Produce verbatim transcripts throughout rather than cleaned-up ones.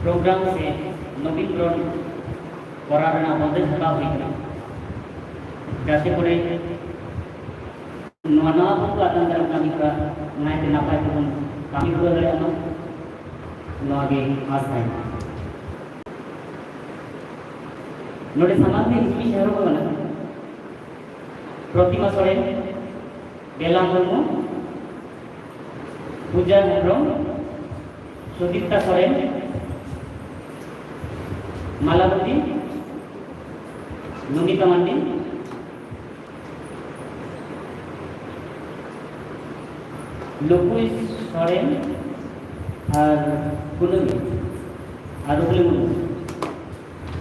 Programme ᱥᱮ ᱱᱚᱵᱤᱠᱨᱚᱱ ᱠᱚᱨᱟᱣ ᱨᱮᱱᱟᱜ ᱵᱚᱱᱫᱮᱡ ᱦᱟᱛᱟᱣ ᱦᱩᱭ ᱠᱟᱱᱟ, ᱡᱟᱛᱮ ᱠᱚᱨᱮ ᱱᱚᱣᱟ ᱱᱟᱣᱟ ᱯᱟᱹᱴᱷᱩᱣᱟᱹ ᱟᱛᱟᱝ ᱫᱟᱨᱟᱢ ᱠᱟᱹᱢᱤ ᱦᱚᱨᱟ ᱱᱟᱭᱛᱮ ᱱᱟᱯᱟᱭ ᱛᱮᱵᱚᱱ ᱠᱟᱹᱢᱤ ᱯᱩᱨᱟᱹᱣ ᱫᱟᱲᱮᱭᱟᱜ ᱢᱟ, ᱱᱚᱣᱟ ᱜᱮ ᱟᱥ ᱛᱟᱦᱮᱱ᱾ ᱱᱚᱰᱮ ᱥᱟᱢᱟᱝ ᱨᱮ ᱧᱩᱛᱩᱢᱤᱧ ᱡᱟᱦᱮᱨᱚᱜ ᱠᱟᱱᱟ, ᱯᱨᱚᱛᱤᱢᱟ ᱥᱚᱨᱮᱱ, ᱵᱮᱞᱟ ᱢᱩᱨᱢᱩ, ᱯᱩᱡᱟ ᱦᱮᱢᱵᱨᱚᱢ, ᱥᱩᱫᱤᱯᱛᱟ ᱥᱚᱨᱮᱱ, ᱢᱟᱞᱟᱵᱚᱛᱤ, ᱱᱚᱢᱤᱛᱟ ᱢᱟᱱᱰᱤ, ᱞᱩᱠᱩᱭ ᱥᱚᱨᱮᱱ ᱟᱨ ᱠᱩᱱᱟᱹᱢᱤ ᱟᱨ ᱨᱩᱵᱞᱤ ᱢᱩᱨᱢᱩ᱾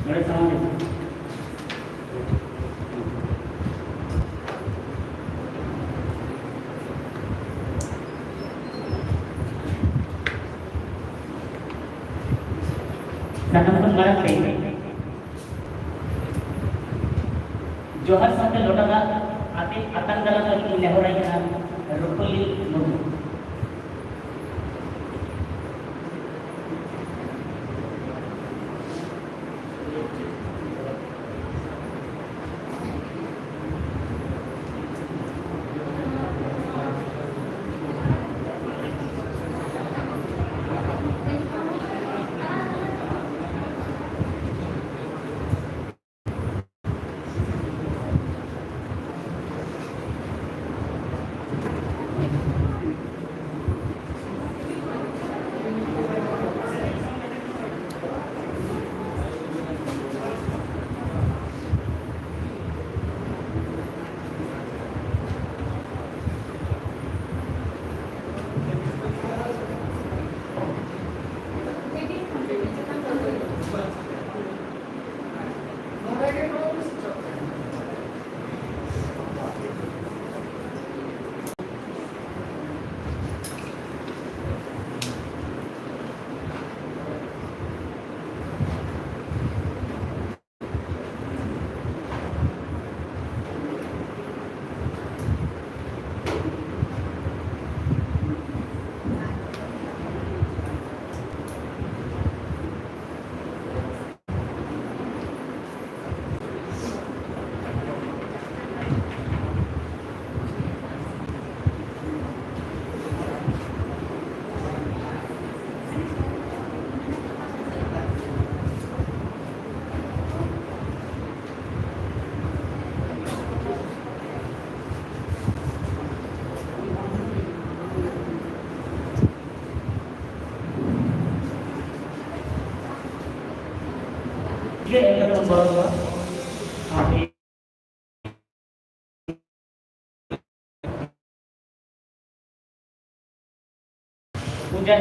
ᱱᱚᱰᱮ ᱥᱟᱢᱟᱝ ᱨᱮ᱾ ᱥᱟᱱᱟᱢ ᱠᱷᱚᱱ ᱢᱟᱲᱟᱝ ᱨᱮ ᱡᱚᱦᱟᱨ ᱥᱟᱶᱛᱮ ᱞᱚᱴᱟ ᱫᱟᱜ ᱟᱛᱮ ᱟᱛᱟᱝ ᱫᱟᱨᱟᱢ ᱞᱟᱹᱜᱤᱫ ᱤᱧ ᱱᱮᱦᱚᱨᱟᱭ ᱠᱟᱱᱟ ᱨᱩᱯᱟᱹᱞᱤ ᱢᱩᱨᱢᱩ᱾ ᱜᱮ ᱮᱱ ᱠᱟᱛᱮ ᱵᱚᱱ ᱵᱚᱞᱚ ᱠᱚᱣᱟ᱾ ᱟᱨ ᱯᱩᱡᱟ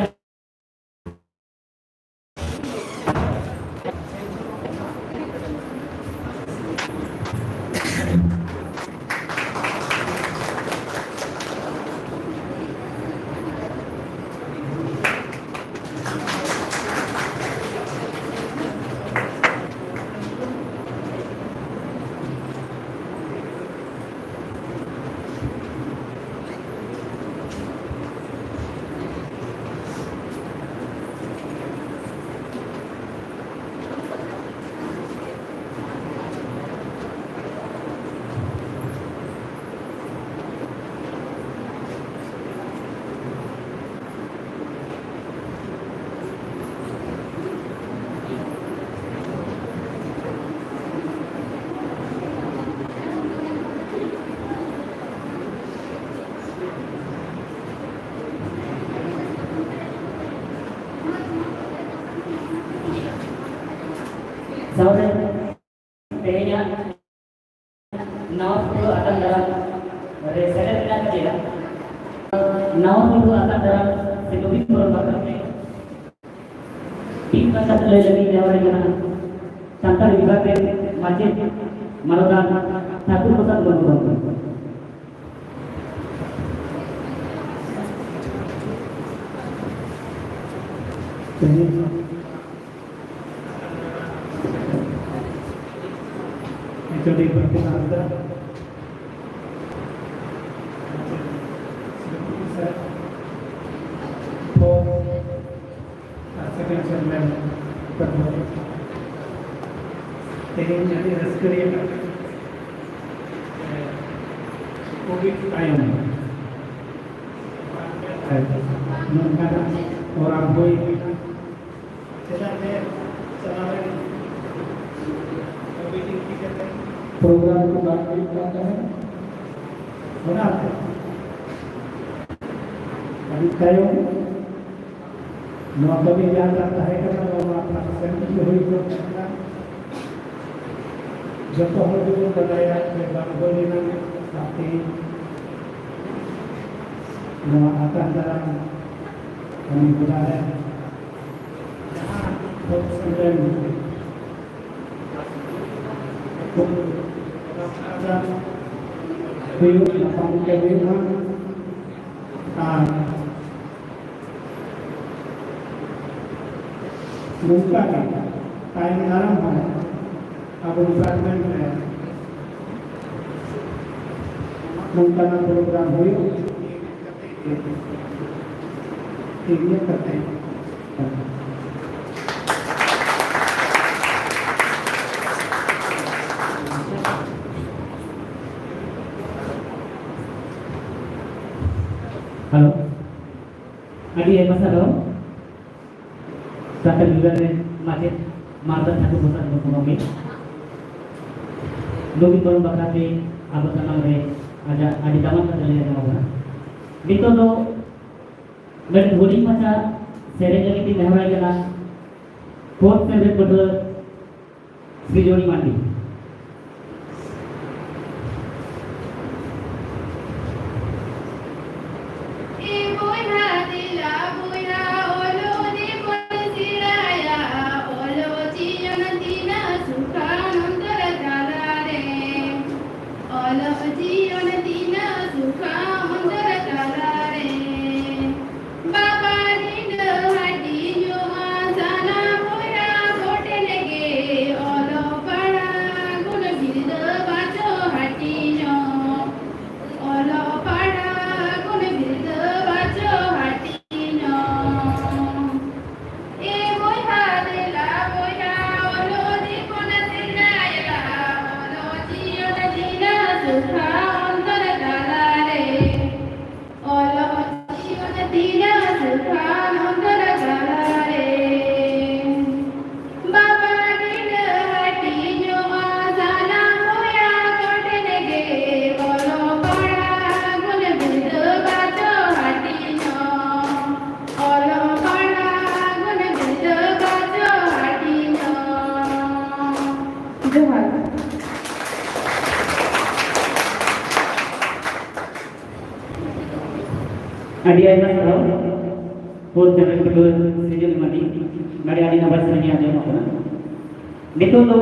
ᱥᱟᱶᱛᱮ ᱛᱮᱦᱮᱧᱟᱜ ᱱᱟᱣᱟ ᱯᱟᱹᱴᱷᱩᱣᱟᱹ ᱟᱛᱟᱝ ᱫᱟᱨᱟᱢ ᱨᱮ ᱥᱮᱞᱮᱫ ᱢᱮᱱᱟᱜ ᱯᱮᱭᱟ᱾ ᱱᱟᱣᱟ ᱯᱟᱹᱴᱷᱩᱣᱟᱹ ᱟᱛᱟᱝ ᱫᱟᱨᱟᱢ ᱥᱮ ᱱᱚᱵᱤᱱ ᱵᱚᱨᱚᱱ ᱵᱟᱠᱷᱨᱟ ᱛᱮ ᱢᱤᱫ ᱵᱟᱨ ᱠᱟᱛᱷᱟ ᱞᱟᱹᱭ ᱞᱟᱹᱜᱤᱫ ᱱᱮᱦᱚᱨ ᱠᱟᱱᱟ ᱥᱟᱱᱛᱟᱲᱤ ᱵᱤᱵᱷᱟᱜᱽ ᱨᱮᱱ ᱢᱟᱪᱮᱫ ᱢᱟᱱᱚᱛᱟᱱ ᱴᱷᱟᱹᱠᱩᱨ ᱯᱨᱚᱥᱟᱫᱽ ᱢᱩᱨᱢᱩ ᱜᱚᱢᱠᱮ᱾ ᱛᱮᱦᱮᱧ ᱮᱪ ᱳ ᱰᱤ ᱯᱨᱚᱛᱤᱢᱟ ᱦᱟᱸᱥᱫᱟ, ᱯᱷᱳᱨ ᱟᱨ ᱥᱮᱠᱮᱱᱰ ᱪᱮᱭᱟᱨᱢᱮᱱ ᱯᱨᱚᱛᱤᱢᱟ᱾ ᱛᱮᱦᱮᱧ ᱟᱹᱰᱤ ᱨᱟᱹᱥᱠᱟᱹ ᱨᱮᱭᱟᱜ ᱠᱟᱛᱷᱟ, ᱠᱳᱵᱷᱤᱰ ᱛᱟᱭᱚᱢ ᱱᱚᱝᱠᱟᱱᱟᱜ ᱯᱨᱳᱜᱨᱟᱢ ᱦᱩᱭ ᱞᱮᱱᱟ᱾ ᱪᱮᱫᱟᱜ ᱡᱮ ᱪᱟᱞᱟᱣᱮᱱ ᱠᱳᱵᱷᱤᱰ ᱤᱫᱤ ᱠᱟᱛᱮ ᱯᱨᱳᱜᱨᱟᱢ ᱠᱚ ᱵᱟᱝ ᱦᱩᱭᱩᱜ ᱠᱟᱱ ᱛᱟᱦᱮᱸᱫ᱾ ᱚᱱᱟᱛᱮ ᱟᱹᱰᱤ ᱛᱟᱭᱚᱢ ᱱᱚᱣᱟ ᱠᱟᱹᱢᱤ ᱡᱟᱦᱟᱸᱴᱟᱜ ᱛᱟᱦᱮᱸ ᱠᱟᱱᱟ, ᱱᱚᱣᱟ ᱢᱟ ᱟᱯᱱᱟᱨ ᱥᱮᱱ ᱛᱮᱜᱮ ᱦᱩᱭ ᱠᱚᱜ ᱠᱟᱱᱟ᱾ ᱡᱚᱛᱚ ᱦᱚᱲ ᱜᱮᱵᱚᱱ ᱵᱟᱰᱟᱭᱟ ᱥᱮ ᱵᱟᱝ ᱦᱩᱭ ᱞᱮᱱᱟ ᱞᱟᱹᱠᱛᱤ ᱱᱚᱣᱟ ᱟᱛᱟᱝ ᱫᱟᱨᱟᱢ ᱠᱟᱹᱢᱤ ᱦᱚᱨᱟ ᱨᱮ ᱡᱟᱦᱟᱸ ᱥᱮᱴᱮᱨ ᱦᱩᱭᱩᱜ ᱱᱟᱯᱟᱭ ᱛᱮ ᱦᱩᱭᱩᱜ ᱢᱟ᱾ ᱟᱨ ᱱᱚᱝᱠᱟ ᱜᱮ ᱛᱟᱭᱚᱢ ᱫᱟᱨᱟᱢ ᱦᱚᱸ ᱟᱵᱚ ᱰᱤᱯᱟᱨᱴᱢᱮᱱᱴ ᱨᱮ ᱱᱚᱝᱠᱟᱱᱟᱜ ᱯᱨᱳᱜᱨᱟᱢ ᱦᱩᱭᱩᱜ ᱴᱷᱤᱠ ᱜᱮᱭᱟ ᱠᱟᱛᱮ᱾ ᱦᱮᱞᱳ, ᱟᱹᱰᱤ ᱟᱭᱢᱟ ᱥᱟᱨᱦᱟᱣ ᱥᱟᱱᱛᱟᱲ ᱵᱤᱵᱷᱟᱜᱽ ᱨᱮᱱ ᱢᱟᱪᱮᱫ ᱢᱟᱨᱫᱟᱱ ᱴᱷᱟᱹᱠᱩᱨ ᱯᱨᱚᱥᱟᱫᱽ ᱢᱩᱨᱢᱩ ᱜᱚᱢᱠᱮ᱾ ᱱᱩᱠᱤᱱ ᱯᱟᱨᱚᱢ ᱵᱟᱠᱷᱨᱟ ᱛᱮ ᱟᱵᱚ ᱥᱟᱱᱟᱢ ᱨᱮ ᱟᱡᱟᱜ ᱟᱹᱰᱤ ᱫᱟᱢᱟᱱ ᱠᱟᱛᱷᱟ ᱞᱟᱹᱭ ᱟᱸᱡᱚᱢ ᱟᱵᱚᱱᱟ᱾ ᱱᱤᱛᱚᱜ ᱫᱚ ᱢᱤᱫ ᱦᱩᱰᱤᱧ ᱢᱟᱪᱷᱟ ᱥᱮᱨᱮᱧ ᱞᱟᱹᱜᱤᱫ ᱤᱧ ᱱᱮᱦᱚᱨᱟᱭ ᱠᱟᱱᱟ ᱯᱷᱳᱨᱛᱷ ᱥᱮᱢ ᱨᱮ ᱯᱟᱹᱴᱷᱩᱣᱟᱹ ᱥᱨᱤᱡᱚᱱᱤ ᱢᱟᱱᱰᱤ᱾ ᱮ ᱵᱚᱭᱦᱟ ᱫᱮᱞᱟ ᱵᱚᱭᱦᱟ, ᱚᱞᱚᱜ ᱡᱤᱵᱚᱱ ᱥᱮᱬᱟᱭᱟ, ᱚᱞᱚᱜ ᱡᱤᱭᱚᱱ ᱛᱤᱱᱟᱹᱜ ᱥᱩᱠᱷᱟ ᱚᱱᱛᱚᱨ ᱛᱟᱞᱟᱨᱮ, ᱚᱞᱚᱜ ᱡᱤᱭᱚᱱ ᱛᱤᱱᱟᱹᱜ ᱥᱩᱠᱷᱟ ᱚᱱᱛᱚᱨ ᱛᱟᱞᱟᱨᱮ᱾ ᱵᱟᱵᱟ ᱨᱤᱸᱰᱟᱹ ᱦᱟᱹᱴᱤᱧᱚᱜᱼᱟ ᱥᱟᱱᱟᱢ ᱵᱚᱭᱦᱟ ᱠᱚᱴᱷᱮᱱ ᱜᱮ, ᱚᱞᱚᱜ ᱯᱟᱲᱦᱟᱣ ᱟᱹᱰᱤ ᱟᱭᱢᱟ ᱥᱟᱨᱦᱟᱣ᱾ ᱯᱷᱳᱨᱛᱷ ᱡᱮᱱᱟᱨᱮᱞ ᱯᱟᱹᱴᱷᱩᱣᱟᱹ ᱥᱤᱨᱡᱚᱱ ᱢᱟᱹᱱᱰᱤ, ᱱᱚᱰᱮ ᱟᱹᱰᱤ ᱱᱟᱯᱟᱭ ᱥᱮᱨᱮᱧ ᱟᱸᱡᱚᱢᱚᱜ ᱠᱟᱱᱟ᱾ ᱱᱤᱛᱚᱜ ᱫᱚ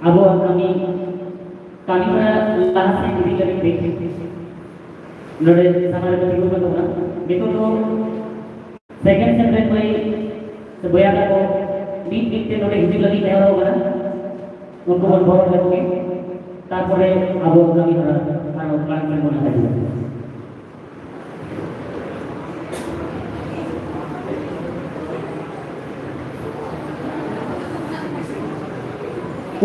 ᱟᱵᱚᱣᱟᱜ ᱠᱟᱹᱢᱤ, ᱠᱟᱹᱢᱤ ᱦᱚᱨᱟ ᱞᱟᱦᱟ ᱥᱮᱫ ᱤᱫᱤ ᱞᱟᱹᱜᱤᱫ ᱛᱮ ᱱᱚᱰᱮ ᱥᱟᱢᱟᱝ ᱨᱮ ᱛᱤᱸᱜᱩ ᱟᱠᱟᱱ ᱛᱟᱵᱚᱱᱟ᱾ ᱱᱤᱛᱚᱜ ᱫᱚ ᱥᱮᱠᱮᱱᱰ ᱥᱮᱢ ᱨᱮᱱ ᱢᱟᱹᱭ ᱥᱮ ᱵᱚᱭᱦᱟ ᱛᱟᱠᱚ ᱢᱤᱫ ᱢᱤᱫ ᱛᱮ ᱱᱚᱰᱮ ᱦᱤᱡᱩᱜ ᱞᱟᱹᱜᱤᱫ ᱱᱮᱦᱚᱨᱚᱜ ᱠᱟᱱᱟ᱾ ᱩᱱᱠᱩ ᱵᱚᱱ ᱵᱚᱨᱚᱱ ᱞᱮᱠᱚ ᱜᱮ, ᱛᱟᱨᱯᱚᱨᱮ ᱟᱵᱚ ᱠᱟᱹᱢᱤ ᱦᱚᱨᱟ ᱟᱨᱚ ᱢᱟᱲᱟᱝ ᱥᱮᱫ ᱵᱚᱱ ᱞᱟᱦᱟ ᱤᱫᱤᱭᱟ᱾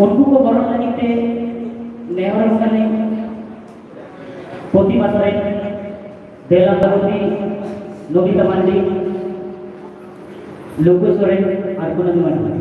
ᱩᱱᱠᱩ ᱠᱚ ᱵᱚᱨᱚᱱ ᱞᱟᱹᱜᱤᱫ ᱛᱮ ᱱᱮᱦᱚᱨ ᱠᱟᱱᱟᱞᱤᱧ ᱯᱨᱚᱛᱤᱢᱟ ᱥᱚᱨᱮᱱ, ᱵᱮᱞᱟᱢᱵᱟᱵᱚᱛᱤ, ᱱᱚᱵᱤᱛᱟ ᱢᱟᱱᱰᱤ, ᱞᱩᱠᱩ ᱥᱚᱨᱮᱱ ᱟᱨ ᱠᱩᱱᱟᱹᱢᱤ ᱢᱟᱱᱰᱤ᱾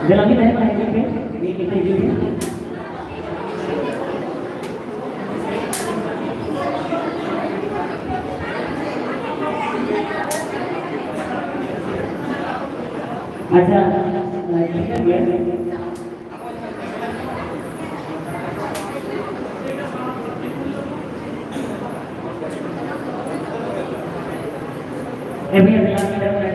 ᱫᱮᱞᱟ ᱢᱤᱫ ᱫᱷᱟᱣ ᱦᱤᱡᱩᱜ ᱯᱮ, ᱢᱤᱫ ᱢᱤᱫ ᱦᱤᱡᱩᱜ ᱯᱮ᱾ ᱟᱪᱪᱷᱟ, ᱴᱷᱤᱠᱟᱹᱱ ᱜᱮᱭᱟ᱾ ᱮ ᱵᱷᱟᱹᱭ, ᱫᱮᱞᱟ ᱢᱤᱫ ᱫᱷᱟᱣ᱾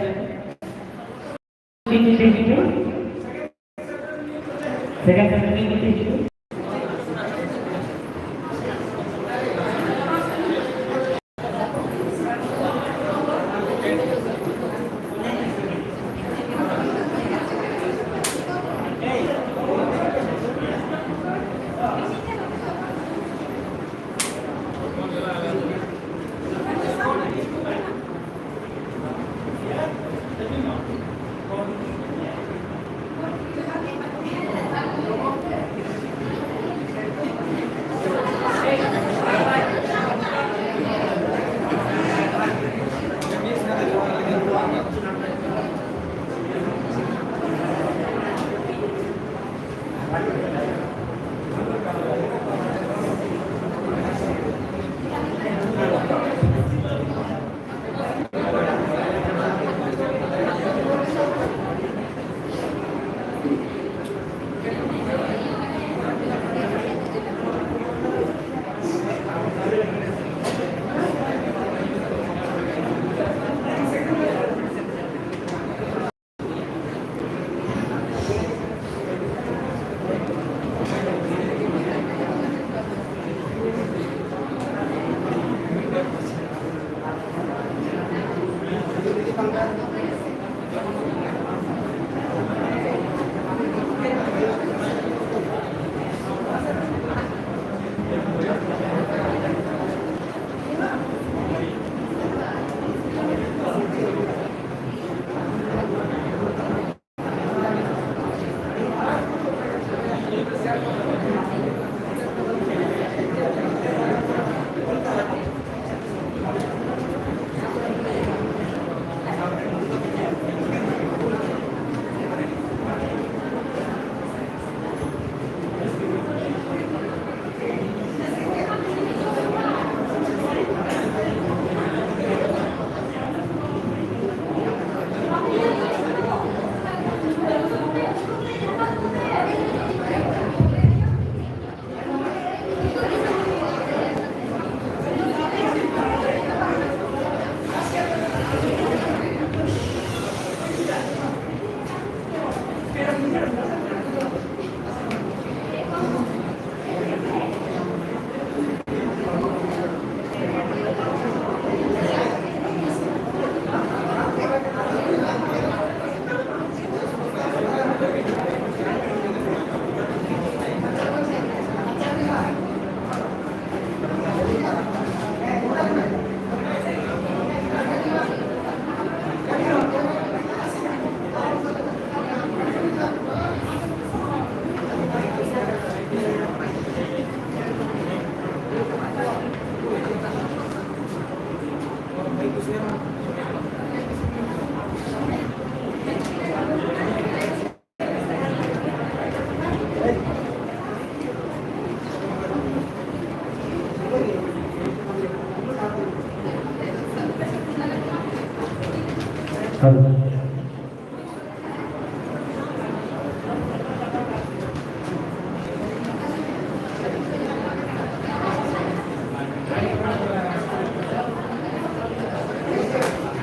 Hello.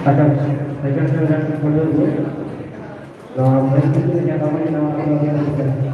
ᱟᱪᱪᱷᱟ, ᱟᱪᱪᱷᱟ, ᱟᱪᱪᱷᱟ, ᱟᱪᱪᱷᱟ, ᱱᱚᱣᱟ ᱢᱟᱹᱭ ᱛᱟᱠᱚ ᱡᱟᱦᱟᱸ ᱠᱟᱹᱢᱤ ᱱᱚᱣᱟ ᱠᱚ ᱟᱹᱰᱤ ᱟᱹᱰᱤ ᱥᱟᱨᱦᱟᱣ᱾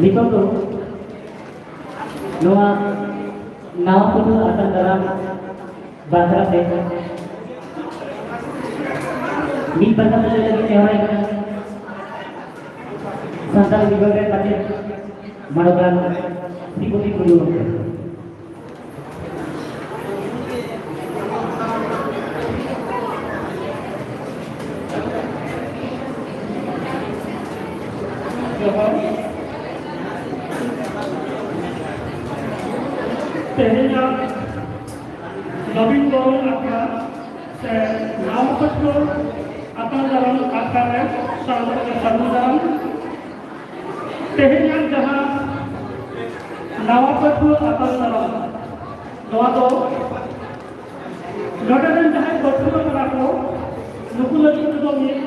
ᱱᱤᱛᱚᱜ ᱫᱚ ᱱᱚᱣᱟ ᱱᱟᱣᱟ ᱯᱟᱹᱴᱷᱩᱣᱟᱹ ᱟᱛᱟᱝ ᱫᱟᱨᱟᱢ ᱵᱟᱠᱷᱨᱟ ᱛᱮ ᱢᱤᱫ ᱵᱟᱨ ᱠᱟᱛᱷᱟ ᱞᱟᱹᱭ ᱞᱟᱹᱜᱤᱫ ᱱᱮᱦᱚᱨᱟᱭ ᱠᱟᱱᱟ ᱥᱟᱱᱛᱟᱲ ᱵᱤᱵᱷᱟᱜᱽ ᱨᱮᱱ ᱢᱟᱪᱮᱫ ᱢᱟᱱᱚᱛᱟᱱ ᱥᱨᱤᱯᱚᱛᱤ ᱴᱩᱰᱩ ᱜᱚᱢᱠᱮ᱾ ᱡᱚᱦᱟᱨ᱾ ᱛᱮᱦᱮᱧᱟᱜ ᱱᱚᱵᱤᱱ ᱵᱚᱨᱚᱱ ᱟᱠᱷᱲᱟ ᱥᱮ ᱱᱟᱣᱟ ᱯᱟᱹᱴᱷᱩᱣᱟᱹ ᱟᱛᱟᱝ ᱫᱟᱨᱟᱢ ᱟᱠᱷᱲᱟ ᱨᱮ ᱥᱟᱱᱟᱢ ᱠᱚᱜᱮ ᱥᱟᱹᱜᱩᱱ ᱫᱟᱨᱟᱢ᱾ ᱛᱮᱦᱮᱧᱟᱜ ᱡᱟᱦᱟᱸ ᱱᱟᱣᱟ ᱯᱟᱹᱴᱷᱩᱣᱟᱹ ᱟᱛᱟᱝ ᱫᱟᱨᱟᱢ, ᱱᱚᱣᱟ ᱫᱚ ᱱᱚᱰᱮ ᱨᱮᱱ ᱡᱟᱦᱟᱸᱭ ᱯᱟᱹᱴᱷᱩᱣᱟᱹ ᱠᱟᱱᱟ ᱠᱚ, ᱱᱩᱠᱩ ᱞᱟᱹᱜᱤᱫ ᱛᱮᱫᱚ ᱢᱤᱫ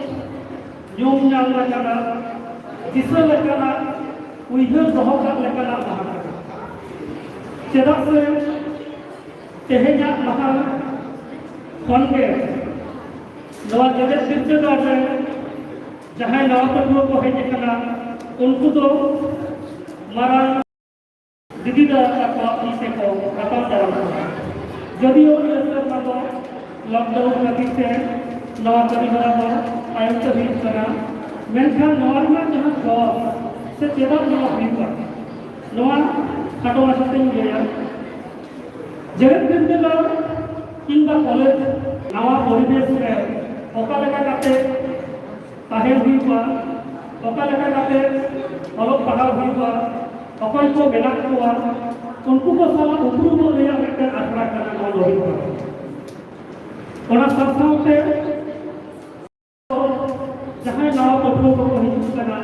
ᱧᱩᱢ ᱧᱟᱢ ᱞᱮᱠᱟᱱᱟᱜ, ᱫᱤᱥᱟᱹ ᱞᱮᱠᱟᱱᱟᱜ, ᱩᱭᱦᱟᱹᱨ ᱫᱚᱦᱚ ᱠᱟᱜ ᱞᱮᱠᱟᱱᱟᱜ ᱢᱟᱦᱟ ᱠᱟᱱᱟ᱾ ᱪᱮᱫᱟᱜ ᱥᱮ ᱛᱮᱦᱮᱧᱟᱜ ᱢᱟᱦᱟ ᱠᱷᱚᱱ ᱜᱮ ᱱᱚᱣᱟ ᱡᱮᱜᱮᱛ ᱵᱤᱨᱫᱟᱹᱜᱟᱲ ᱨᱮ ᱡᱟᱦᱟᱸᱭ ᱱᱟᱣᱟ ᱯᱟᱹᱴᱷᱩᱣᱟᱹ ᱠᱚ ᱦᱮᱡ ᱟᱠᱟᱱᱟ, ᱩᱱᱠᱩ ᱫᱚ ᱢᱟᱨᱟᱝ ᱫᱤᱫᱤ ᱫᱟᱫᱟ ᱛᱟᱠᱚᱣᱟᱜ ᱛᱤ ᱛᱮᱠᱚ ᱨᱟᱠᱟᱵ ᱫᱟᱨᱟᱢ ᱠᱚᱣᱟ᱾ ᱡᱚᱫᱤᱭᱳ ᱱᱤᱭᱟᱹ ᱥᱮᱨᱢᱟ ᱫᱚ lockdown ᱠᱷᱟᱹᱛᱤᱨ ᱛᱮ ᱱᱚᱣᱟ ᱠᱟᱹᱢᱤ ᱦᱚᱨᱟ ᱫᱚ ᱛᱟᱭᱚᱢ ᱛᱮ ᱦᱩᱭᱩᱜ ᱠᱟᱱᱟ, ᱢᱮᱱᱠᱷᱟᱱ ᱱᱚᱣᱟ ᱨᱮᱱᱟᱜ ᱡᱟᱦᱟᱸ ᱜᱚᱨᱚᱡᱽ ᱥᱮ ᱪᱮᱫᱟᱜ ᱱᱚᱣᱟ ᱦᱩᱭᱩᱜᱼᱟ, ᱱᱚᱣᱟ ᱠᱷᱟᱴᱚ ᱢᱟᱪᱷᱟ ᱛᱮᱧ ᱞᱟᱹᱭᱟ᱾ ᱡᱮᱜᱮᱛ ᱵᱤᱨᱫᱟᱹᱜᱟᱲ ᱠᱤᱝᱵᱟ ᱠᱚᱞᱮᱡᱽ ᱱᱟᱣᱟ ᱯᱚᱨᱤᱵᱮᱥ ᱨᱮ ᱚᱠᱟ ᱞᱮᱠᱟ ᱠᱟᱛᱮ ᱛᱟᱦᱮᱸ ᱦᱩᱭᱩᱜᱼᱟ, ᱚᱠᱟ ᱞᱮᱠᱟ ᱠᱟᱛᱮ ᱚᱞᱚᱜ ᱯᱟᱲᱦᱟᱣ ᱦᱩᱭᱩᱜᱼᱟ, ᱚᱠᱚᱭ ᱠᱚ ᱢᱮᱱᱟᱜ ᱠᱚᱣᱟ, ᱩᱱᱠᱩ ᱠᱚ ᱥᱟᱞᱟᱜ ᱩᱯᱨᱩᱢᱚᱜ ᱨᱮᱭᱟᱜ ᱢᱤᱫᱴᱮᱱ ᱟᱥᱲᱟ ᱠᱟᱱᱟ ᱱᱚᱣᱟ ᱞᱚᱦᱤ ᱯᱟᱲᱟ᱾ ᱚᱱᱟ ᱥᱟᱶ ᱥᱟᱶᱛᱮ ᱡᱟᱦᱟᱸᱭ ᱱᱟᱣᱟ ᱯᱟᱹᱴᱷᱩᱣᱟᱹ ᱠᱚᱠᱚ ᱦᱤᱡᱩᱜ ᱠᱟᱱᱟ,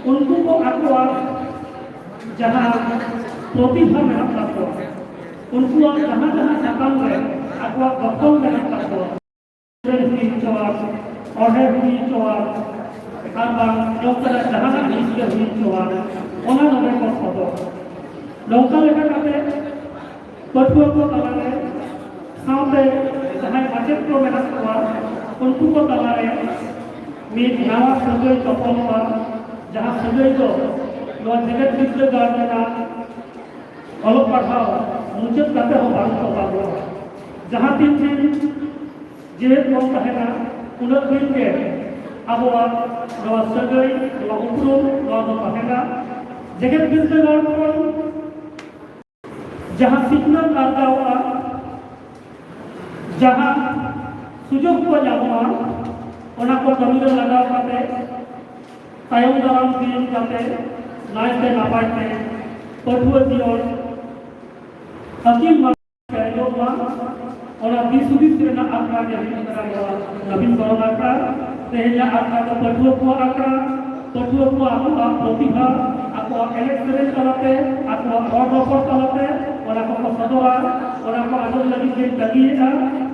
ᱩᱱᱠᱩ ᱠᱚ ᱟᱠᱚᱣᱟᱜ ᱡᱟᱦᱟᱸ ᱯᱨᱚᱛᱤᱵᱷᱟ ᱢᱮᱱᱟᱜ ᱛᱟᱠᱚᱣᱟ, ᱩᱱᱠᱩᱣᱟᱜ ᱡᱟᱦᱟᱸ ᱡᱟᱦᱟᱸ ᱥᱟᱛᱟᱢ ᱨᱮ ᱟᱠᱚᱣᱟᱜ ᱫᱚᱠᱷᱚᱞ ᱢᱮᱱᱟᱜ ᱛᱟᱠᱚᱣᱟ, ᱥᱮᱨᱮᱧ ᱦᱩᱭ ᱦᱚᱪᱚᱣᱟᱱ, ᱚᱬᱦᱮ ᱦᱩᱭ ᱦᱚᱪᱚᱣᱟᱱ, ᱟᱨ ᱵᱟᱝ ᱱᱚᱝᱠᱟᱱᱟᱜ ᱡᱟᱦᱟᱱᱟᱜ ᱦᱤᱸᱥ ᱜᱮ ᱦᱩᱭ ᱦᱚᱪᱚᱣᱟᱱ, ᱚᱱᱟ ᱱᱚᱰᱮ ᱠᱚ ᱥᱚᱫᱚᱨ᱾ ᱱᱚᱝᱠᱟ ᱞᱮᱠᱟ ᱠᱟᱛᱮ ᱯᱟᱹᱴᱷᱩᱣᱟᱹ ᱠᱚ ᱛᱟᱞᱟᱨᱮ ᱥᱟᱶᱛᱮ ᱡᱟᱦᱟᱸᱭ ᱢᱟᱪᱮᱫ ᱠᱚ ᱢᱮᱱᱟᱜ ᱠᱚᱣᱟ, ᱩᱱᱠᱩ ᱠᱚ ᱛᱟᱞᱟᱨᱮ ᱢᱤᱫ ᱱᱟᱣᱟ ᱥᱟᱹᱜᱟᱹᱭ ᱛᱚᱯᱚᱞᱚᱜᱼᱟ, ᱡᱟᱦᱟᱸ ᱥᱟᱹᱜᱟᱹᱭ ᱫᱚ ᱱᱚᱣᱟ ᱡᱮᱜᱮᱛ ᱵᱤᱨᱫᱟᱹᱜᱟᱲ ᱨᱮᱱᱟᱜ ᱚᱞᱚᱜ ᱯᱟᱲᱦᱟᱣ ᱢᱩᱪᱟᱹᱫ ᱠᱟᱛᱮ ᱦᱚᱸ ᱵᱟᱝ ᱛᱚᱯᱟᱜᱚᱜᱼᱟ᱾ ᱡᱟᱦᱟᱸ ᱛᱤᱱ ᱫᱤᱱ ᱡᱮᱣᱮᱫ ᱵᱚᱱ ᱛᱟᱦᱮᱱᱟ, ᱩᱱᱟᱹᱜ ᱫᱤᱱ ᱜᱮ ᱟᱵᱚᱣᱟᱜ ᱱᱚᱣᱟ ᱥᱟᱹᱜᱟᱹᱭ, ᱱᱚᱣᱟ ᱩᱯᱨᱩᱢ, ᱱᱚᱣᱟ ᱫᱚ ᱛᱟᱦᱮᱱᱟ᱾ ᱡᱮᱜᱮᱛ ᱵᱤᱨᱫᱟᱹᱜᱟᱲ ᱠᱷᱚᱱ ᱡᱟᱦᱟᱸ ᱥᱤᱠᱷᱱᱟᱹᱛ ᱟᱨᱡᱟᱣᱚᱜᱼᱟ, ᱡᱟᱦᱟᱸ ᱥᱩᱡᱳᱜᱽ ᱠᱚ ᱧᱟᱢᱚᱜᱼᱟ, ᱚᱱᱟ ᱠᱚ ᱠᱟᱹᱢᱤ ᱨᱮ ᱞᱟᱜᱟᱣ ᱠᱟᱛᱮ ᱛᱟᱭᱚᱢ ᱫᱟᱨᱟᱢ ᱫᱤᱱ ᱠᱟᱛᱮ ᱱᱟᱭᱛᱮ ᱱᱟᱯᱟᱭ ᱛᱮ ᱯᱟᱹᱴᱷᱩᱣᱟᱹ ᱡᱤᱭᱚᱱ ᱟᱹᱠᱤᱞ ᱢᱟᱨᱥᱟᱞ ᱯᱮᱨᱮᱡᱚᱜ ᱢᱟ, ᱚᱱᱟ ᱫᱤᱥ ᱦᱩᱫᱤᱥ ᱨᱮᱱᱟᱜ ᱟᱠᱷᱲᱟ ᱜᱮ ᱦᱩᱭᱩᱜ ᱠᱟᱱᱟ ᱱᱚᱣᱟ ᱱᱚᱵᱤᱱᱠᱚᱨᱚᱱ ᱟᱠᱷᱲᱟ᱾ ᱛᱮᱦᱮᱧᱟᱜ ᱟᱠᱷᱲᱟ ᱫᱚ ᱯᱟᱹᱴᱷᱩᱣᱟᱹ ᱠᱚᱣᱟᱜ ᱟᱠᱷᱲᱟ᱾ ᱯᱟᱹᱴᱷᱩᱣᱟᱹ ᱠᱚ ᱟᱠᱚᱣᱟᱜ ᱯᱨᱚᱛᱤᱵᱷᱟ, ᱟᱠᱚᱣᱟᱜ ᱮᱱᱮᱡ ᱥᱮᱨᱮᱧ ᱛᱟᱞᱟᱛᱮ, ᱟᱠᱚᱣᱟᱜ ᱨᱚᱲ ᱨᱚᱯᱚᱲ ᱛᱟᱞᱟᱛᱮ ᱚᱱᱟ ᱠᱚᱠᱚ ᱥᱚᱫᱚᱨᱟ, ᱚᱱᱟ ᱠᱚ ᱟᱸᱡᱚᱢ ᱞᱟᱹᱜᱤᱫ ᱜᱮᱧ ᱛᱟᱹᱜᱤᱭᱮᱫᱼᱟ᱾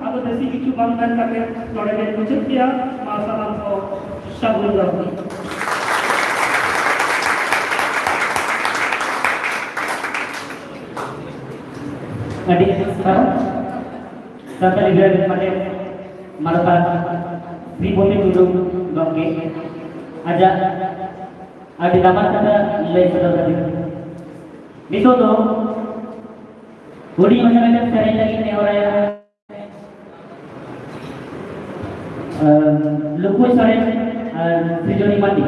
ᱟᱫᱚ ᱵᱮᱥᱤ ᱠᱤᱪᱷᱩ ᱵᱟᱝ ᱢᱮᱱ ᱠᱟᱛᱮ ᱱᱚᱰᱮ ᱜᱮᱧ ᱢᱩᱪᱟᱹᱫ ᱠᱮᱭᱟ᱾ ᱢᱟ ᱥᱟᱱᱟᱢ ᱠᱚ ᱥᱟᱹᱜᱩᱱ ᱫᱟᱨᱟᱢ᱾ ᱟᱹᱰᱤ ᱥᱟᱨᱦᱟᱣ ᱥᱟᱱᱛᱟᱲᱤ ᱵᱤᱵᱷᱟᱜᱽ ᱨᱮᱱ ᱢᱟᱪᱮᱫ ᱢᱟᱱᱚᱛᱟᱱ ᱥᱨᱤᱯᱚᱛᱤ ᱴᱩᱰᱩ ᱜᱚᱢᱠᱮ ᱟᱡᱟᱜ ᱟᱹᱰᱤ ᱫᱟᱢᱟᱱ ᱠᱟᱛᱷᱟ ᱞᱟᱹᱭ ᱥᱚᱫᱚᱨ ᱠᱷᱟᱹᱛᱤᱨ᱾ ᱱᱤᱛᱚᱜ ᱫᱚ ᱦᱩᱰᱤᱧ ᱢᱟᱪᱷᱟ ᱢᱤᱫᱴᱟᱝ ᱥᱮᱨᱮᱧ ᱞᱟᱹᱜᱤᱫ ᱱᱮᱦᱚᱨᱟᱭᱟ, ᱟᱸ, ᱞᱩᱠᱩᱭ ᱥᱚᱨᱮᱱ ᱟᱨ ᱥᱨᱤᱡᱚᱱᱤ ᱢᱟᱱᱰᱤ᱾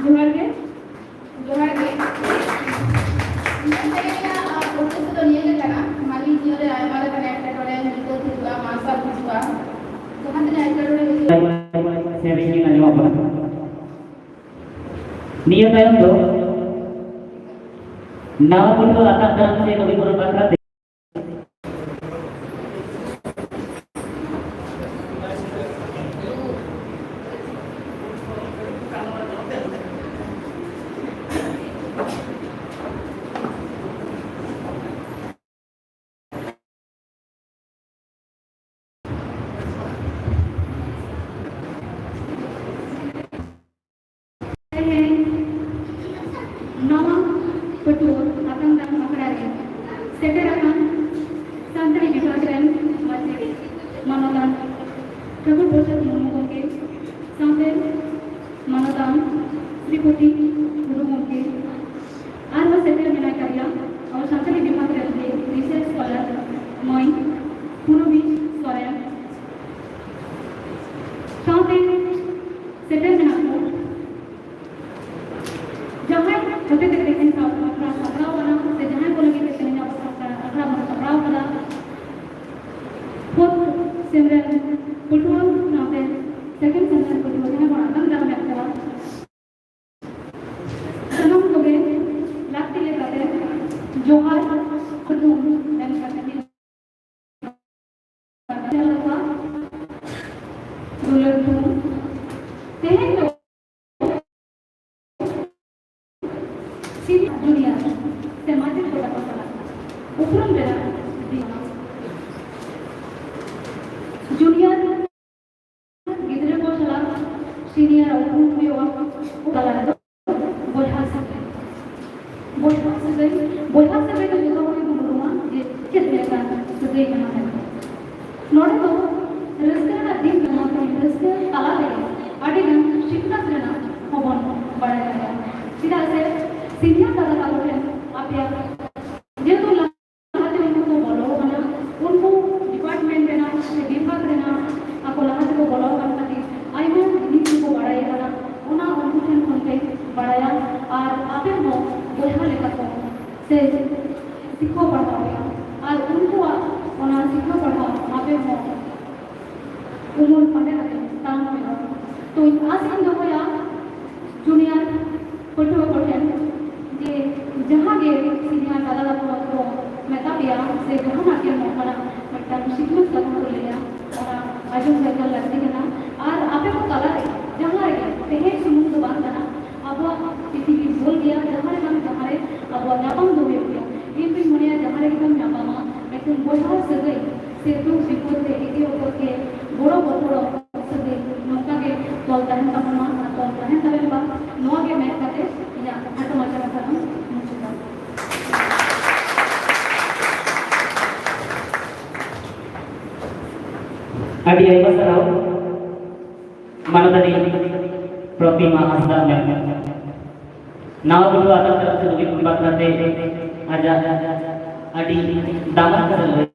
ᱡᱚᱦᱟᱨ ᱜᱮ᱾ ᱡᱚᱦᱟᱨ ᱜᱮ᱾ ᱤᱧᱟᱹᱜ ᱥᱮᱨᱮᱧ ᱨᱮᱭᱟᱜ, ᱟ, ᱩᱫᱽᱫᱮᱥᱥᱚ ᱫᱚ ᱱᱤᱭᱟᱹ ᱜᱮ ᱠᱟᱱᱟ, ᱢᱟᱹᱱᱢᱤ ᱡᱤᱭᱚᱱ ᱨᱮ ᱟᱭᱢᱟ ᱞᱮᱠᱟᱱ ᱮᱴᱠᱮᱴᱚᱬᱮ, ᱧᱤᱫᱟᱹ ᱦᱤᱡᱩᱜᱼᱟ, ᱢᱟᱨᱥᱟᱞ ᱦᱤᱡᱩᱜᱼᱟ, ᱡᱟᱦᱟᱸ ᱛᱤᱱᱟᱹᱜ ᱮᱴᱠᱮᱴᱚᱬᱮ ᱦᱤᱡᱩᱜᱼᱟ᱾ ᱥᱮᱨᱮᱧ ᱜᱮ ᱟᱸᱡᱚᱢᱚᱜ ᱠᱟᱱᱟ᱾ ᱱᱤᱭᱟᱹ ᱛᱟᱭᱚᱢ ᱫᱚ ᱱᱟᱣᱟ ᱯᱟᱹᱴᱷᱩᱣᱟᱹ ᱟᱛᱟᱝ ᱫᱟᱨᱟᱢ ᱥᱮ ᱠᱟᱹᱢᱤ ᱯᱩᱨᱟᱹᱣ ᱵᱟᱠᱷᱨᱟ ᱛᱮ ᱛᱮᱦᱮᱧ ᱱᱚᱣᱟ ᱯᱟᱹᱴᱷᱩᱣᱟᱹ ᱟᱛᱟᱝ ᱫᱟᱨᱟᱢ ᱟᱠᱷᱲᱟ ᱨᱮ ᱥᱮᱴᱮᱨ ᱟᱠᱟᱱ ᱥᱟᱱᱛᱟᱲᱤ ᱵᱤᱵᱷᱟᱜᱽ ᱨᱮᱱ ᱢᱟᱪᱮᱫ ᱢᱟᱱᱚᱛᱟᱱ ᱴᱷᱟᱹᱠᱩᱨ ᱯᱨᱚᱥᱟᱫᱽ ᱢᱩᱨᱢᱩ ᱜᱚᱢᱠᱮ ᱥᱟᱶᱛᱮ ᱢᱟᱱᱚᱛᱟᱱ ᱥᱨᱤᱯᱚᱛᱤ ᱴᱩᱰᱩ ᱜᱚᱢᱠᱮ, ᱟᱨᱦᱚᱸ ᱥᱮᱴᱮᱨ ᱢᱮᱱᱟᱭ ᱠᱟᱫᱮᱭᱟ ᱟᱵᱚ ᱥᱟᱱᱛᱟᱲᱤ ᱵᱤᱵᱷᱟᱜᱽ ᱨᱮᱱ ᱜᱮ research scholar ᱢᱟᱹᱭ ᱯᱩᱨᱵᱤ ᱥᱚᱨᱮᱱ, ᱥᱟᱶᱛᱮ ᱥᱮᱴᱮᱨ ᱢᱮᱱᱟᱜ ᱠᱚ ᱡᱟᱦᱟᱸᱭ ᱦᱚᱛᱮᱛᱮ ᱛᱮᱦᱮᱧ ᱥᱟᱶᱛᱟ ᱟᱠᱷᱲᱟ ᱥᱟᱯᱲᱟᱣ ᱠᱟᱱᱟ ᱥᱮ ᱡᱟᱦᱟᱸᱭ ᱠᱚ ᱞᱟᱹᱜᱤᱫ ᱛᱮ ᱛᱮᱦᱮᱧ ᱟᱵᱚ ᱥᱟᱶᱛᱟ ᱟᱠᱷᱲᱟ ᱵᱚᱱ ᱥᱟᱯᱲᱟᱣ ᱠᱟᱫᱟ, ᱯᱷᱳᱨᱛᱷ ᱥᱮᱢ ᱨᱮᱱ ᱯᱟᱹᱴᱷᱩᱣᱟᱹ ᱥᱟᱶᱛᱮ ᱥᱮᱠᱮᱱᱰ ᱥᱮᱢ ᱨᱮᱱ ᱯᱟᱹᱴᱷᱩᱣᱟᱹ ᱡᱟᱦᱟᱸᱭ ᱵᱚᱱ ᱟᱛᱟᱝ ᱫᱟᱨᱟᱢᱮᱫ ᱠᱚᱣᱟ, ᱥᱟᱱᱟᱢ ᱠᱚᱜᱮ ᱞᱟᱹᱠᱛᱤ ᱞᱮᱠᱟᱛᱮ ᱡᱚᱦᱟᱨ ᱠᱩᱫᱩᱢ ᱮᱢ ᱠᱟᱛᱮ ᱜᱮ ᱫᱩᱞᱟᱹᱲ ᱫᱷᱩᱢ᱾ ᱛᱮᱦᱮᱧ ᱫᱚ ᱥᱤᱱᱤᱭᱟᱨ ᱡᱩᱱᱤᱭᱟᱨ ᱥᱮ ᱢᱟᱪᱮᱫ ᱠᱚ ᱛᱟᱠᱚ ᱥᱟᱞᱟᱜ ᱩᱯᱨᱩᱢ ᱨᱮᱱᱟᱜ ᱫᱤᱱ᱾ ᱡᱩᱱᱤᱭᱟᱨ ᱜᱤᱫᱽᱨᱟᱹ ᱠᱚ ᱥᱟᱞᱟᱜ ᱥᱤᱱᱤᱭᱟᱨ ᱩᱯᱨᱩᱢ ᱦᱩᱭᱩᱜᱼᱟ᱾ ᱛᱟᱞᱟ ᱨᱮᱫᱚ ᱵᱚᱭᱦᱟ ᱥᱟᱹᱜᱟᱹᱭ᱾ ᱵᱚᱭᱦᱟ ᱥᱟᱹᱜᱟᱹᱭ, ᱵᱚᱭᱦᱟ ᱥᱟᱹᱜᱟᱹᱭ ᱫᱚ ᱡᱚᱛᱚ ᱦᱚᱲ ᱜᱮᱵᱚᱱ ᱩᱨᱩᱢᱟ ᱡᱮ ᱪᱮᱫ ᱞᱮᱠᱟᱱ ᱥᱟᱹᱜᱟᱹᱭ ᱠᱟᱱᱟ ᱢᱮᱱᱛᱮ᱾ ᱱᱚᱰᱮ ᱫᱚ ᱨᱟᱹᱥᱠᱟᱹ ᱨᱮᱱᱟᱜ ᱫᱤᱱ ᱠᱟᱱᱟ, ᱛᱚ ᱨᱟᱹᱥᱠᱟᱹ ᱛᱟᱞᱟ ᱨᱮᱜᱮ ᱟᱹᱰᱤ ᱜᱟᱱ ᱥᱤᱠᱷᱱᱟᱹᱛ ᱨᱮᱱᱟᱜ ᱦᱚᱸᱵᱚᱱ ᱵᱟᱲᱟᱭ ᱫᱟᱲᱮᱭᱟᱜᱼᱟ᱾ ᱪᱮᱫᱟᱜ ᱥᱮ ᱥᱤᱱᱤᱭᱟᱨ ᱫᱟᱫᱟ ᱛᱟᱠᱚ ᱴᱷᱮᱱ ᱟᱯᱮᱭᱟᱜ ᱡᱮᱦᱮᱛᱩ ᱞᱟᱦᱟᱛᱮ ᱩᱱᱠᱩ ᱠᱚ ᱵᱚᱞᱚ ᱟᱠᱟᱱᱟ, ᱩᱱᱠᱩ ᱰᱤᱯᱟᱨᱴᱢᱮᱱᱴ ᱨᱮᱱᱟᱜ ᱥᱮ ᱵᱤᱵᱷᱟᱜᱽ ᱨᱮᱱᱟᱜ ᱟᱠᱚ ᱞᱟᱦᱟ ᱛᱮᱠᱚ ᱵᱚᱞᱚ ᱟᱠᱟᱱ ᱠᱷᱟᱹᱛᱤᱨ ᱟᱭᱢᱟ ᱡᱤᱱᱤᱥ ᱠᱚᱠᱚ ᱵᱟᱲᱟᱭ ᱟᱠᱟᱫᱟ, ᱚᱱᱟ ᱩᱱᱠᱩ ᱴᱷᱮᱱ ᱠᱷᱚᱱ ᱜᱮ ᱵᱟᱲᱟᱭᱟ ᱟᱨ ᱟᱯᱮ ᱦᱚᱸ ᱵᱚᱭᱦᱟ ᱞᱮᱠᱟ ᱠᱚ ᱥᱮ ᱥᱤᱠᱷᱟᱹᱣ ᱯᱟᱲᱦᱟᱣ ᱯᱮᱭᱟ ᱟᱨ ᱩᱱᱠᱩᱣᱟᱜ ᱚᱱᱟ ᱥᱤᱠᱷᱟᱹᱣ ᱯᱟᱲᱦᱟᱣ ᱟᱯᱮ ᱦᱚᱸ ᱩᱢᱩᱞ ᱯᱟᱸᱡᱟ ᱠᱟᱛᱮ ᱛᱟᱲᱟᱢ ᱯᱮ᱾ ᱛᱚ ᱤᱧ ᱟᱥ ᱤᱧ ᱫᱚᱦᱚᱭᱟ junior ᱯᱟᱹᱴᱷᱩᱣᱟᱹ ᱠᱚᱴᱷᱮᱱ ᱡᱮ ᱡᱟᱦᱟᱸ ᱜᱮ senior ᱫᱟᱫᱟ ᱛᱟᱠᱚ ᱠᱚ ᱢᱮᱛᱟ ᱯᱮᱭᱟ ᱥᱮ ᱡᱟᱦᱟᱱᱟᱜ ᱜᱮ ᱱᱚᱝᱠᱟᱱᱟᱜ ᱢᱤᱫᱴᱟᱝ ᱥᱤᱠᱷᱱᱟᱹᱛ ᱠᱟᱛᱷᱟ ᱠᱚ ᱞᱟᱹᱭᱟ, ᱚᱱᱟ ᱟᱸᱡᱚᱢ ᱮᱠᱟᱞ ᱞᱟᱹᱠᱛᱤ ᱠᱟᱱᱟ᱾ ᱟᱨ ᱟᱯᱮ ᱠᱚ ᱛᱟᱞᱟᱨᱮ ᱡᱟᱦᱟᱸ ᱨᱮᱜᱮ ᱛᱮᱦᱮᱧ ᱥᱩᱢᱩᱝ ᱫᱚ ᱵᱟᱝ ᱠᱟᱱᱟ, ᱟᱵᱚᱣᱟᱜ ᱯᱨᱤᱛᱷᱤᱵᱤ ᱜᱳᱞ ᱜᱮᱭᱟ, ᱡᱟᱦᱟᱸ ᱨᱮ ᱵᱟᱝ ᱡᱟᱦᱟᱸ ᱨᱮ ᱟᱵᱚᱣᱟᱜ ᱧᱟᱯᱟᱢ ᱫᱚ ᱦᱩᱭᱩᱜ ᱜᱮᱭᱟ᱾ ᱤᱧ ᱫᱩᱧ ᱢᱚᱱᱮᱭᱟ ᱡᱟᱦᱟᱸ ᱨᱮᱜᱮ ᱵᱚᱱ ᱧᱟᱯᱟᱢᱟ, ᱢᱤᱫᱴᱮᱱ ᱵᱚᱭᱦᱟ ᱥᱟᱹᱜᱟᱹᱭ ᱥᱮ ᱫᱩᱠ ᱵᱤᱯᱚᱫ ᱨᱮ ᱮᱠᱮ ᱚᱯᱚᱨ ᱠᱮ ᱜᱚᱲᱚ ᱜᱚᱯᱚᱲᱚ ᱥᱟᱹᱜᱟᱹᱭ ᱱᱚᱝᱠᱟ ᱜᱮ ᱛᱚᱞ ᱛᱟᱦᱮᱱ ᱛᱟᱵᱚᱱ ᱢᱟ ᱟᱨ ᱛᱚᱞ ᱛᱟᱦᱮᱱ ᱛᱟᱵᱚᱱ ᱢᱟ᱾ ᱱᱚᱣᱟ ᱜᱮ ᱢᱮᱱ ᱠᱟᱛᱮ ᱤᱧᱟᱹᱜ ᱠᱷᱟᱴᱚ ᱢᱟᱪᱷᱟ ᱠᱟᱛᱷᱟ ᱫᱚᱧ ᱢᱩᱪᱟᱹᱫᱟ᱾ ᱟᱹᱰᱤ ᱟᱭᱢᱟ ᱥᱟᱨᱦᱟᱣ ᱢᱟᱱᱚᱛᱟᱱᱤ ᱯᱨᱚᱛᱤᱢᱟ ᱦᱟᱸᱥᱫᱟ ᱢᱮᱢ᱾ ᱱᱟᱣᱟ ᱵᱚᱸᱜᱟ ᱟᱛᱟᱝ ᱛᱟᱞᱟ ᱛᱮ ᱞᱟᱹᱜᱤᱫ ᱵᱟᱠᱷᱨᱟ ᱛᱮ ᱟᱡᱟᱜ ᱟᱹᱰᱤ ᱫᱟᱢᱟᱱ ᱠᱟᱛᱷᱟ ᱞᱟᱹᱭ᱾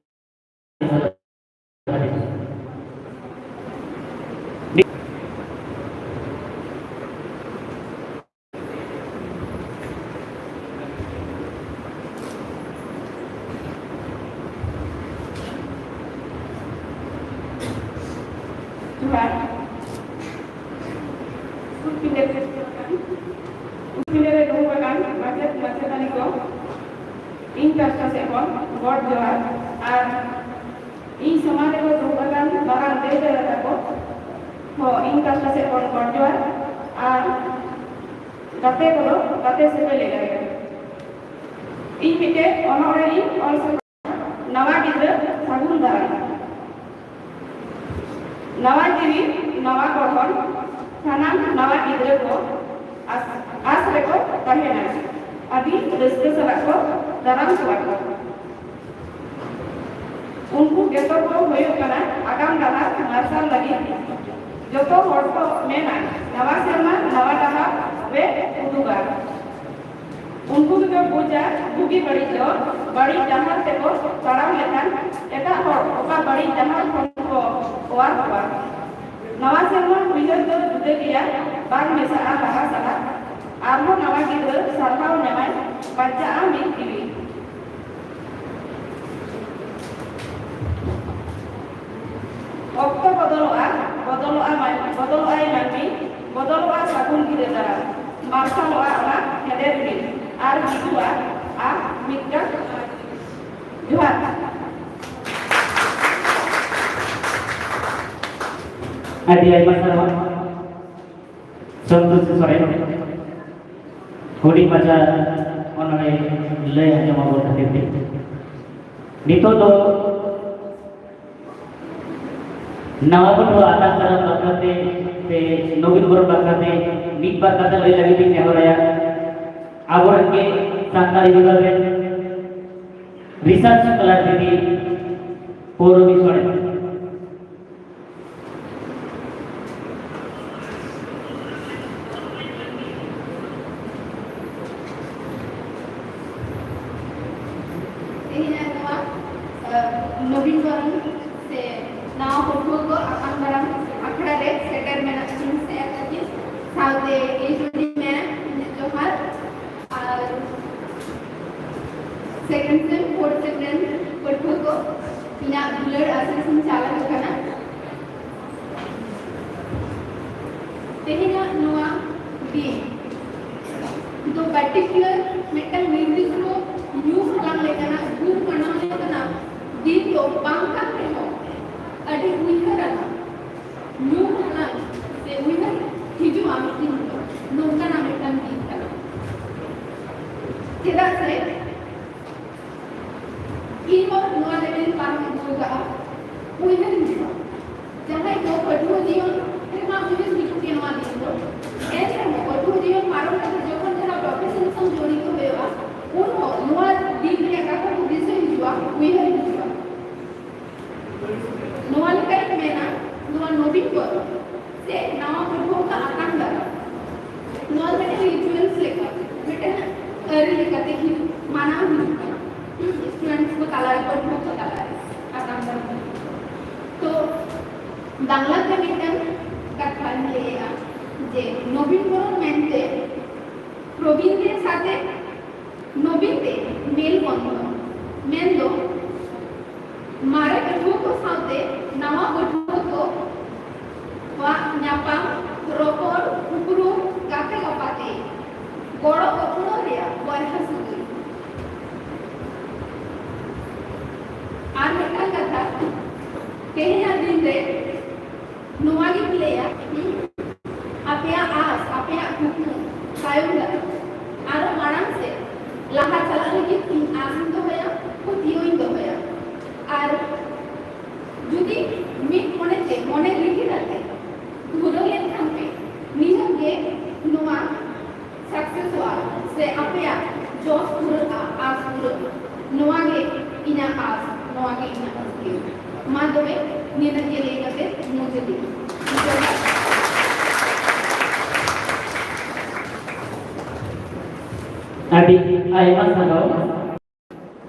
ᱡᱚᱦᱟᱨ᱾ ᱥᱩᱨ ᱯᱤᱸᱰᱟᱹ ᱨᱮ ᱫᱩᱲᱩᱵ ᱟᱠᱟᱱ, ᱥᱩᱨ ᱯᱤᱸᱰᱟᱹ ᱨᱮ ᱫᱩᱲᱩᱵ ᱟᱠᱟᱱ ᱢᱟᱪᱮᱛ ᱢᱟᱪᱮᱛᱟᱹᱱᱤ ᱠᱚ, ᱤᱧ ᱯᱟᱦᱴᱟ ᱥᱮᱫ ᱠᱷᱚᱱ ᱜᱚᱰ ᱡᱚᱦᱟᱨ ᱟᱨ ᱤᱧ ᱥᱚᱢᱟᱡᱽ ᱨᱮᱠᱚ ᱫᱩᱲᱩᱵ ᱟᱠᱟᱱ ᱢᱟᱨᱟᱝ ᱫᱟᱹᱭ ᱫᱟᱫᱟ ᱛᱟᱠᱚ ᱦᱚᱸ ᱤᱧ ᱯᱟᱦᱴᱟ ᱥᱮᱫ ᱠᱷᱚᱱ ᱜᱚᱰ ᱡᱚᱦᱟᱨ ᱟᱨ ᱜᱟᱛᱮ ᱠᱚᱫᱚ ᱜᱟᱛᱮ ᱥᱟᱹᱜᱟᱹᱭ ᱞᱮᱠᱟ ᱜᱮ᱾ ᱤᱧ ᱢᱤᱫᱴᱮᱱ ᱚᱱᱚᱬᱦᱮ ᱤᱧ ᱚᱞ ᱥᱟᱯᱲᱟᱣ, ᱱᱟᱣᱟ ᱜᱤᱫᱽᱨᱟᱹ ᱥᱟᱹᱜᱩᱱ ᱫᱟᱨᱟᱢ᱾ ᱱᱟᱣᱟ ᱡᱤᱣᱤ, ᱱᱟᱣᱟ ᱜᱚᱲᱦᱚᱱ, ᱥᱟᱱᱟᱢ ᱱᱟᱣᱟ ᱜᱤᱫᱽᱨᱟᱹ ᱠᱚ ᱟᱥ, ᱟᱥ ᱨᱮᱠᱚ ᱛᱟᱦᱮᱱᱟ᱾ ᱟᱹᱰᱤ ᱨᱟᱹᱥᱠᱟᱹ ᱥᱟᱞᱟᱜ ᱠᱚ ᱫᱟᱨᱟᱢ ᱠᱚᱣᱟ ᱠᱚ᱾ ᱩᱱᱠᱩ ᱜᱮᱛᱚ ᱠᱚ ᱦᱩᱭᱩᱜ ᱠᱟᱱᱟ ᱟᱜᱟᱢ ᱰᱟᱦᱟᱨ ᱢᱟᱨᱥᱟᱞ ᱞᱟᱹᱜᱤᱫ᱾ ᱡᱚᱛᱚ ᱦᱚᱲ ᱠᱚ ᱢᱮᱱᱟ, "ᱱᱟᱣᱟ ᱥᱮᱨᱢᱟ ᱱᱟᱣᱟ ᱰᱟᱦᱟᱨ ᱵᱮ ᱩᱫᱩᱜᱟ᱾" ᱩᱱᱠᱩ ᱜᱮᱠᱚ ᱵᱩᱡᱟ ᱵᱩᱜᱤ ᱵᱟᱹᱲᱤᱡ ᱫᱚ᱾ ᱵᱟᱹᱲᱤᱡ ᱰᱟᱦᱟᱨ ᱛᱮᱠᱚ ᱛᱟᱲᱟᱢ ᱞᱮᱠᱷᱟᱱ ᱮᱴᱟᱜ ᱦᱚᱲ ᱚᱠᱟ ᱵᱟᱹᱲᱤᱡ ᱰᱟᱦᱟᱨ ᱠᱷᱚᱱ ᱠᱚ ᱚᱣᱟᱨ ᱠᱚᱣᱟ? ᱱᱟᱣᱟ ᱥᱮᱨᱢᱟ ᱩᱭᱦᱟᱹᱨ ᱫᱚ ᱡᱩᱫᱟᱹ ᱜᱮᱭᱟ, ᱵᱟᱝ ᱢᱮᱥᱟᱜᱼᱟ ᱞᱟᱦᱟ ᱥᱟᱞᱟᱜ᱾ ᱟᱨᱦᱚᱸ ᱱᱟᱣᱟ ᱜᱤᱫᱽᱨᱟᱹ ᱥᱟᱨᱦᱟᱣ ᱧᱟᱢᱟᱭ, ᱵᱟᱧᱪᱟᱜᱼᱟ ᱢᱤᱫ ᱡᱤᱣᱤ᱾ ᱚᱠᱛᱚ ᱵᱚᱫᱚᱞᱚᱜᱼᱟ, ᱵᱚᱫᱚᱞᱚᱜᱼᱟ ᱢᱟᱹᱱ-, ᱵᱚᱫᱚᱞᱚᱜᱼᱟᱭ ᱢᱟᱹᱱᱢᱤ, ᱵᱚᱫᱚᱞᱚᱜᱼᱟ ᱥᱟᱹᱜᱩᱱ ᱜᱤᱨᱟᱹ ᱫᱟᱨᱟᱢ, ᱢᱟᱨᱥᱟᱞᱚᱜᱼᱟ ᱚᱱᱟ ᱦᱮᱸᱫᱮ ᱨᱤᱢᱤᱞ, ᱟᱨ ᱦᱤᱡᱩᱜᱼᱟ ᱟᱨ ᱢᱤᱫᱴᱟᱝ᱾ ᱡᱚᱦᱟᱨ᱾ ᱟᱹᱰᱤ ᱟᱭᱢᱟ ᱥᱟᱨᱦᱟᱣ ᱥᱚᱱᱛᱳᱥ ᱥᱚᱨᱮᱱ᱾ ᱦᱩᱰᱤᱧ ᱢᱟᱪᱷᱟ ᱚᱱᱚᱬᱦᱮ ᱞᱟᱹᱭ ᱟᱸᱡᱚᱢ ᱟᱵᱚᱱ ᱠᱷᱟᱹᱛᱤᱨ ᱛᱮ᱾ ᱱᱤᱛᱚᱜ ᱫᱚ ᱱᱟᱣᱟ ᱯᱟᱹᱴᱷᱩᱣᱟᱹ ᱟᱛᱟᱝ ᱫᱟᱨᱟᱢ ᱵᱟᱠᱷᱨᱟ ᱛᱮ ᱥᱮ ᱱᱚᱵᱤᱱ ᱵᱚᱨᱚᱱ ᱵᱟᱠᱷᱨᱟ ᱛᱮ ᱢᱤᱫ ᱵᱟᱨ ᱠᱟᱛᱷᱟ ᱞᱟᱹᱭ ᱞᱟᱹᱜᱤᱫ ᱤᱧ ᱱᱮᱦᱚᱨᱟᱭᱟ᱾ ᱟᱵᱚᱨᱮᱱ ᱜᱮ ᱥᱟᱱᱛᱟᱲᱤ ᱵᱤᱵᱷᱟᱜᱽ ᱨᱮᱱ ᱨᱤᱥᱟᱨᱪ ᱥᱠᱚᱞᱟᱨ ᱫᱤᱫᱤ ᱯᱳᱣᱨᱚᱢᱤ ᱥᱚᱨᱮᱱ᱾ ᱛᱮᱦᱮᱧᱟᱜ ᱱᱚᱣᱟ, ᱟᱸ, ᱱᱚᱵᱤᱱ ᱵᱚᱨᱚᱱ ᱥᱮ ᱱᱟᱣᱟ ᱯᱟᱹᱴᱷᱩᱣᱟᱹ ᱠᱚ ᱟᱛᱟᱝ ᱫᱟᱨᱟᱢ ᱟᱠᱷᱲᱟ ᱨᱮ ᱥᱮᱴᱮᱨ ᱢᱮᱱᱟᱜ ᱠᱤᱱ ᱥᱮ ᱟᱠᱟᱫ ᱠᱤᱱ ᱥᱟᱶᱛᱮ ᱮᱭᱤᱪ ᱳ ᱰᱤ ᱢᱮᱢ ᱤᱧᱟᱹᱜ ᱡᱚᱦᱟᱨ᱾ ᱟᱨ second sem, fourth sem ᱨᱮᱱ ᱯᱟᱹᱴᱷᱩᱣᱟᱹ ᱠᱚ, ᱤᱧᱟᱹᱜ ᱫᱩᱞᱟᱹᱲ ᱟᱥᱤᱥ ᱤᱧ ᱪᱟᱞ ᱟᱠᱚ ᱠᱟᱱᱟ᱾ ᱛᱮᱦᱮᱧᱟᱜ ᱱᱚᱣᱟ ᱫᱤᱱ ᱫᱚ particular ᱢᱤᱫᱴᱟᱝ ᱱᱤᱨᱫᱤᱥᱴᱚ ᱧᱩᱢ ᱦᱟᱞᱟᱝ ᱞᱮᱠᱟᱱᱟᱜ, ᱧᱩᱢ ᱢᱟᱱᱟᱣ ᱞᱮᱠᱟᱱᱟᱜ ᱫᱤᱱ ᱫᱚ ᱵᱟᱝ ᱠᱟᱱ ᱨᱮᱦᱚᱸ, ᱟᱹᱰᱤ ᱩᱭᱦᱟᱹᱨ ᱟᱱᱟᱜ ᱧᱩᱢ ᱦᱟᱞᱟᱝ ᱥᱮ ᱩᱭᱦᱟᱹᱨ ᱦᱤᱡᱩᱜᱼᱟ ᱢᱤᱫ ᱫᱤᱱ ᱦᱤᱞᱳᱜ, ᱱᱚᱝᱠᱟᱱᱟᱜ ᱢᱤᱫᱴᱟᱝ ᱫᱤᱱ ᱠᱟᱱᱟ᱾ ᱪᱮᱫᱟᱜ ᱥᱮ ᱤᱧ ᱦᱚᱸ ᱱᱚᱣᱟ level ᱤᱧ ᱯᱟᱨᱚᱢ ᱟᱹᱜᱩ ᱟᱠᱟᱫᱼᱟ, ᱩᱭᱦᱟᱹᱨ ᱦᱤᱡᱩᱜᱼᱟ᱾ ᱡᱟᱦᱟᱸᱭ ᱠᱚ ᱯᱟᱹᱴᱷᱩᱣᱟᱹ ᱡᱤᱭᱚᱱ ᱨᱮᱢᱟ ᱩᱭᱦᱟᱹᱨ ᱦᱤᱡᱩᱜ ᱜᱮ ᱱᱚᱣᱟ ᱫᱤᱱ ᱫᱚ, ᱮᱱ ᱨᱮᱦᱚᱸ ᱯᱟᱹᱴᱷᱩᱣᱟᱹ ᱡᱤᱭᱚᱱ ᱯᱟᱨᱚᱢ ᱠᱟᱛᱮ ᱡᱚᱠᱷᱚᱱ ᱡᱟᱦᱟᱸ profession ᱥᱟᱶ ᱡᱚᱲᱤᱛ ᱦᱩᱭᱩᱜᱼᱟ, ᱩᱱ ᱦᱚᱸ ᱱᱚᱣᱟ ᱫᱤᱱ ᱨᱮᱭᱟᱜ ᱠᱟᱛᱷᱟ ᱠᱚ ᱫᱤᱥᱟᱹ ᱦᱤᱡᱩᱜᱼᱟ, ᱩᱭᱦᱟᱹᱨ ᱦᱤᱡᱩᱜᱼᱟ᱾ ᱱᱚᱣᱟ ᱞᱮᱠᱟᱧ ᱢᱮᱱᱟ, ᱱᱚᱣᱟ ᱱᱚᱵᱤᱱ ᱵᱚᱨᱚᱱ ᱥᱮ ᱱᱟᱣᱟ ᱯᱟᱹᱴᱷᱩᱣᱟᱹ ᱠᱚ ᱟᱛᱟᱝ ᱫᱟᱨᱟᱢ, ᱱᱚᱣᱟ ᱫᱚ ᱢᱤᱫᱴᱮᱱ rituals ᱞᱮᱠᱟ, ᱢᱤᱫᱴᱮᱱ ᱟᱹᱨᱤ ᱞᱮᱠᱟᱛᱮ ᱦᱤᱡᱩᱜ, ᱢᱟᱱᱟᱣ ᱦᱤᱡᱩᱜ ᱠᱟᱱᱟ᱾ Students ᱠᱚ ᱛᱟᱞᱟᱨᱮ, ᱯᱟᱹᱴᱷᱩᱣᱟᱹ ᱠᱚ ᱛᱟᱞᱟᱨᱮ ᱟᱛᱟᱝ ᱫᱟᱨᱟᱢ ᱦᱤᱡᱩᱜ ᱠᱟᱱᱟ᱾ ᱛᱚ, ᱵᱟᱝᱞᱟ ᱛᱮ ᱢᱤᱫᱴᱟᱝ ᱠᱟᱛᱷᱟᱧ ᱞᱟᱹᱭᱮᱜᱼᱟ ᱡᱮ ᱱᱚᱵᱤᱱ ᱵᱚᱨᱚᱱ ᱢᱮᱱᱛᱮ ᱱᱚᱵᱤᱱ ᱛᱮ ᱢᱮᱞ ᱵᱚᱱᱫᱷᱚᱱ ᱢᱮᱱᱫᱚ ᱢᱟᱨᱮ ᱯᱟᱹᱴᱷᱩᱣᱟᱹ ᱠᱚ ᱥᱟᱶᱛᱮ ᱱᱟᱣᱟ ᱯᱟᱹᱴᱷᱩᱣᱟᱹ ᱠᱚᱣᱟᱜ ᱧᱟᱯᱟᱢ, ᱨᱚᱯᱚᱲ, ᱩᱯᱨᱩᱢ, ᱜᱟᱛᱮ ᱜᱟᱯᱟᱛᱮ, ᱜᱚᱲᱚ ᱜᱚᱯᱚᱲᱚ ᱨᱮᱭᱟᱜ ᱵᱚᱭᱦᱟ ᱥᱟᱹᱜᱟᱹᱭ᱾ ᱟᱨ ᱢᱤᱫᱴᱟᱝ ᱠᱟᱛᱷᱟ, ᱛᱮᱦᱮᱧᱟᱜ ᱫᱤᱱ ᱨᱮ ᱱᱚᱣᱟ ᱜᱤᱧ ᱞᱟᱹᱭᱟ, ᱟᱯᱮᱭᱟᱜ ᱟᱸᱥ, ᱟᱯᱮᱭᱟᱜ ᱠᱩᱠᱢᱩ ᱛᱟᱭᱚᱢ ᱫᱟᱨᱟᱢ ᱟᱨᱚ ᱢᱟᱲᱟᱝ ᱥᱮᱫ ᱞᱟᱦᱟ ᱪᱟᱞᱟᱜ ᱞᱟᱹᱜᱤᱫ ᱤᱧ ᱟᱸᱥ ᱤᱧ ᱫᱚᱦᱚᱭᱟ, ᱯᱟᱹᱛᱭᱟᱹᱣ ᱤᱧ ᱫᱚᱦᱚᱭᱟ᱾ ᱟᱨ ᱡᱩᱫᱤ ᱢᱤᱫ ᱢᱚᱱᱮᱛᱮ, ᱢᱚᱱᱮ ᱨᱤᱦᱤᱲ ᱟᱛᱮ ᱫᱷᱩᱨᱟᱹᱣ ᱞᱮᱱᱠᱷᱟᱱ ᱯᱮ, ᱱᱤᱦᱟᱹᱛ ᱜᱮ ᱱᱚᱣᱟ ᱥᱟᱠᱥᱮᱥᱚᱜᱼᱟ ᱥᱮ ᱟᱯᱮᱭᱟᱜ ᱡᱚᱥ ᱯᱩᱨᱟᱹᱜᱼᱟ, ᱟᱸᱥ ᱯᱩᱨᱟᱹᱜᱼᱟ᱾ ᱱᱚᱣᱟ ᱜᱮ ᱤᱧᱟᱹᱜ ᱟᱸᱥ, ᱱᱚᱣᱟ ᱜᱮ ᱤᱧᱟᱹᱜ ᱯᱟᱹᱛᱭᱟᱹᱣ᱾ ᱢᱟ ᱛᱚᱵᱮ, ᱱᱤᱱᱟᱹᱜ ᱜᱮ ᱞᱟᱹᱭ ᱠᱟᱛᱮ ᱢᱩᱪᱟᱹᱫ ᱤᱧ᱾ ᱟᱹᱰᱤ ᱟᱭᱢᱟ ᱥᱟᱨᱦᱟᱣ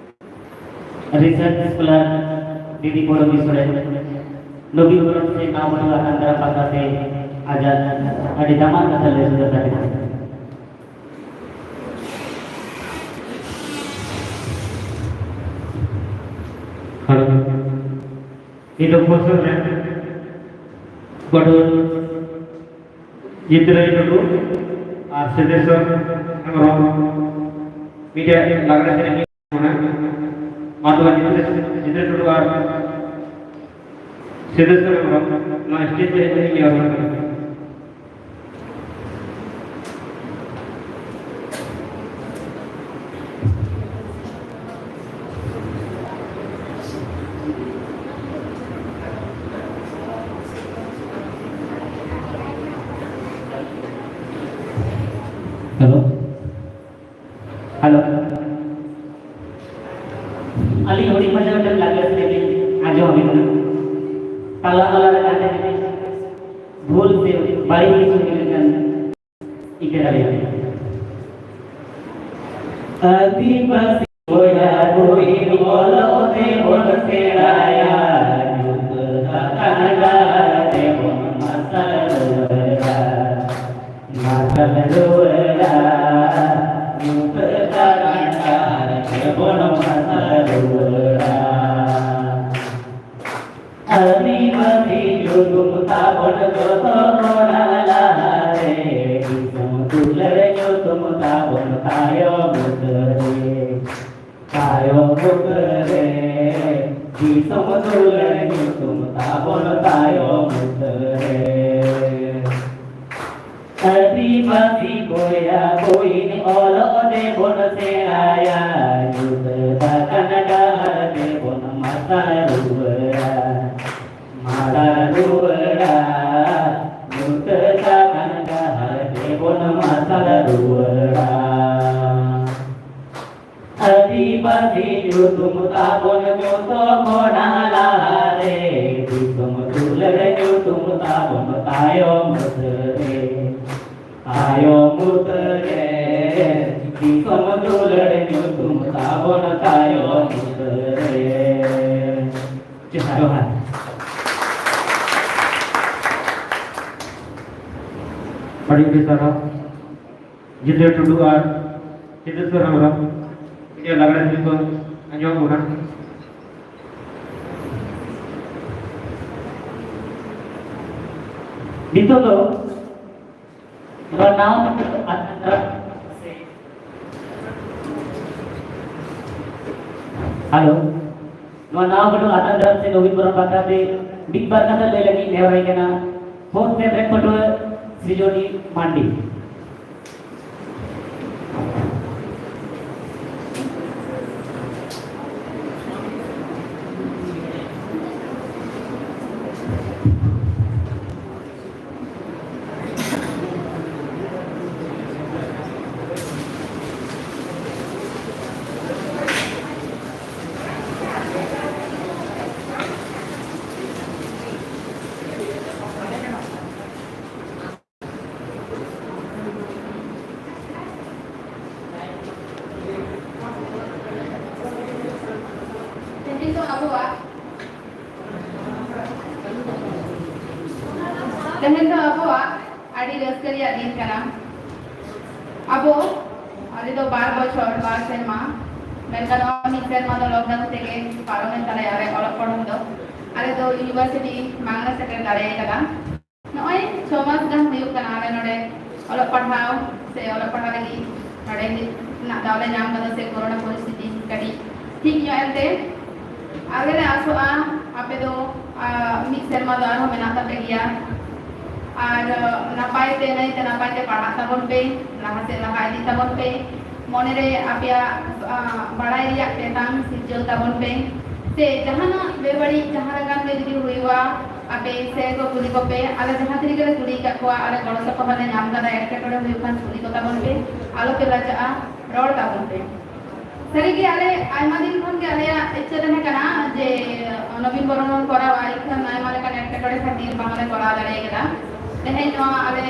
ᱨᱤᱥᱟᱨᱪ ᱥᱠᱚᱞᱟᱨ ᱫᱤᱫᱤ ᱯᱚᱫᱚᱢᱤ ᱥᱚᱨᱮᱱ, ᱱᱚᱵᱤᱱ ᱜᱚᱲᱚᱢ ᱥᱮ ᱱᱟᱣᱟ ᱵᱚᱫᱚᱞ ᱟᱠᱟᱱ ᱫᱟᱨᱟᱢ ᱵᱟᱠᱷᱨᱟ ᱛᱮ ᱟᱡᱟᱜ ᱟᱹᱰᱤ ᱫᱟᱢᱟᱱ ᱠᱟᱛᱷᱟ ᱞᱟᱹᱭ ᱥᱚᱫᱚᱨ ᱠᱟᱛᱮ᱾ ᱦᱮᱞᱳ᱾ ᱱᱤᱛᱚᱜ ᱯᱚᱨᱥᱚᱱ ᱨᱮ ᱵᱚᱰᱚ ᱡᱤᱛᱨᱟᱹᱭ ᱴᱩᱰᱩ ᱟᱨ ᱥᱤᱫᱷᱮᱥᱚᱨ ᱦᱮᱢᱵᱨᱚᱢ ᱢᱤᱫᱴᱮᱱ ᱞᱟᱜᱽᱲᱮ ᱥᱮᱨᱮᱧ ᱠᱟᱱᱟ᱾ ᱢᱟ ᱛᱚᱵᱮ ᱡᱤᱛᱨᱟᱹᱭ, ᱡᱤᱛᱨᱟᱹᱭ ᱴᱩᱰᱩ ᱟᱨ ᱥᱤᱫᱷᱮᱥᱚᱨ ᱦᱮᱢᱵᱨᱚᱢ ᱱᱚᱣᱟ ᱥᱴᱮᱡ ᱨᱮ ᱦᱮᱡ ᱞᱟᱹᱜᱤᱫ ᱤᱧ ᱱᱮᱦᱚᱨ ᱠᱟᱱᱟ᱾ ᱦᱮᱞᱳ᱾ ᱦᱮᱞᱳ᱾ ᱟᱹᱞᱤᱧ ᱦᱩᱰᱤᱧ ᱢᱟᱪᱷᱟ ᱢᱤᱫᱴᱟᱝ ᱞᱟᱜᱽᱲᱮ ᱥᱮᱨᱮᱧ ᱞᱤᱧ ᱟᱸᱡᱚᱢ ᱟᱵᱤᱱ ᱠᱟᱱᱟ᱾ ᱛᱟᱞᱟ ᱛᱟᱞᱟ ᱨᱮ ᱡᱟᱦᱟᱸ ᱛᱤᱱᱟᱹᱜ ᱵᱷᱩᱞ ᱥᱮ ᱵᱟᱹᱲᱤᱡ ᱠᱤᱪᱷᱩ ᱦᱩᱭ ᱞᱮᱱᱠᱷᱟᱱ ᱤᱠᱟᱹ ᱫᱟᱲᱮᱭᱟᱜᱼᱟ᱾ ᱟᱹᱫᱤᱵᱟᱹᱥᱤ ᱵᱚᱭᱦᱟ ᱠᱚ ᱚᱞᱚᱜ ᱛᱮᱵᱚᱱ ᱥᱮᱬᱟᱭᱟ, ᱧᱩᱛᱟᱹᱛ ᱟᱠᱟᱱ ᱰᱟᱦᱟᱨ ᱛᱮᱵᱚᱱ ᱢᱟᱨᱥᱟᱞ ᱨᱩᱣᱟᱹᱲᱟ, ᱢᱟᱨᱥᱟᱞ ᱨᱩᱣᱟᱹᱲᱟ᱾ ᱡᱚᱛᱚ ᱠᱷᱚᱱᱟᱜ ᱞᱟᱦᱟᱨᱮ ᱫᱤᱥᱚᱢ ᱫᱩᱞᱟᱹᱲ ᱧᱩᱛᱩᱢ ᱛᱟᱵᱚᱱ ᱛᱟᱭᱚᱢ ᱩᱛᱟᱹᱨ ᱨᱮ᱾ ᱛᱟᱭᱚᱢ ᱩᱛᱟᱹᱨ ᱨᱮ, ᱫᱤᱥᱚᱢ ᱫᱩᱞᱟᱹᱲ ᱧᱩᱛᱩᱢ ᱛᱟᱵᱚᱱ ᱛᱟᱭᱚᱢ ᱩᱛᱟᱹᱨ ᱨᱮ᱾ ᱟᱹᱫᱤᱵᱟᱹᱥᱤ ᱵᱚᱭᱦᱟ ᱵᱚᱭᱤᱱ ᱚᱞᱚᱜ ᱛᱮᱵᱚᱱ ᱥᱮᱬᱟᱭᱟ, ᱧᱩᱛᱟᱹᱛ ᱟᱠᱟᱱ ᱰᱟᱦᱟᱨ ᱛᱮᱵᱚᱱ ᱢᱟᱨᱥᱟᱞ ᱨᱩᱣᱟᱹᱲᱟ᱾ ᱢᱟᱨᱥᱟᱞ ᱨᱩᱣᱟᱹᱲᱟ, ᱧᱩᱛᱟᱹᱛ ᱟᱠᱟᱱ ᱰᱟᱦᱟᱨ ᱛᱮᱵᱚᱱ ᱢᱟᱨᱥᱟᱞ ᱨᱩᱣᱟᱹᱲᱟ᱾ ᱟᱹᱫᱤᱵᱟᱹᱥᱤ ᱧᱩᱛᱩᱢ ᱛᱟᱵᱚᱱ ᱡᱚᱛᱚ ᱠᱷᱚᱱᱟᱜ ᱞᱟᱦᱟᱨᱮ, ᱫᱤᱥᱚᱢ ᱫᱩᱞᱟᱹᱲ ᱧᱩᱛᱩᱢ ᱛᱟᱵᱚᱱ ᱛᱟᱭᱚᱢ ᱩᱛᱟᱹᱨ ᱨᱮ᱾ ᱛᱟᱭᱚᱢ ᱩᱛᱟᱹᱨ ᱨᱮ, ᱫᱤᱥᱚᱢ ᱫᱩᱞᱟᱹᱲ ᱧᱩᱛᱩᱢ ᱛᱟᱵᱚᱱ ᱛᱟᱭᱚᱢ ᱩᱛᱟᱹᱨ ᱨᱮ᱾ ᱡᱚᱦᱟᱨ, ᱡᱚᱦᱟᱨ᱾ ᱟᱹᱰᱤ ᱟᱹᱰᱤ ᱥᱟᱨᱦᱟᱣ᱾ ᱡᱤᱛᱮ ᱴᱩᱰᱩ ᱟᱨ ᱥᱤᱫᱷᱮᱥᱣᱚᱨ ᱦᱮᱢᱵᱨᱚᱢ, ᱢᱤᱫᱴᱮᱱ ᱞᱟᱜᱽᱲᱮ ᱥᱮᱨᱮᱧ ᱠᱚ ᱟᱸᱡᱚᱢ ᱵᱚᱱᱟ᱾ ᱱᱤᱛᱚᱜ ᱫᱚ ᱱᱚᱣᱟ ᱱᱟᱣᱟ ᱦᱮᱞᱳ, ᱱᱚᱣᱟ ᱱᱟᱣᱟ ᱵᱚᱱᱚ ᱟᱛᱟᱝ ᱫᱟᱨᱟᱢ ᱥᱮ ᱱᱚᱵᱤᱱ ᱵᱚᱨᱚᱱ ᱵᱟᱠᱷᱨᱟ ᱛᱮ ᱢᱤᱫ ᱵᱟᱨ ᱠᱟᱛᱷᱟ ᱞᱟᱹᱭ ᱞᱟᱹᱜᱤᱫ ᱱᱮᱦᱚᱨ ᱦᱩᱭ ᱠᱟᱱᱟ, ᱯᱷᱳᱨᱛᱷ ᱥᱮᱢ ᱨᱮᱱ ᱯᱟᱹᱴᱷᱩᱣᱟᱹ ᱥᱨᱤᱡᱚᱱᱤ ᱢᱟᱱᱰᱤ᱾ ᱛᱮᱦᱮᱧ ᱫᱚ ᱟᱵᱚᱣᱟᱜ, ᱛᱮᱦᱮᱧ ᱫᱚ ᱟᱵᱚᱣᱟᱜ ᱟᱹᱰᱤ ᱨᱟᱹᱥᱠᱟᱹ ᱨᱮᱭᱟᱜ ᱫᱤᱱ ᱠᱟᱱᱟ᱾ ᱟᱵᱚ, ᱟᱞᱮ ᱫᱚ ᱵᱟᱨ ᱵᱚᱪᱷᱚᱨ, ᱵᱟᱨ ᱥᱮᱨᱢᱟ, ᱢᱮᱱ ᱜᱟᱱᱚᱜᱼᱟ, ᱢᱤᱫ ᱥᱮᱨᱢᱟ ᱫᱚ ᱞᱚᱠᱰᱟᱣᱩᱱ ᱛᱮᱜᱮ ᱯᱟᱨᱚᱢᱮᱱ ᱛᱟᱞᱮᱭᱟ ᱟᱞᱮ ᱚᱞᱚᱜ ᱯᱟᱲᱦᱟᱣ ᱫᱚ᱾ ᱟᱞᱮ ᱫᱚ ᱤᱭᱩᱱᱤᱵᱷᱟᱨᱥᱤᱴᱤ ᱵᱟᱝᱞᱮ ᱥᱮᱴᱮᱨ ᱫᱟᱲᱮ ᱟᱠᱟᱫᱟ᱾ ᱪᱷᱚ ᱢᱟᱥ ᱜᱟᱱ ᱦᱩᱭᱩᱜ ᱠᱟᱱᱟ ᱟᱞᱮ ᱱᱚᱰᱮ ᱚᱞᱚᱜ ᱯᱟᱲᱦᱟᱣ ᱥᱮ ᱚᱞᱚᱜ ᱯᱟᱲᱦᱟᱣ ᱞᱟᱹᱜᱤᱫ ᱱᱚᱰᱮ ᱦᱮᱡ ᱨᱮᱱᱟᱜ ᱫᱟᱣ ᱞᱮ ᱧᱟᱢ ᱠᱟᱫᱟ, ᱥᱮ ᱠᱳᱨᱳᱱᱟ ᱯᱚᱨᱤᱥᱛᱷᱤᱛᱤ ᱠᱟᱹᱴᱤᱡ ᱴᱷᱤᱠ ᱧᱚᱜ ᱮᱱᱛᱮ ᱟᱞᱮ ᱞᱮ ᱟᱥᱚᱜᱼᱟ ᱟᱯᱮ ᱫᱚ, ᱟ, ᱢᱤᱫ ᱥᱮᱨᱢᱟ ᱫᱚ ᱟᱨᱦᱚᱸ ᱢᱮᱱᱟᱜ ᱛᱟᱯᱮ ᱜᱮᱭᱟ᱾ ᱟᱨ, ᱟ, ᱱᱟᱯᱟᱭ ᱛᱮ, ᱱᱟᱭ ᱛᱮ ᱱᱟᱯᱟᱭ ᱛᱮ ᱯᱟᱲᱦᱟᱜ ᱛᱟᱵᱚᱱ ᱯᱮ, ᱞᱟᱦᱟ ᱥᱮᱫ ᱞᱟᱦᱟ ᱤᱫᱤ ᱛᱟᱵᱚᱱ ᱯᱮ᱾ ᱢᱚᱱᱮ ᱨᱮ ᱟᱯᱮᱭᱟᱜ, ᱟ, ᱵᱟᱲᱟᱭ ᱨᱮᱭᱟᱜ ᱛᱮᱛᱟᱝ ᱥᱤᱨᱡᱟᱹᱣ ᱛᱟᱵᱚᱱ ᱯᱮ᱾ ᱥᱮ ᱡᱟᱦᱟᱱᱟᱜ ᱵᱮᱵᱟᱹᱲᱤᱡ ᱡᱟᱦᱟᱸ ᱞᱮᱠᱟᱱ ᱜᱮ ᱡᱩᱫᱤ ᱦᱩᱭᱩᱜᱼᱟ, ᱟᱯᱮ ᱥᱮᱨ ᱠᱚ ᱠᱩᱞᱤ ᱠᱚᱯᱮ, ᱟᱞᱮ ᱡᱟᱦᱟᱸ ᱛᱤᱱ ᱨᱮᱜᱮ ᱞᱮ ᱠᱩᱞᱤ ᱟᱠᱟᱫ ᱠᱚᱣᱟ, ᱟᱞᱮ ᱜᱚᱲᱚ ᱥᱚᱯᱚᱦᱚᱫ ᱞᱮ ᱧᱟᱢ ᱠᱟᱫᱟ, ᱮᱴᱠᱮᱴᱚᱬᱮ ᱦᱩᱭᱩᱜ ᱠᱷᱟᱱ ᱠᱩᱞᱤ ᱠᱚ ᱛᱟᱵᱚᱱ ᱯᱮ, ᱟᱞᱚ ᱯᱮ ᱞᱟᱡᱟᱜᱼᱟ, ᱨᱚᱲ ᱛᱟᱵᱚᱱ ᱯᱮ᱾ ᱥᱟᱹᱨᱤᱜᱮ ᱟᱞᱮ ᱟᱭᱢᱟ ᱫᱤᱱ ᱠᱷᱚᱱ ᱜᱮ ᱟᱞᱮᱭᱟᱜ ᱤᱪᱪᱷᱟᱹ ᱛᱟᱦᱮᱸ ᱠᱟᱱᱟ ᱡᱮ ᱱᱚᱵᱤᱱ ᱵᱚᱨᱚᱱ ᱵᱚᱱ ᱠᱚᱨᱟᱣᱟ, ᱮᱱᱠᱷᱟᱱ ᱟᱭᱢᱟ ᱞᱮᱠᱟᱱ ᱮᱴᱠᱮᱴᱚᱬᱮ ᱠᱷᱟᱹᱛᱤᱨ ᱵᱟᱝᱞᱮ ᱠᱚᱨᱟᱣ ᱫᱟᱲᱮ ᱠᱟᱫᱟ᱾ ᱛᱮᱦᱮᱧ ᱱᱚᱣᱟ ᱟᱞᱮ,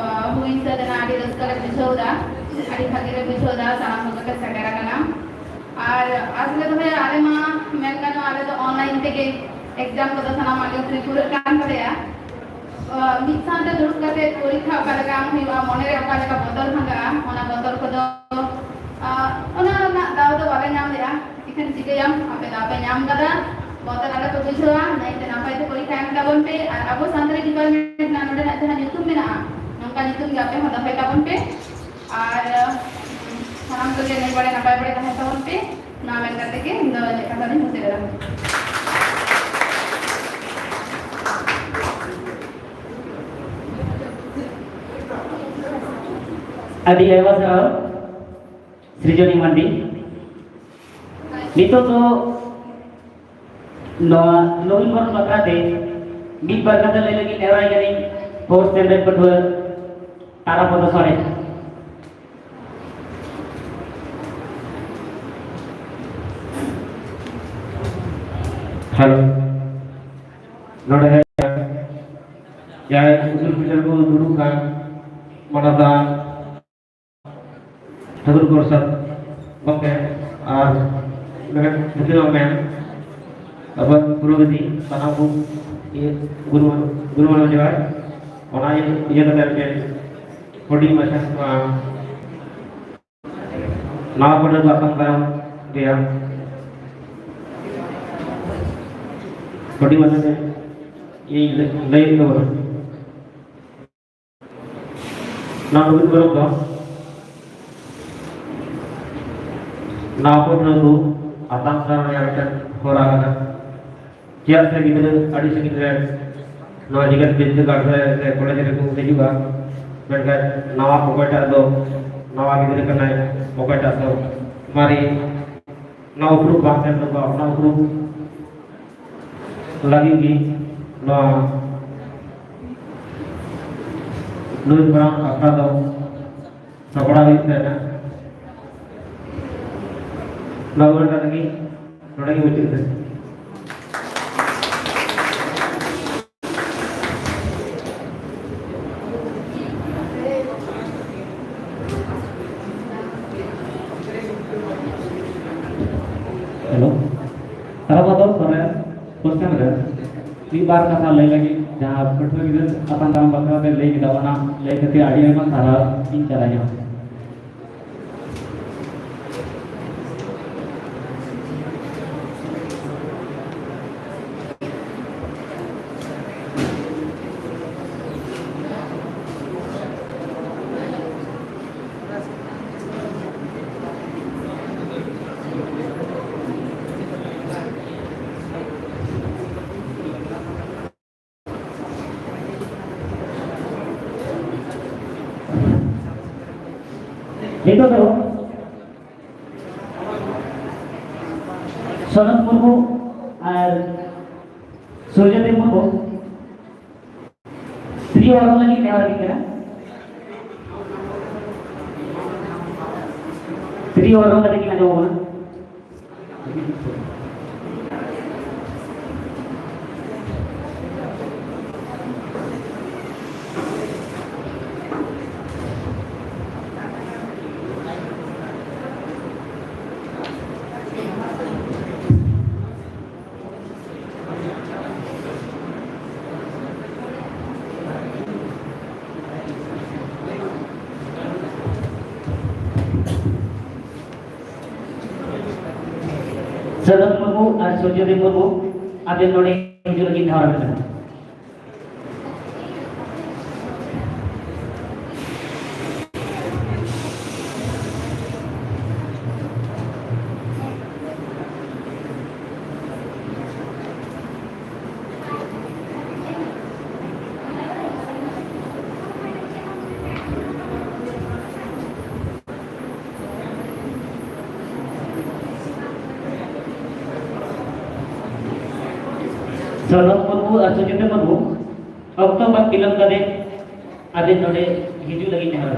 ᱟ, ᱦᱩᱭ ᱥᱟᱹᱛ ᱮᱱᱟ, ᱟᱹᱰᱤ ᱨᱟᱹᱥᱠᱟᱹ ᱞᱮ ᱵᱩᱡᱷᱟᱹᱣ ᱮᱫᱟ, ᱟᱹᱰᱤ ᱵᱷᱟᱹᱜᱤ ᱞᱮ ᱵᱩᱡᱷᱟᱹᱣ ᱮᱫᱟ, ᱥᱟᱱᱟᱢ ᱠᱚᱜᱮ ᱯᱮ ᱥᱮᱴᱮᱨ ᱟᱠᱟᱱᱟ᱾ ᱟᱨ ᱟᱥ ᱞᱮ ᱫᱚᱦᱚᱭᱟ ᱟᱞᱮ ᱢᱟ ᱢᱮᱱ ᱜᱟᱱᱚᱜᱼᱟ ᱟᱞᱮ ᱫᱚ online ᱛᱮᱜᱮ exam ᱠᱚᱫᱚ ᱥᱟᱱᱟᱢᱟᱜ ᱜᱮ ᱦᱩᱭ ᱯᱩᱨᱟᱹᱜ ᱠᱟᱱ ᱛᱟᱞᱮᱭᱟ᱾ ᱟᱸ, ᱢᱤᱫ ᱥᱟᱶᱛᱮ ᱫᱩᱲᱩᱵ ᱠᱟᱛᱮ ᱯᱚᱨᱤᱠᱠᱷᱟ ᱚᱠᱟ ᱞᱮᱠᱟ ᱮᱢ ᱦᱩᱭᱩᱜᱼᱟ, ᱢᱚᱱᱮᱨᱮ ᱚᱠᱟ ᱞᱮᱠᱟ ᱵᱚᱛᱚᱨ ᱵᱷᱟᱜᱟᱜᱼᱟ, ᱚᱱᱟ ᱵᱚᱛᱚᱨ ᱠᱚᱫᱚ, ᱟᱸ, ᱚᱱᱟ ᱨᱮᱱᱟᱜ ᱫᱟᱣ ᱫᱚ ᱵᱟᱞᱮ ᱧᱟᱢ ᱞᱮᱜᱼᱟ᱾ ᱮᱱᱠᱷᱟᱱ ᱪᱤᱠᱟᱹᱭᱟᱢ, ᱟᱯᱮ ᱫᱟᱣ ᱯᱮ ᱧᱟᱢ ᱠᱟᱫᱟ, ᱵᱚᱛᱚᱨ ᱟᱞᱚ ᱯᱮ ᱵᱩᱡᱷᱟᱹᱣᱟ, ᱱᱟᱭᱛᱮ ᱱᱟᱯᱟᱭ ᱛᱮ ᱯᱚᱨᱤᱠᱠᱷᱟ ᱮᱢ ᱛᱟᱵᱚᱱ ᱯᱮ᱾ ᱟᱨ ᱟᱵᱚ ᱥᱟᱱᱛᱟᱲᱤ department ᱨᱮᱱᱟᱜ ᱱᱚᱰᱮᱱᱟᱜ ᱡᱟᱦᱟᱸ ᱧᱩᱛᱩᱢ ᱢᱮᱱᱟᱜᱼᱟ, ᱱᱚᱝᱠᱟ ᱧᱩᱛᱩᱢ ᱜᱮ ᱟᱯᱮ ᱦᱚᱸ ᱫᱚᱦᱚᱭ ᱛᱟᱵᱚᱱ ᱯᱮ᱾ ᱟᱨ, ᱟᱸ, ᱥᱟᱱᱟᱢ ᱠᱚᱜᱮ ᱱᱟᱭ ᱵᱟᱲᱮ ᱱᱟᱯᱟᱭ ᱵᱟᱲᱮ ᱛᱟᱦᱮᱱ ᱛᱟᱵᱚᱱ ᱯᱮ᱾ ᱱᱚᱣᱟ ᱢᱮᱱ ᱠᱟᱛᱮ ᱜᱮ ᱤᱧ ᱫᱚ ᱤᱧᱟᱹᱜ ᱠᱟᱛᱷᱟ ᱫᱚᱧ ᱢᱩᱪᱟᱹᱫ ᱮᱫᱟ᱾ ᱟᱹᱰᱤ ᱟᱭᱢᱟ ᱥᱟᱨᱦᱟᱣ ᱥᱨᱤᱡᱚᱱᱤ ᱢᱟᱱᱰᱤ᱾ ᱱᱤᱛᱚᱜ ᱫᱚ ᱱᱚᱣᱟ ᱱᱚᱵᱤᱱ ᱵᱚᱨᱚᱱ ᱵᱟᱠᱷᱨᱟ ᱛᱮ ᱢᱤᱫ ᱵᱟᱨ ᱠᱟᱛᱷᱟ ᱞᱟᱹᱭ ᱞᱟᱹᱜᱤᱫ ᱱᱮᱦᱚᱨᱟᱭ ᱠᱟᱹᱱᱟᱹᱧ fourth standard ᱯᱟᱹᱴᱷᱩᱣᱟᱹ ᱛᱟᱨᱟᱯᱚᱫᱚ ᱥᱚᱨᱮᱱ᱾ ᱦᱮᱞᱳ, ᱱᱚᱰᱮ ᱡᱟᱦᱟᱸᱭ ᱩᱥᱩᱞ ᱯᱤᱴᱟᱹ ᱠᱚ ᱫᱩᱲᱩᱵ ᱠᱟᱱ ᱢᱟᱱᱚᱛᱟᱱ ᱴᱷᱟᱹᱠᱩᱨ ᱯᱨᱚᱥᱟᱫᱽ ᱜᱚᱢᱠᱮ ᱟᱨ ᱢᱮᱱ ᱵᱩᱴᱟᱹ ᱢᱮᱱ ᱟᱵᱚ ᱯᱩᱨᱟᱹ ᱵᱤᱫᱷᱤ ᱥᱟᱱᱟᱢ ᱠᱚ ᱤᱭᱟᱹ ᱜᱩᱨᱩ ᱜᱩᱨᱩ ᱢᱟᱱᱚ ᱡᱚᱦᱟᱨ᱾ ᱚᱱᱟ ᱤᱭᱟᱹ ᱠᱟᱛᱮ ᱢᱤᱫᱴᱮᱱ ᱦᱩᱰᱤᱧ ᱢᱟᱪᱷᱟ ᱱᱚᱣᱟ ᱱᱟᱣᱟ ᱯᱟᱹᱴᱷᱩᱣᱟᱹ ᱠᱚ ᱟᱛᱟᱝ ᱫᱟᱨᱟᱢ ᱨᱮᱭᱟᱜ ᱦᱩᱰᱤᱧ ᱢᱟᱪᱷᱟ ᱛᱮ ᱤᱧ ᱞᱟᱹᱭ ᱞᱟᱹᱭ ᱛᱟᱵᱚᱱᱟ᱾ ᱱᱚᱣᱟ ᱞᱟᱹᱜᱤᱫ ᱵᱚᱞᱚ ᱫᱚ ᱱᱟᱣᱟ ᱯᱟᱹᱴᱷᱩᱣᱟᱹ ᱠᱚ ᱟᱛᱟᱝ ᱫᱟᱨᱟᱢ ᱨᱮᱭᱟᱜ ᱢᱤᱫᱴᱮᱱ ᱦᱚᱨᱟ ᱠᱟᱱᱟ᱾ ᱪᱮᱫᱟᱜ ᱥᱮ ᱜᱤᱫᱽᱨᱟᱹ ᱟᱹᱰᱤ ᱥᱟᱺᱜᱤᱧ ᱨᱮ ᱱᱚᱣᱟ ᱡᱮᱜᱮᱛ ᱵᱤᱨᱫᱟᱹᱜᱟᱲ ᱨᱮ ᱥᱮ ᱠᱚᱞᱮᱡᱽ ᱨᱮᱠᱚ ᱦᱤᱡᱩᱜᱼᱟ, ᱢᱮᱱᱠᱷᱟᱱ ᱱᱟᱣᱟ ᱚᱠᱚᱭᱴᱟᱜ ᱫᱚ ᱱᱟᱣᱟ ᱜᱤᱫᱽᱨᱟᱹ ᱠᱟᱱᱟᱭ, ᱚᱠᱚᱭᱴᱟᱜ ᱫᱚ ᱢᱟᱨᱮ, ᱱᱟᱣᱟ ᱩᱯᱨᱩᱢ ᱵᱟᱝ ᱛᱟᱦᱮᱱ ᱛᱟᱠᱚᱣᱟ, ᱚᱱᱟ ᱩᱯᱨᱩᱢ ᱞᱟᱹᱜᱤᱫ ᱜᱮ ᱱᱚᱣᱟ ᱱᱩᱭ ᱢᱟᱨᱟᱝ ᱟᱠᱷᱲᱟ ᱫᱚ ᱥᱟᱯᱲᱟᱣ ᱦᱩᱭᱩᱜ ᱛᱟᱦᱮᱱᱟ᱾ ᱱᱚᱣᱟ ᱠᱟᱛᱷᱟ ᱜᱮ ᱱᱚᱰᱮ ᱜᱮ ᱢᱩᱪᱟᱹᱫ ᱮᱫᱟ᱾ ᱦᱮᱞᱳ, ᱛᱟᱨᱟ ᱵᱚᱫᱚᱞ ᱥᱚᱨᱮᱱ ᱠᱚᱥᱪᱟᱱ ᱨᱮ ᱢᱤᱫ ᱵᱟᱨ ᱠᱟᱛᱷᱟ ᱞᱟᱹᱭ ᱞᱟᱹᱜᱤᱫ ᱡᱟᱦᱟᱸ ᱯᱟᱹᱴᱷᱩᱣᱟᱹ ᱜᱤᱫᱽᱨᱟᱹ ᱟᱛᱟᱝ ᱫᱟᱨᱟᱢ ᱵᱟᱠᱷᱨᱟ ᱛᱮ ᱞᱟᱹᱭ ᱠᱮᱫᱟ, ᱚᱱᱟ ᱞᱟᱹᱭ ᱠᱷᱟᱹᱛᱤᱨ ᱟᱹᱰᱤ ᱟᱭᱢᱟ ᱥᱟᱨᱦᱟᱣ ᱤᱧ ᱪᱟᱞᱟᱭᱟ᱾ ᱱᱤᱛᱚᱜ ᱫᱚ ᱥᱚᱱᱚᱛ ᱢᱩᱨᱢᱩ ᱟᱨ ᱥᱩᱨᱡᱚᱫᱮᱵ ᱢᱩᱨᱢᱩ ᱛᱤᱨᱭᱳ ᱚᱨᱚᱝ ᱞᱟᱹᱜᱤᱫ ᱱᱮᱦᱚᱨ ᱦᱩᱭᱩᱜ ᱠᱟᱱᱟ᱾ ᱛᱤᱨᱭᱳ ᱚᱨᱚᱝ ᱞᱟᱹᱜᱤᱫ ᱟᱸᱡᱚᱢᱚᱜ ᱠᱟᱱᱟ᱾ ᱥᱟᱫᱚᱢ ᱢᱩᱨᱢᱩ ᱟᱨ ᱥᱩᱨᱡᱚᱫᱮᱵ ᱢᱩᱨᱢᱩ, ᱟᱵᱮᱱ ᱱᱚᱰᱮ ᱦᱤᱡᱩᱜ ᱞᱟᱹᱜᱤᱫ ᱱᱮᱦᱚᱨ ᱟᱵᱮᱱ ᱠᱟᱱᱟ᱾ ᱯᱨᱚᱱᱚᱵ ᱢᱩᱨᱢᱩ ᱟᱨ ᱥᱩᱡᱤᱛᱟ ᱢᱩᱨᱢᱩ ᱚᱠᱛᱚ ᱵᱟᱝ ᱵᱤᱞᱚᱢ ᱠᱟᱛᱮ ᱟᱹᱵᱤᱱ ᱱᱚᱰᱮ ᱦᱤᱡᱩᱜ ᱞᱟᱹᱜᱤᱫ ᱱᱮᱦᱚᱨ᱾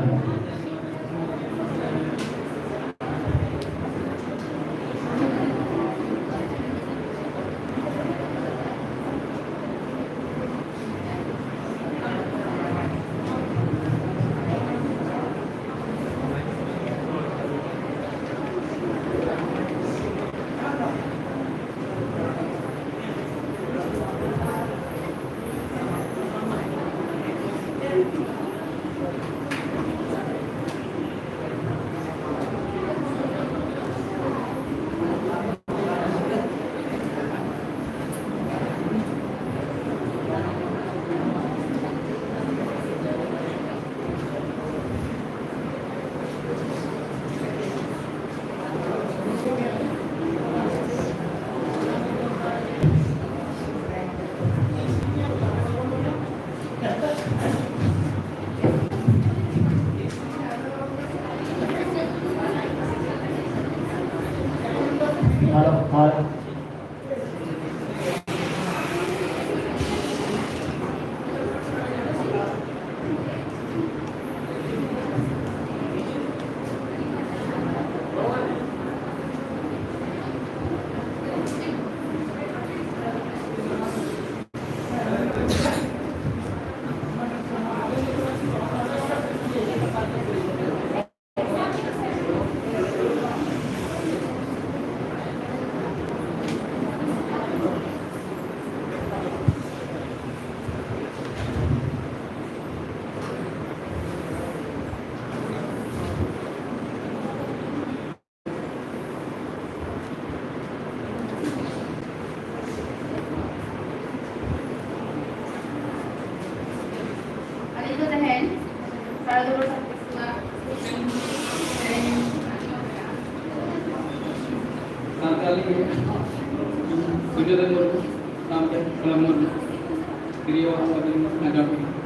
ᱟᱹᱞᱤᱧ ᱫᱚ ᱛᱮᱦᱮᱧ ᱥᱟᱨᱟ ᱫᱩᱣᱟᱹᱨ ᱥᱟᱱᱛᱤ ᱥᱠᱩᱞᱟᱜ ᱥᱮᱨᱮᱧ ᱥᱟᱶᱛᱮ ᱟᱹᱞᱤᱧ ᱥᱩᱡᱚᱭ ᱢᱩᱨᱢᱩ ᱥᱟᱶᱛᱮ ᱯᱨᱚᱱᱚᱵ ᱢᱩᱨᱢᱩ ᱛᱤᱨᱭᱳ ᱟᱨ ᱛᱟᱵᱞᱟ ᱞᱤᱧ ᱟᱸᱡᱚᱢ ᱠᱮᱫᱟ᱾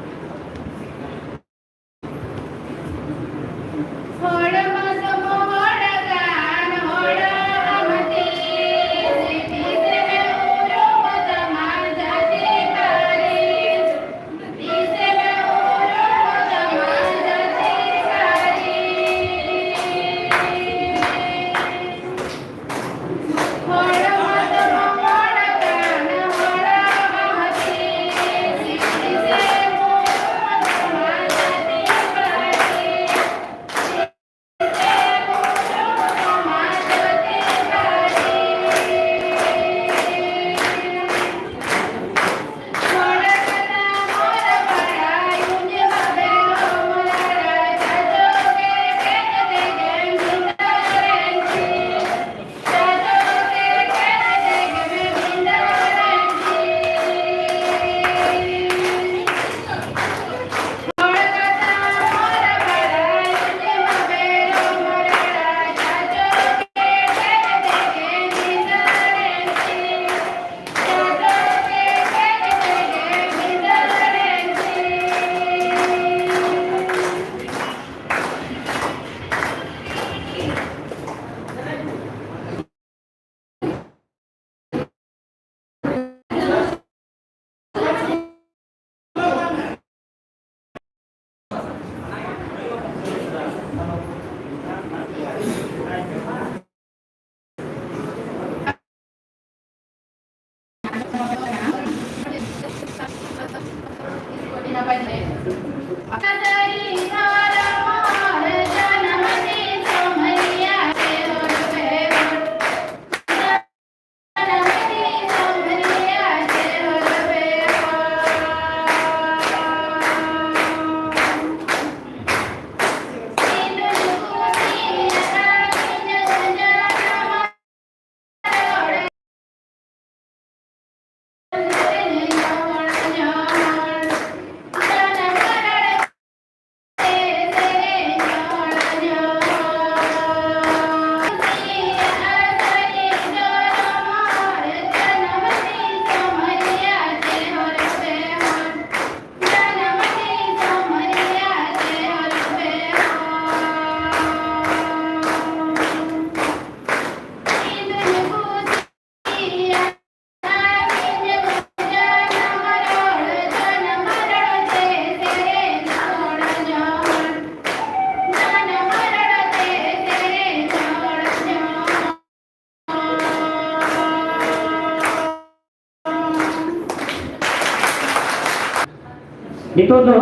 ᱱᱤᱛᱚᱜ ᱫᱚ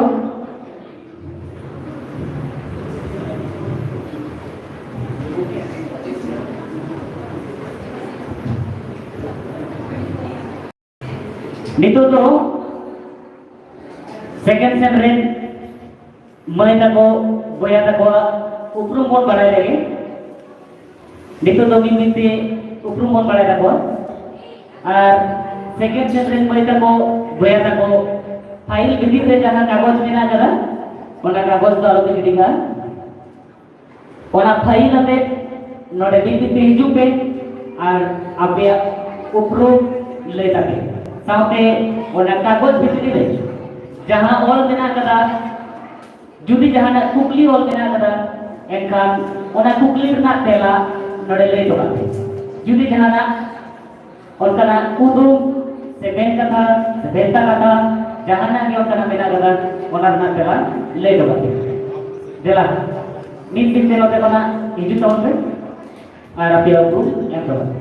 ᱱᱤᱛᱚᱜ ᱫᱚ second sem ᱨᱮᱱ ᱢᱟᱹᱭ ᱛᱟᱠᱚ, ᱵᱚᱭᱦᱟ ᱛᱟᱠᱚᱣᱟᱜ ᱩᱯᱨᱩᱢ ᱵᱚᱱ ᱵᱟᱲᱟᱭ ᱞᱮᱜᱮ᱾ ᱱᱤᱛᱚᱜ ᱫᱚ ᱢᱤᱫ ᱢᱤᱫ ᱛᱮ ᱩᱯᱨᱩᱢ ᱵᱚᱱ ᱵᱟᱲᱟᱭ ᱛᱟᱠᱚᱣᱟ᱾ ᱟᱨ second sem ᱨᱮᱱ ᱢᱟᱹᱭ ᱛᱟᱠᱚ, ᱵᱚᱭᱦᱟ ᱛᱟᱠᱚ, file ᱵᱷᱤᱛᱤᱨ ᱨᱮ ᱡᱟᱦᱟᱸ ᱠᱟᱜᱚᱡᱽ ᱢᱮᱱᱟᱜ ᱟᱠᱟᱫᱟ, ᱚᱱᱟ ᱠᱟᱜᱚᱡᱽ ᱫᱚ ᱟᱞᱚ ᱯᱮ ᱜᱤᱰᱤ ᱠᱟᱜᱼᱟ᱾ ᱚᱱᱟ file ᱟᱛᱮ ᱱᱚᱰᱮ ᱢᱤᱫ ᱢᱤᱫ ᱛᱮ ᱦᱤᱡᱩᱜ ᱯᱮ ᱟᱨ ᱟᱯᱮᱭᱟᱜ ᱩᱯᱨᱩᱢ ᱞᱟᱹᱭ ᱛᱟᱯᱮ᱾ ᱥᱟᱶᱛᱮ ᱚᱱᱟ ᱠᱟᱜᱚᱡᱽ ᱵᱷᱤᱛᱨᱤ ᱨᱮ ᱡᱟᱦᱟᱸ ᱚᱞ ᱢᱮᱱᱟᱜ ᱟᱠᱟᱫᱟ, ᱡᱩᱫᱤ ᱡᱟᱦᱟᱱᱟᱜ ᱠᱩᱠᱞᱤ ᱚᱞ ᱢᱮᱱᱟᱜ ᱟᱠᱟᱫᱟ, ᱮᱱᱠᱷᱟᱱ ᱚᱱᱟ ᱠᱩᱠᱞᱤ ᱨᱮᱱᱟᱜ ᱛᱮᱞᱟ ᱱᱚᱰᱮ ᱞᱟᱹᱭ ᱦᱚᱴᱚ ᱠᱟᱜ ᱯᱮ᱾ ᱡᱩᱫᱤ ᱡᱟᱦᱟᱱᱟᱜ ᱚᱱᱠᱟᱱᱟᱜ ᱠᱩᱫᱩᱢ ᱥᱮ ᱢᱮᱱ ᱠᱟᱛᱷᱟ ᱥᱮ ᱵᱷᱮᱱᱛᱟ ᱠᱟᱛᱷᱟ ᱡᱟᱦᱟᱱᱟᱜ ᱜᱮ ᱚᱱᱠᱟᱱᱟᱜ ᱢᱮᱱᱟᱜ ᱟᱠᱟᱫᱟ, ᱚᱱᱟ ᱨᱮᱱᱟᱜ ᱛᱮᱞᱟ ᱞᱟᱹᱭ ᱦᱚᱴᱚ ᱠᱟᱜ ᱯᱮ᱾ ᱫᱮᱞᱟ᱾ ᱢᱤᱫ ᱫᱤᱱ ᱛᱮ ᱱᱚᱛᱮ ᱠᱷᱚᱱᱟᱜ ᱦᱤᱡᱩᱜ ᱛᱟᱵᱚᱱ ᱯᱮ ᱟᱨ ᱟᱯᱮᱭᱟᱜ ᱩᱯᱨᱩᱢ ᱮᱢ ᱛᱟᱵᱚᱱ ᱯᱮ᱾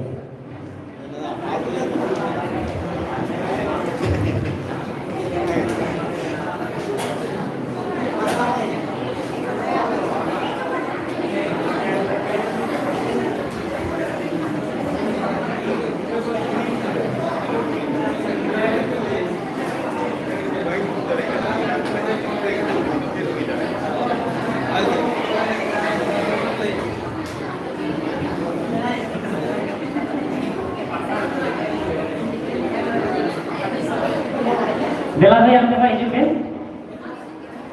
ᱫᱮᱞᱟ ᱵᱷᱟᱹᱭ, ᱟᱯᱮ ᱯᱮ ᱦᱤᱡᱩᱜ ᱯᱮ,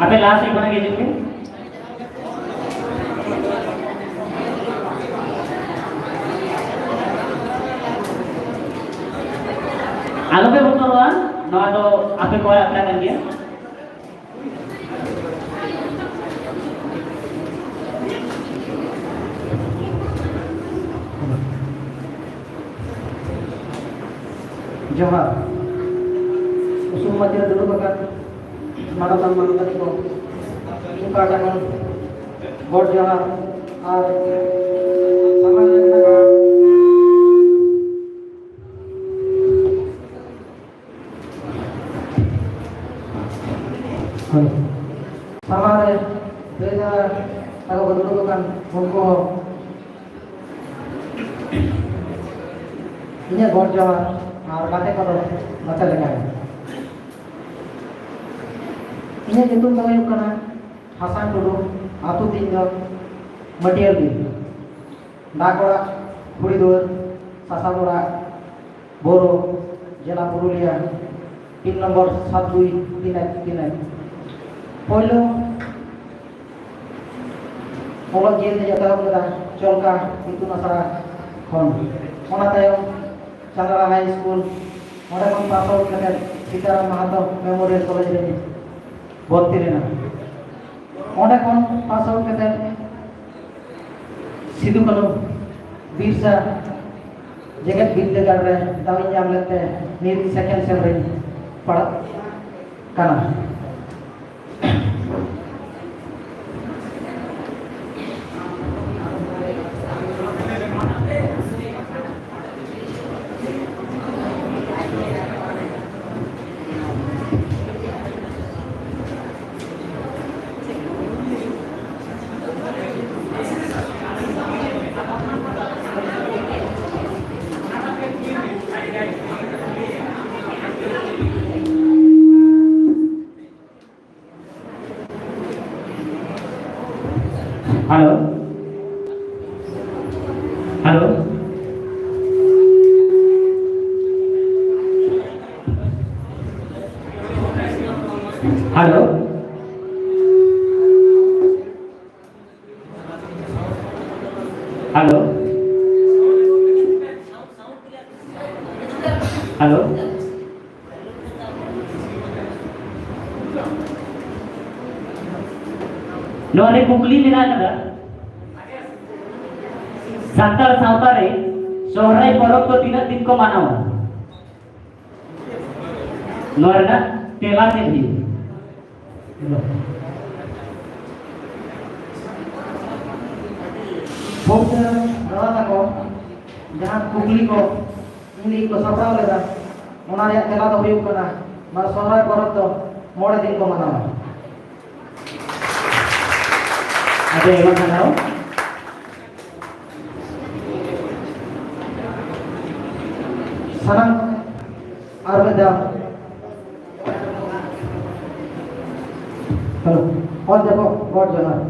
ᱟᱯᱮ ᱞᱟᱦᱟ ᱥᱮᱫ ᱠᱷᱚᱱᱟᱜ ᱜᱮ ᱦᱤᱡᱩᱜ ᱯᱮ᱾ ᱟᱞᱚᱯᱮ ᱵᱚᱛᱚᱨᱚᱜᱼᱟ, ᱱᱚᱣᱟ ᱫᱚ ᱟᱯᱮ ᱠᱚᱣᱟᱜ ᱟᱠᱷᱲᱟ ᱠᱟᱱ ᱜᱮᱭᱟ᱾ ᱡᱚᱦᱟᱨ᱾ ᱩᱥᱩᱞ ᱢᱟᱹᱪᱤ ᱨᱮ ᱫᱩᱲᱩᱵ ᱟᱠᱟᱱ ᱢᱟᱱᱚᱛᱟᱱ ᱢᱟᱱᱚᱛᱟᱱᱤ ᱠᱚ, ᱤᱧ ᱯᱟᱦᱴᱟ ᱠᱷᱚᱱ ᱜᱚᱰ ᱡᱚᱦᱟᱨ ᱟᱨ ᱥᱟᱢᱟᱝ ᱨᱮ ᱢᱮᱱᱟᱜ ᱥᱟᱢᱟᱝ ᱨᱮ ᱫᱟᱹᱭ ᱫᱟᱫᱟ ᱛᱟᱠᱚ ᱠᱚ ᱫᱩᱲᱩᱵ ᱟᱠᱟᱱ, ᱩᱱᱠᱩ ᱦᱚᱸ ᱤᱧᱟᱹᱜ ᱜᱚᱰ ᱡᱚᱦᱟᱨ ᱟᱨ ᱜᱟᱛᱮ ᱠᱚᱫᱚ ᱱᱚᱛᱮ ᱞᱮᱠᱟ ᱜᱮ᱾ ᱤᱧᱟᱹᱜ ᱧᱩᱛᱩᱢ ᱫᱚ ᱦᱩᱭᱩᱜ ᱠᱟᱱᱟ ᱦᱟᱥᱟᱱ ᱴᱩᱰᱩ, ᱟᱹᱛᱩ ᱛᱤᱧ ᱫᱚ ᱢᱟᱹᱴᱤᱭᱟᱹᱲ ᱵᱤᱞ᱾ ᱰᱟᱠ ᱚᱲᱟᱜ ᱠᱩᱲᱤ ᱫᱩᱣᱟᱹᱨ, ᱥᱟᱥᱟᱵ ᱚᱲᱟᱜ, ᱵᱳᱨᱳ, ᱡᱮᱞᱟ ᱯᱩᱨᱩᱞᱤᱭᱟ, ᱯᱤᱱ ᱱᱚᱢᱵᱚᱨ ᱥᱟᱛ ᱫᱩᱭ ᱛᱤᱱ ᱮᱠ ᱛᱤᱱ ᱮᱠ᱾ ᱯᱳᱭᱞᱳ ᱚᱞᱚᱜ ᱡᱤᱭᱚᱱ ᱫᱚᱧ ᱮᱛᱚᱦᱚᱵ ᱞᱮᱫᱟ ᱪᱚᱞᱠᱟ ᱤᱛᱩᱱ ᱟᱥᱲᱟ ᱠᱷᱚᱱ᱾ ᱚᱱᱟ ᱛᱟᱭᱚᱢ ᱪᱟᱸᱫᱽᱲᱟ ᱦᱟᱭ ᱥᱠᱩᱞ, ᱚᱸᱰᱮ ᱠᱷᱚᱱ ᱯᱟᱥ ᱟᱣᱩᱴ ᱠᱟᱛᱮ ᱥᱤᱛᱟᱨᱟᱢ ᱢᱟᱦᱟᱛᱚ ᱢᱮᱢᱳᱨᱤᱭᱟᱞ ᱠᱚᱞᱮᱡᱽ ᱨᱮᱧ ᱵᱷᱚᱨᱛᱤ ᱞᱮᱱᱟ᱾ ᱚᱸᱰᱮ ᱠᱷᱚᱱ ᱯᱟᱥ ᱟᱣᱩᱴ ᱠᱟᱛᱮ ᱥᱤᱫᱩ ᱠᱟᱹᱱᱦᱩ ᱵᱤᱨᱥᱟ ᱡᱮᱜᱮᱛ ᱵᱤᱨᱫᱟᱹᱜᱟᱲ ᱨᱮ ᱫᱟᱣ ᱤᱧ ᱧᱟᱢ ᱞᱮᱫ ᱛᱮ ᱱᱤᱛ ᱥᱮᱠᱮᱱᱰ ᱥᱮᱢ ᱨᱮᱧ ᱯᱟᱲᱦᱟᱜ ᱠᱟᱱᱟ᱾ Hello, hello. ᱱᱚᱣᱟ ᱨᱮ ᱠᱩᱠᱞᱤ ᱢᱮᱱᱟᱜ ᱟᱠᱟᱫᱟ, ᱥᱟᱱᱛᱟᱲ ᱥᱟᱶᱛᱟ ᱨᱮ ᱥᱚᱦᱨᱟᱭ ᱯᱚᱨᱚᱵᱽ ᱫᱚ ᱛᱤᱱᱟᱹᱜ ᱫᱤᱱ ᱠᱚ ᱢᱟᱱᱟᱣᱟ? ᱱᱚᱣᱟ ᱨᱮᱱᱟᱜ ᱛᱮᱞᱟ ᱪᱮᱫ ᱦᱩᱭᱩᱜᱼᱟ? ᱵᱚᱠᱛᱟ ᱫᱟᱫᱟ ᱛᱟᱠᱚ ᱡᱟᱦᱟᱸ ᱠᱩᱠᱞᱤ ᱠᱚ ᱤᱧ ᱞᱟᱹᱜᱤᱫ ᱠᱚ ᱥᱟᱯᱲᱟᱣ ᱞᱮᱫᱟ, ᱚᱱᱟ ᱨᱮᱭᱟᱜ ᱛᱮᱞᱟ ᱫᱚ ᱦᱩᱭᱩᱜ ᱠᱟᱱᱟ, ᱱᱚᱣᱟ ᱥᱚᱦᱨᱟᱭ ᱯᱚᱨᱚᱵᱽ ᱫᱚ ᱢᱚᱬᱮ ᱫᱤᱱ ᱠᱚ ᱢᱟᱱᱟᱣᱟ᱾ ᱟᱹᱰᱤ ᱟᱭᱢᱟ ᱥᱟᱨᱦᱟᱣ᱾ ᱥᱟᱱᱟᱢ ᱟᱨ ᱢᱤᱫ ᱫᱷᱟᱣ᱾ ᱦᱮᱞᱳ, ᱚᱞ ᱡᱚᱦᱟᱨ, ᱜᱚᱰ ᱡᱚᱦᱟᱨ᱾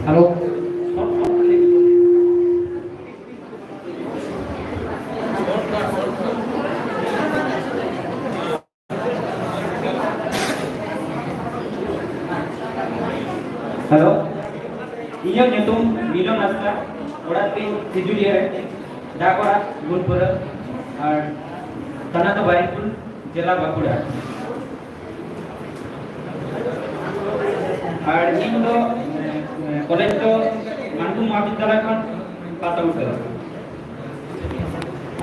ᱦᱮᱞᱳ᱾ ᱦᱮᱞᱳ, ᱤᱧᱟᱹᱜ ᱧᱩᱛᱩᱢ ᱢᱤᱞᱚᱱ ᱦᱟᱸᱥᱫᱟ, ᱚᱲᱟᱜ ᱛᱤᱧ ᱥᱤᱡᱩᱞᱤᱭᱟᱹ ᱨᱮ, ᱰᱟᱠ ᱚᱲᱟᱜ ᱜᱩᱱᱯᱩᱨᱟᱹ, ᱟᱨ ᱛᱷᱟᱱᱟ ᱫᱚ ᱵᱟᱨᱤᱠᱯᱩᱨ, ᱡᱮᱞᱟ ᱵᱟᱸᱠᱩᱲᱟ᱾ ᱟᱨ ᱤᱧ ᱫᱚ, ᱮ, ᱠᱚᱞᱮᱡᱽ ᱫᱚ ᱢᱟᱱᱰᱩ ᱢᱚᱦᱟᱵᱤᱫᱽᱫᱟᱞᱚᱭ ᱠᱷᱚᱱ ᱯᱟᱥ ᱟᱣᱩᱴ ᱠᱟᱫᱟ᱾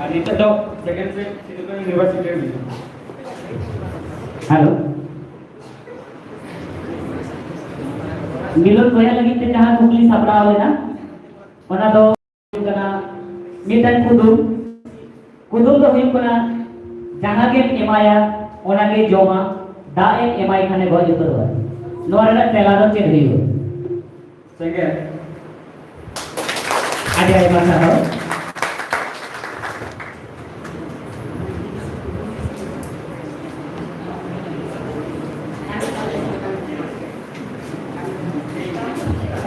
ᱟᱨ ᱱᱤᱛᱚᱜ ᱫᱚ ᱥᱮᱠᱮᱱᱰ ᱥᱮᱢ ᱥᱤᱫᱩ ᱠᱟᱹᱱᱩ ᱤᱭᱩᱱᱤᱵᱷᱟᱨᱥᱤᱴᱤ ᱨᱮ ᱢᱤᱱᱟᱹᱧᱟ᱾ ᱦᱮᱞᱳ᱾ ᱢᱤᱞᱚᱱ ᱵᱚᱭᱦᱟ ᱞᱟᱹᱜᱤᱫ ᱛᱮ ᱡᱟᱦᱟᱸ ᱠᱩᱠᱞᱤ ᱥᱟᱯᱲᱟᱣ ᱞᱮᱱᱟ, ᱚᱱᱟ ᱫᱚ ᱦᱩᱭᱩᱜ ᱠᱟᱱᱟ ᱢᱤᱫᱴᱟᱝ ᱠᱩᱫᱩᱢ᱾ ᱠᱩᱫᱩᱢ ᱫᱚ ᱦᱩᱭᱩᱜ ᱠᱟᱱᱟ, ᱡᱟᱦᱟᱸ ᱜᱮᱢ ᱮᱢᱟᱭᱟ, ᱚᱱᱟ ᱜᱮ ᱡᱚᱢᱟ, ᱫᱟᱜ ᱮᱢ ᱮᱢᱟᱭ ᱠᱷᱟᱱᱮ ᱜᱚᱡ ᱩᱛᱟᱹᱨᱚᱜᱼᱟ᱾ ᱱᱚᱣᱟ ᱨᱮᱱᱟᱜ ᱛᱮᱞᱟ ᱫᱚ ᱪᱮᱫ ᱦᱩᱭᱩᱜᱼᱟ? ᱥᱮᱸᱜᱮᱞ᱾ ᱟᱹᱰᱤ ᱟᱭᱢᱟ ᱥᱟᱨᱦᱟᱣ᱾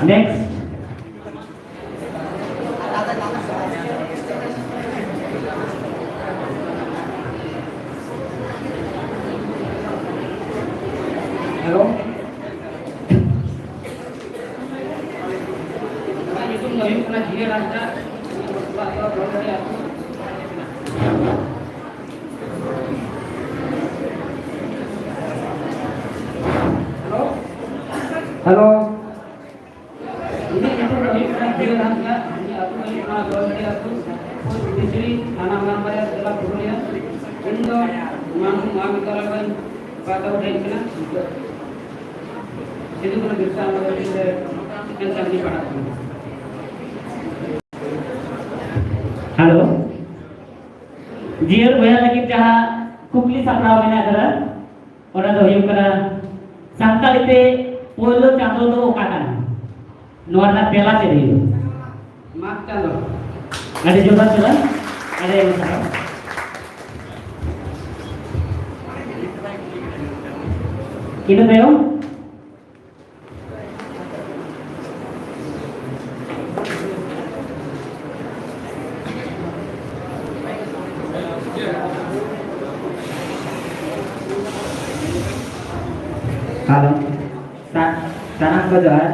Next. Hello. ᱧᱩᱛᱩᱢ ᱫᱚ ᱦᱩᱭᱩᱜ ᱠᱟᱱᱟ ᱡᱤᱭᱟᱹᱲ ᱦᱟᱸᱥᱫᱟ᱾ Hello. ᱤᱧᱟᱹᱜ ᱧᱩᱛᱩᱢ ᱫᱚ ᱦᱩᱭᱩᱜ ᱠᱟᱱᱟ ᱡᱤᱭᱟᱹᱲ ᱦᱟᱸᱥᱫᱟ᱾ ᱤᱧᱟᱹᱜ ᱟᱹᱛᱩ ᱫᱚ ᱦᱩᱭᱩᱜ ᱠᱟᱱᱟ ᱫᱚᱞᱵᱟᱲᱤ ᱟᱹᱛᱩ, ᱯᱳᱥᱴ ᱵᱤᱥᱲᱤ, ᱛᱷᱟᱱᱟ ᱢᱟᱱᱵᱟᱡᱟᱨ, ᱡᱮᱞᱟ ᱯᱩᱨᱩᱞᱤᱭᱟᱹ᱾ ᱤᱧ ᱫᱚ ᱢᱟᱱ-, ᱢᱚᱦᱟᱵᱤᱫᱽᱫᱟᱞᱚᱭ ᱨᱮᱧ ᱯᱟᱲᱦᱟᱣ ᱦᱮᱡ ᱠᱟᱱᱟ᱾ ᱥᱤᱫᱩ ᱠᱟᱹᱱᱦᱩ ᱵᱤᱨᱥᱟ ᱢᱩᱱᱰᱟ ᱧᱩᱛᱩᱢ ᱛᱮ ᱢᱤᱫᱴᱮᱱ ᱪᱟᱹᱠᱨᱤ ᱯᱟᱲᱦᱟᱜ ᱠᱟᱱᱟ᱾ Hello. ᱡᱤᱭᱟᱹᱲ ᱵᱚᱭᱦᱟ ᱞᱟᱹᱜᱤᱫ ᱡᱟᱦᱟᱸ ᱠᱩᱠᱞᱤ ᱥᱟᱯᱲᱟᱣ ᱢᱮᱱᱟᱜ ᱟᱠᱟᱫᱟ, ᱚᱱᱟ ᱫᱚ ᱦᱩᱭᱩᱜ ᱠᱟᱱᱟ, ᱥᱟᱱᱛᱟᱲᱤ ᱛᱮ ᱯᱳᱭᱞᱳ ᱪᱟᱸᱫᱚ ᱫᱚ ᱚᱠᱟ ᱠᱟᱱᱟ? ᱱᱚᱣᱟ ᱨᱮᱱᱟᱜ ᱛᱮᱞᱟ ᱪᱮᱫ ᱦᱩᱭᱩᱜᱼᱟ? ᱢᱟᱜᱽ ᱪᱟᱸᱫᱚ᱾ ᱟᱹᱰᱤ ᱡᱚᱛᱷᱟᱛ ᱛᱮᱞᱟ, ᱟᱹᱰᱤ ᱟᱭᱢᱟ ᱥᱟᱨᱦᱟᱣ᱾ ᱤᱱᱟᱹ ᱛᱟᱭᱚᱢ Hello. ᱥᱟ-, ᱥᱟᱱᱟᱢ ᱠᱚ ᱡᱚᱦᱟᱨ᱾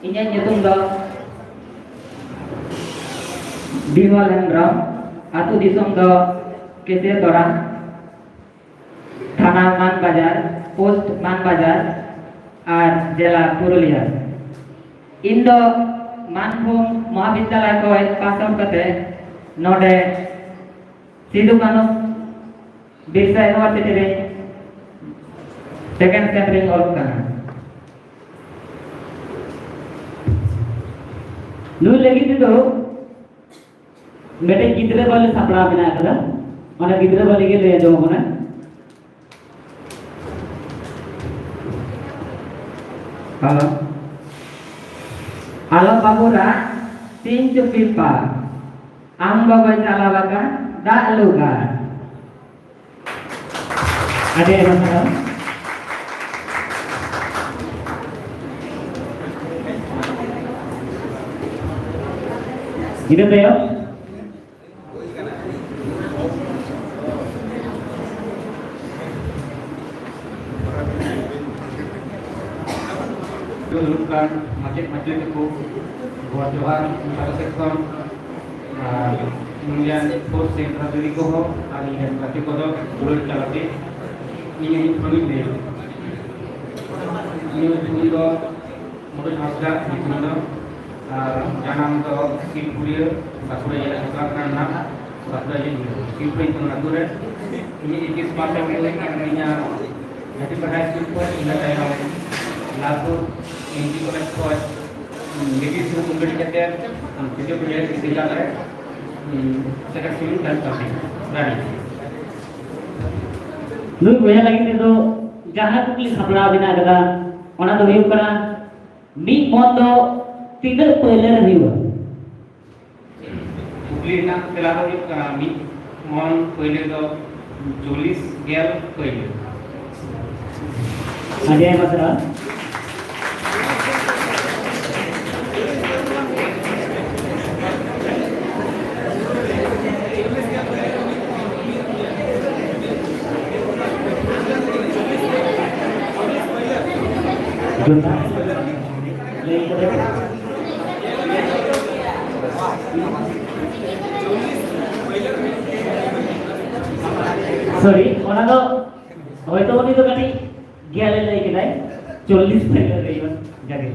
ᱤᱧᱟᱹᱜ ᱧᱩᱛᱩᱢ ᱫᱚ ᱵᱤᱢᱚᱞ ᱦᱮᱢᱵᱨᱚᱢ, ᱟᱹᱛᱩ ᱫᱤᱥᱚᱢ ᱫᱚ ᱠᱮᱥᱤᱭᱟᱹᱛᱚᱲᱟ, ᱛᱷᱟᱱᱟ ᱢᱟᱱᱵᱟᱡᱟᱨ, ᱯᱳᱥᱴ ᱢᱟᱱᱵᱟᱡᱟᱨ ᱟᱨ ᱡᱮᱞᱟ ᱯᱩᱨᱩᱞᱤᱭᱟᱹ᱾ ᱤᱧ ᱫᱚ ᱢᱟᱱᱵᱷᱩᱢ ᱢᱚᱦᱟᱵᱤᱫᱽᱫᱟᱞᱚᱭ ᱠᱷᱚᱱ ᱯᱟᱥ ᱟᱣᱩᱴ ᱠᱟᱛᱮ ᱱᱚᱰᱮ ᱥᱤᱫᱩ ᱠᱟᱹᱱᱦᱩ ᱵᱤᱨᱥᱟ ᱤᱭᱩᱱᱤᱵᱷᱟᱨᱥᱤᱴᱤ ᱨᱮ ᱥᱮᱠᱮᱱᱰ ᱥᱮᱢ ᱨᱮᱧ ᱚᱞᱚᱜ ᱠᱟᱱᱟ᱾ ᱱᱩᱭ ᱞᱟᱹᱜᱤᱫ ᱛᱮᱫᱚ ᱢᱤᱫᱴᱮᱡ ᱜᱤᱫᱽᱨᱟᱹ ᱵᱟᱹᱣᱞᱤ ᱥᱟᱯᱲᱟᱣ ᱢᱮᱱᱟᱜ ᱟᱠᱟᱫᱟ, ᱚᱱᱟ ᱜᱤᱫᱽᱨᱟᱹ ᱵᱟᱹᱣᱞᱤ ᱜᱮ ᱞᱟᱹᱭ ᱟᱸᱡᱚᱢ ᱟᱵᱚᱱᱟ᱾ ᱦᱮᱞᱳ᱾ ᱟᱞᱚ ᱵᱟᱵᱚ ᱨᱟᱜ, ᱛᱮᱧ ᱪᱚ ᱯᱤᱞᱯᱟ, ᱟᱢ ᱵᱟᱵᱟᱭ ᱪᱟᱞᱟᱣ ᱟᱠᱟᱱ ᱫᱟᱜ ᱞᱩ ᱜᱟᱲ᱾ ᱟᱹᱰᱤ ᱟᱭᱢᱟ ᱥᱟᱨᱦᱟᱣ᱾ ᱤᱱᱟᱹ ᱛᱟᱭᱚᱢ ᱫᱩᱲᱩᱵ ᱠᱟᱱ ᱢᱟᱪᱮᱫ ᱢᱟᱪᱮᱛᱟᱹᱱᱤ ᱠᱚ, ᱜᱚᱰ ᱡᱚᱦᱟᱨ ᱚᱱᱠᱟ ᱥᱮᱫ ᱠᱷᱚᱱ, ᱟᱨ ᱤᱧ ᱨᱮᱱ ᱯᱷᱳᱨᱛᱷ ᱥᱮᱢ ᱨᱮᱱ ᱫᱤᱫᱤ ᱠᱚᱦᱚᱸ ᱟᱨ ᱤᱧ ᱨᱮᱱ ᱜᱟᱛᱮ ᱠᱚᱫᱚ ᱫᱩᱞᱟᱹᱲ ᱛᱟᱞᱟᱛᱮ ᱤᱧ ᱤᱧ ᱯᱷᱳᱱᱤᱧ ᱞᱟᱹᱭᱟ᱾ ᱤᱧᱟᱹᱜ ᱧᱩᱛᱩᱢ ᱫᱚ ᱢᱚᱱᱳᱡᱽ ᱦᱟᱸᱥᱫᱟ ᱧᱩᱛᱩᱢ ᱫᱚ, ᱟᱨ ᱡᱟᱱᱟᱢ ᱫᱚ ᱥᱤᱞᱯᱩᱨᱤᱭᱟᱹ, ᱵᱟᱸᱠᱩᱲᱟ ᱡᱮᱞᱟ ᱥᱚᱫᱚᱨ ᱠᱟᱱᱟ ᱱᱟᱦᱟᱜ, ᱵᱟᱸᱠᱩᱲᱟ ᱡᱮᱞᱟ, ᱥᱤᱞᱯᱩᱨᱤᱭᱟᱹ ᱧᱩᱛᱩᱢ ᱟᱹᱛᱩ ᱨᱮ᱾ ᱤᱧᱟᱹᱜ ᱮᱭᱤᱪ ᱮᱥ ᱯᱟᱥ ᱟᱣᱩᱴ ᱦᱩᱭ ᱠᱟᱱ ᱛᱤᱧᱟ ᱡᱟᱹᱛᱤᱯᱟᱲᱟ ᱦᱟᱭ ᱥᱠᱩᱞ ᱠᱷᱚᱱ, ᱤᱱᱟᱹ ᱛᱟᱭᱚᱢ ᱞᱟᱞᱯᱩᱨ ᱮᱢ ᱡᱤ ᱠᱚᱞᱮᱡᱽ ᱠᱷᱚᱱ ᱵᱤ ᱴᱤ ᱥᱤ ᱠᱚᱢᱯᱞᱤᱴ ᱠᱟᱛᱮ ᱛᱤᱛᱨᱤ ᱯᱩᱡᱟᱹ ᱨᱮ ᱥᱮᱠᱮᱱᱰ ᱥᱮᱢᱤᱥᱴᱟᱨ ᱨᱟᱱᱤ᱾ ᱱᱩᱭ ᱵᱚᱭᱦᱟ ᱞᱟᱹᱜᱤᱫ ᱛᱮᱫᱚ ᱡᱟᱦᱟᱸ ᱠᱩᱠᱞᱤ ᱥᱟᱯᱲᱟᱣ ᱢᱮᱱᱟᱜ ᱟᱠᱟᱫᱟ, ᱚᱱᱟ ᱫᱚ ᱦᱩᱭᱩᱜ ᱠᱟᱱᱟ, ᱢᱤᱫ ᱢᱚᱱ ᱫᱚ ᱛᱤᱱᱟᱹᱜ ᱯᱟᱹᱭᱞᱟᱹ ᱨᱮ ᱦᱩᱭᱩᱜᱼᱟ? ᱠᱩᱠᱞᱤ ᱨᱮᱱᱟᱜ ᱛᱮᱞᱟ ᱫᱚ ᱦᱩᱭᱩᱜ ᱠᱟᱱᱟ, ᱢᱤᱫ ᱢᱚᱱ ᱯᱟᱹᱭᱞᱟᱹ ᱫᱚ ᱪᱚᱞᱞᱤᱥ ᱜᱮᱞ ᱯᱟᱹᱭᱞᱟᱹ᱾ ᱟᱹᱰᱤ ᱟᱭᱢᱟ ᱥᱟᱨᱦᱟᱣ᱾ ᱡᱚᱛᱷᱟᱛ᱾ ᱥᱚᱨᱤ, ᱚᱱᱟ ᱫᱚ ᱦᱚᱭᱛᱚ ᱩᱱᱤ ᱫᱚ ᱠᱟᱹᱴᱤᱡ ᱜᱮᱞ ᱮ ᱞᱟᱹᱭ ᱠᱮᱫᱟᱭ, ᱪᱚᱞᱞᱤᱥ ᱯᱷᱮᱞ ᱞᱟᱹᱭ ᱵᱟᱝ, ᱡᱟᱜᱮ᱾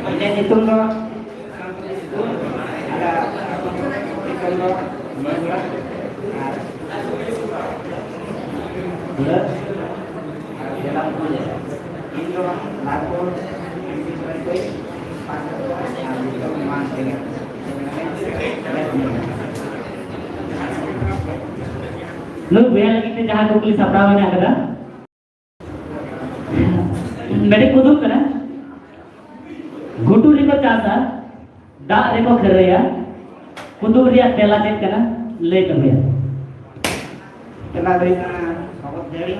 ᱤᱧᱟᱹᱜ ᱧᱩᱛᱩᱢ ᱫᱚ ᱟᱞᱮ ᱟᱹᱛᱩ ᱫᱤᱥᱚᱢ ᱫᱚ ᱢᱚᱭᱩᱨᱟ ᱟᱨ ᱫᱩᱞᱟᱹᱲ ᱟᱨ ᱡᱮᱞᱟ ᱯᱩᱨᱩᱞᱤᱭᱟᱹ᱾ ᱤᱧ ᱫᱚ ᱞᱟᱞᱯᱩᱨ ᱮᱢ ᱯᱤ ᱠᱚᱞᱮᱡᱽ ᱠᱷᱚᱱ ᱯᱟᱥ ᱠᱟᱛᱮ ᱟᱨ ᱱᱤᱛᱚᱜ ᱢᱟᱱ ᱛᱮᱜᱮ᱾ ᱱᱩᱭ ᱵᱚᱭᱦᱟ ᱞᱟᱹᱜᱤᱫ ᱛᱮ ᱡᱟᱦᱟᱸ ᱠᱩᱠᱞᱤ ᱥᱟᱯᱲᱟᱣ ᱢᱮᱱᱟᱜ ᱟᱠᱟᱫᱟ, ᱢᱤᱫᱴᱮᱱ ᱠᱩᱫᱩᱢ ᱠᱟᱱᱟ᱾ ᱜᱷᱩᱴᱩ ᱨᱮᱠᱚ ᱪᱟᱥᱟ, ᱫᱟᱜ ᱨᱮᱠᱚ ᱠᱷᱟᱹᱨᱟᱹᱭᱟ, ᱠᱩᱫᱩᱢ ᱨᱮᱭᱟᱜ ᱛᱮᱞᱟ ᱪᱮᱫ ᱠᱟᱱᱟ? ᱞᱟᱹᱭ ᱛᱟᱵᱚᱭᱟ᱾ ᱛᱮᱞᱟ ᱫᱚ ᱦᱩᱭᱩᱜ ᱠᱟᱱᱟ ᱥᱚᱦᱚᱫ ᱡᱟᱹᱲᱤ᱾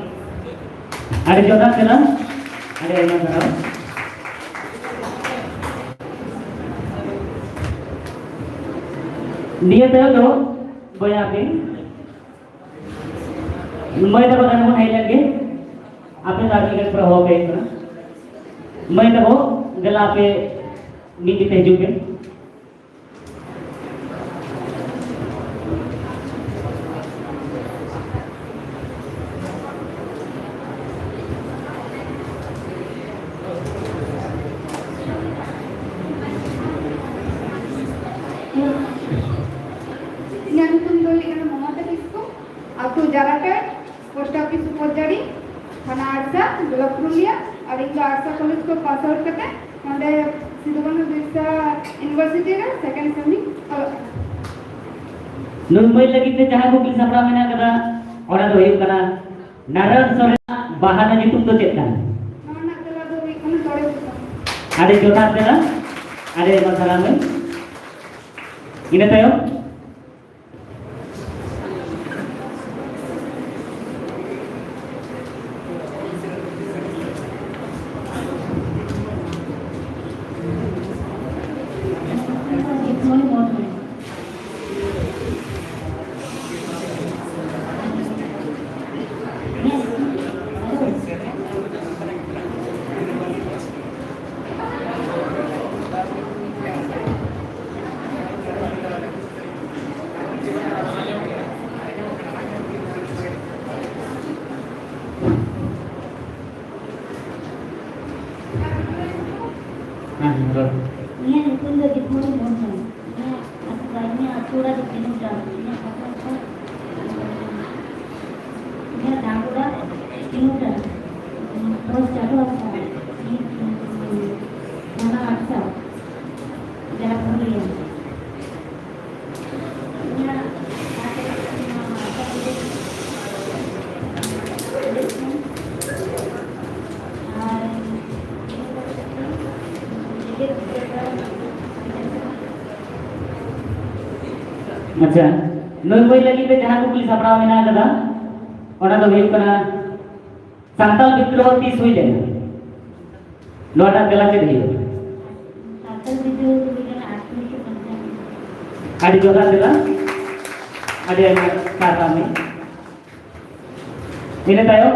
ᱟᱹᱰᱤ ᱡᱚᱛᱷᱟᱛ ᱛᱮᱞᱟ, ᱟᱹᱰᱤ ᱟᱭᱢᱟ ᱥᱟᱨᱦᱟᱣ᱾ ᱱᱤᱭᱟᱹ ᱛᱟᱭᱚᱢ ᱫᱚ ᱵᱚᱭᱦᱟ ᱠᱤᱱ ᱢᱟᱹᱭ ᱛᱟᱠᱚ ᱛᱟᱦᱮᱱ ᱵᱚᱱ ᱦᱮᱡ ᱞᱮᱱ ᱜᱮ, ᱟᱯᱮ ᱫᱚ ᱟᱹᱰᱤ ᱜᱟᱱ ᱯᱮ ᱦᱚᱦᱚ ᱯᱮ ᱦᱩᱭᱩᱜ ᱠᱟᱱᱟ᱾ ᱢᱟᱹᱭ ᱛᱟᱠᱚ, ᱫᱮᱞᱟ ᱟᱯᱮ ᱢᱤᱫ ᱜᱮ ᱦᱤᱡᱩᱜ ᱯᱮ᱾ ᱤᱧᱟᱹᱜ ᱧᱩᱛᱩᱢ ᱫᱚ ᱦᱩᱭᱩᱜ ᱠᱟᱱᱟ ᱢᱚᱢᱚᱛᱟ ᱠᱤᱥᱠᱩ, ᱟᱹᱛᱩ ᱡᱟᱨᱟᱴᱟᱴ, ᱯᱳᱥᱴ ᱚᱯᱷᱤᱥ ᱩᱯᱚᱨᱡᱟᱲᱤ, ᱛᱷᱟᱱᱟ ᱟᱲᱥᱟ, ᱵᱞᱚᱠ ᱯᱩᱨᱩᱞᱤᱭᱟ᱾ ᱟᱨ ᱤᱧ ᱫᱚ ᱟᱲᱥᱟ ᱠᱚᱞᱮᱡᱽ ᱠᱷᱚᱱ ᱯᱟᱥ ᱟᱣᱩᱴ ᱠᱟᱛᱮ ᱱᱚᱰᱮ ᱥᱤᱫᱩ ᱠᱟᱹᱱᱦᱩ ᱵᱤᱨᱥᱟ ᱤᱭᱩᱱᱤᱵᱷᱟᱨᱥᱤᱴᱤ ᱨᱮ ᱥᱮᱠᱮᱱᱰ ᱥᱮᱢ ᱤᱧ ᱚᱞᱚᱜ ᱠᱟᱱᱟ᱾ ᱱᱩᱭ ᱢᱟᱹᱭ ᱞᱟᱹᱜᱤᱫ ᱛᱮ ᱡᱟᱦᱟᱸ ᱠᱩᱠᱞᱤ ᱥᱟᱯᱲᱟᱣ ᱢᱮᱱᱟᱜ ᱟᱠᱟᱫᱟ, ᱚᱱᱟ ᱫᱚ ᱦᱩᱭᱩᱜ ᱠᱟᱱᱟ, ᱱᱟᱨᱟᱭᱚᱱ ᱥᱚᱨᱮᱱᱟᱜ ᱵᱟᱦᱟ ᱨᱮᱱᱟᱜ ᱧᱩᱛᱩᱢ ᱫᱚ ᱪᱮᱫ ᱠᱟᱱᱟ? ᱱᱚᱣᱟ ᱨᱮᱱᱟᱜ ᱛᱮᱞᱟ ᱫᱚ ᱦᱩᱭᱩᱜ ᱠᱟᱱᱟ ᱛᱚᱲᱮ ᱥᱩᱛᱟᱹᱢ᱾ ᱟᱹᱰᱤ ᱡᱚᱛᱷᱟᱛ ᱛᱮᱞᱟ, ᱟᱹᱰᱤ ᱟᱭᱢᱟ ᱥᱟᱨᱦᱟᱣ ᱢᱟᱹᱭ᱾ ᱤᱱᱟᱹ ᱛᱟᱭᱚᱢ ᱦᱮᱸ, ᱦᱮᱸ, ᱨᱚᱲ᱾ ᱤᱧᱟᱹᱜ ᱧᱩᱛᱩᱢ ᱫᱚ ᱫᱤᱯᱢᱚᱱᱤ ᱢᱩᱨᱢᱩ᱾ ᱤᱧᱟᱹᱜ ᱟᱹᱛᱩ, ᱤᱧᱟᱹᱜ ᱟᱹᱛᱩ ᱚᱲᱟᱜ ᱫᱚ ᱛᱤᱱᱩᱰᱟ᱾ ᱤᱧᱟᱹᱜ ᱯᱟᱛᱟ ᱫᱚ, ᱤᱧᱟᱹᱜ ᱫᱟᱜ ᱚᱲᱟᱜ ᱛᱤᱱᱩᱰᱟ᱾ ᱯᱳᱥᱴ ᱪᱟᱹᱰᱩ ᱦᱟᱸᱥᱫᱟ, ᱛᱷᱟᱱᱟ ᱟᱲᱥᱟ, ᱡᱮᱞᱟ ᱯᱩᱨᱩᱞᱤᱭᱟᱹ᱾ ᱤᱧᱟᱹᱜ ᱟᱥᱟ ᱫᱚ ᱦᱩᱭᱩᱜ ᱠᱟᱱᱟ, ᱱᱚᱣᱟ ᱟᱥᱟ ᱫᱚ ᱟᱪᱪᱷᱟ, ᱱᱩᱭ ᱢᱟᱹᱭ ᱞᱟᱹᱜᱤᱫ ᱛᱮ ᱡᱟᱦᱟᱸ ᱠᱩᱠᱞᱤ ᱥᱟᱯᱲᱟᱣ ᱢᱮᱱᱟᱜ ᱟᱠᱟᱫᱟ, ᱚᱱᱟ ᱫᱚ ᱦᱩᱭᱩᱜ ᱠᱟᱱᱟ, ᱥᱟᱱᱛᱟᱲ ᱵᱤᱫᱽᱨᱳᱦᱚ ᱛᱤᱥ ᱦᱩᱭ ᱞᱮᱱᱟ? ᱱᱚᱣᱟᱴᱟᱜ ᱛᱮᱞᱟ ᱪᱮᱫ ᱦᱩᱭᱩᱜᱼᱟ? ᱥᱟᱱᱛᱟᱲ ᱵᱤᱫᱽᱨᱳᱦᱚ ᱫᱚ ᱦᱩᱭ ᱞᱮᱱᱟ ᱟᱴᱷᱨᱚᱥᱚ ᱯᱚᱧᱪᱟᱱᱱᱚ᱾ ᱟᱹᱰᱤ ᱡᱚᱛᱷᱟᱛ ᱛᱮᱞᱟ, ᱟᱹᱰᱤ ᱟᱭᱢᱟ ᱥᱟᱨᱦᱟᱣ ᱢᱟᱹᱭ᱾ ᱤᱱᱟᱹ ᱛᱟᱭᱚᱢ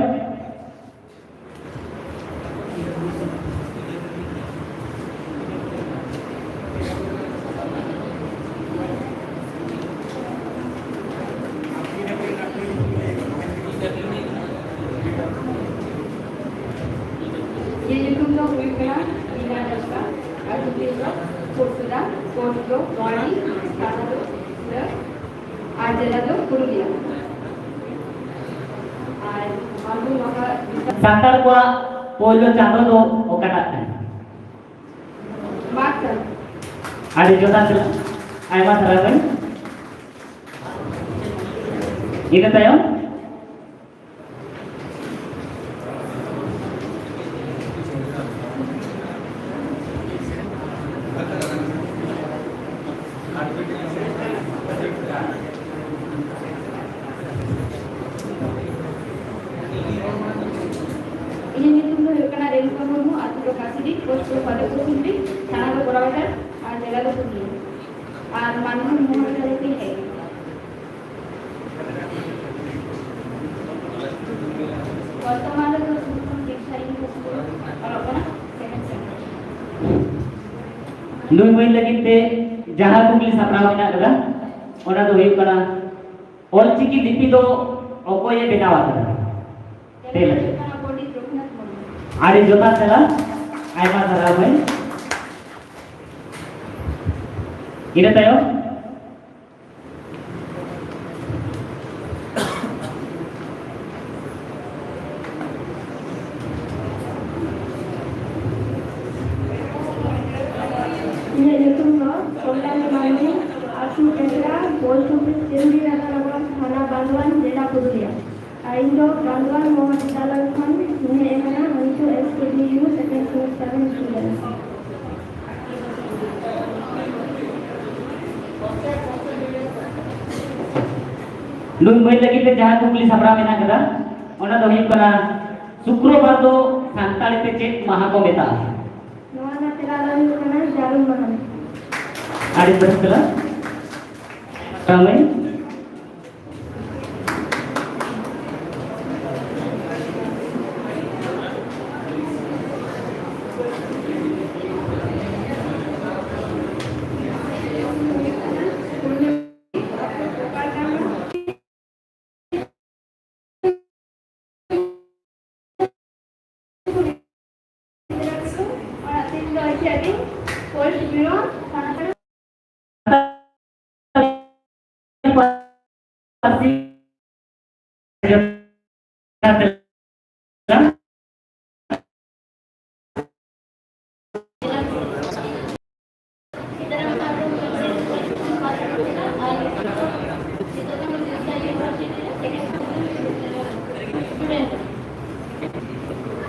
ᱤᱧᱟᱹᱜ ᱧᱩᱛᱩᱢ ᱫᱚ ᱦᱩᱭᱩᱜ ᱠᱟᱱᱟ ᱢᱤᱱᱟ ᱦᱟᱸᱥᱫᱟ᱾ ᱟᱹᱛᱩ ᱫᱤᱥᱚᱢ ᱫᱚ ᱯᱚᱨᱥᱩᱫᱟ, ᱯᱚᱱᱚᱛ ᱫᱚ ᱱᱚᱣᱟᱰᱤ, ᱛᱷᱟᱱᱟ ᱫᱚ ᱥᱤᱞᱫᱟᱹ, ᱟᱨ ᱡᱮᱞᱟ ᱫᱚ ᱯᱩᱨᱩᱞᱤᱭᱟ᱾ ᱟᱨ ᱢᱟᱱᱵᱷᱩᱢ ᱢᱟᱦᱟ ᱥᱟᱱᱛᱟᱲ ᱠᱚᱣᱟᱜ ᱯᱳᱭᱞᱳ ᱪᱟᱸᱫᱳ ᱫᱚ ᱚᱠᱟᱴᱟᱜ ᱠᱟᱱᱟ? ᱢᱟᱜᱽ ᱪᱟᱸᱫᱳ᱾ ᱟᱹᱰᱤ ᱡᱚᱛᱷᱟᱛ ᱛᱮᱞᱟ᱾ ᱟᱭᱢᱟ ᱥᱟᱨᱦᱟᱣ ᱢᱟᱹᱭ᱾ ᱤᱱᱟᱹ ᱛᱟᱭᱚᱢ ᱤᱧᱟᱹᱜ ᱧᱩᱛᱩᱢ ᱫᱚ ᱦᱩᱭᱩᱜ ᱠᱟᱱᱟ ᱨᱮᱱᱩᱠᱟ ᱢᱩᱨᱢᱩ, ᱟᱹᱛᱩ ᱫᱚ ᱠᱟᱥᱤᱰᱤ, ᱯᱳᱥᱴ ᱫᱚ ᱯᱟᱫᱩᱯᱩᱨ ᱥᱤᱢᱰᱤ, ᱛᱷᱟᱱᱟ ᱫᱚ ᱵᱳᱨᱟᱵᱟᱡᱟᱨ ᱟᱨ ᱡᱮᱞᱟ ᱫᱚ ᱯᱩᱨᱩᱞᱤᱭᱟᱹ᱾ ᱟᱨ ᱢᱟᱱᱵᱷᱩᱢ ᱢᱚᱦᱟ ᱵᱤᱫᱽᱫᱟᱞᱚᱭ ᱛᱮᱧ ᱦᱮᱡ ᱟᱠᱟᱱᱟ᱾ ᱵᱚᱨᱛᱚᱢᱟᱱ ᱨᱮᱫᱚ ᱥᱤᱝᱵᱷᱩᱢ ᱫᱤᱠᱥᱟ ᱤᱭᱩᱱᱤᱵᱷᱟᱨᱥᱤᱴᱤ ᱨᱮ ᱚᱞᱚᱜ ᱠᱟᱱᱟ, ᱥᱮᱠᱮᱱᱰ ᱥᱮᱢ᱾ ᱱᱩᱭ ᱢᱟᱹᱭ ᱞᱟᱹᱜᱤᱫ ᱛᱮ ᱡᱟᱦᱟᱸ ᱠᱩᱠᱞᱤ ᱥᱟᱯᱲᱟᱣ ᱢᱮᱱᱟᱜ ᱟᱠᱟᱫᱟ, ᱚᱱᱟ ᱫᱚ ᱦᱩᱭᱩᱜ ᱠᱟᱱᱟ, ᱚᱞᱪᱤᱠᱤ ᱞᱤᱯᱤ ᱫᱚ ᱚᱠᱚᱭᱮ ᱵᱮᱱᱟᱣ ᱟᱠᱟᱫᱟ? ᱛᱮᱞᱟ᱾ ᱯᱚᱱᱰᱤᱛ ᱨᱚᱜᱷᱩᱱᱟᱛᱷ ᱢᱩᱨᱢᱩ᱾ ᱟᱹᱰᱤ ᱡᱚᱛᱷᱟᱛ ᱛᱮᱞᱟ, ᱟᱭᱢᱟ ᱥᱟᱨᱦᱟᱣ ᱢᱟᱹᱭ᱾ ᱤᱱᱟᱹ ᱛᱟᱭᱚᱢ ᱤᱧᱟᱹᱜ ᱧᱩᱛᱩᱢ ᱫᱚ ᱠᱚᱞᱭᱟᱱᱤ ᱢᱟᱱᱰᱤ, ᱟᱹᱛᱩ ᱴᱮᱠᱨᱟ, ᱯᱳᱥᱴ ᱚᱯᱷᱤᱥ ᱪᱤᱨᱩᱰᱤ ᱱᱟᱜᱟᱨ ᱱᱚᱜᱚᱨ, ᱛᱷᱟᱱᱟ ᱵᱟᱱᱫᱣᱟᱱ, ᱡᱮᱞᱟ ᱯᱩᱨᱩᱞᱤᱭᱟ᱾ ᱟᱨ ᱤᱧ ᱫᱚ ᱵᱟᱱᱫᱣᱟᱱ ᱢᱚᱦᱟᱵᱤᱫᱽᱫᱟᱞᱚᱭ ᱠᱷᱚᱱ ᱤᱧ ᱦᱮᱡ ᱟᱠᱟᱱᱟ, ᱱᱤᱛᱚᱜ S K B U second semester ᱨᱮ ᱦᱤᱡᱩᱜ ᱠᱟᱱᱟ᱾ ᱱᱩᱭ ᱢᱟᱹᱭ ᱞᱟᱹᱜᱤᱫ ᱛᱮ ᱡᱟᱦᱟᱸ ᱠᱩᱠᱞᱤ ᱥᱟᱯᱲᱟᱣ ᱢᱮᱱᱟᱜ ᱠᱟᱫᱟ, ᱚᱱᱟ ᱫᱚ ᱦᱩᱭᱩᱜ ᱠᱟᱱᱟ, ᱥᱩᱠᱨᱚᱵᱟᱨ ᱫᱚ ᱥᱟᱱᱛᱟᱲᱤ ᱛᱮ ᱪᱮᱫ ᱢᱟᱦᱟ ᱠᱚ ᱢᱮᱛᱟᱜᱼᱟ? ᱱᱚᱣᱟ ᱨᱮᱱᱟᱜ ᱛᱮᱞᱟ ᱫᱚ ᱦᱩᱭᱩᱜ ᱠᱟᱱᱟ ᱡᱟᱹᱨᱩᱢ ᱢᱟᱦᱟ᱾ ᱟᱹᱰᱤ ᱵᱮᱥ ᱛᱮᱞᱟ᱾ ᱠᱟᱹᱢᱤ᱾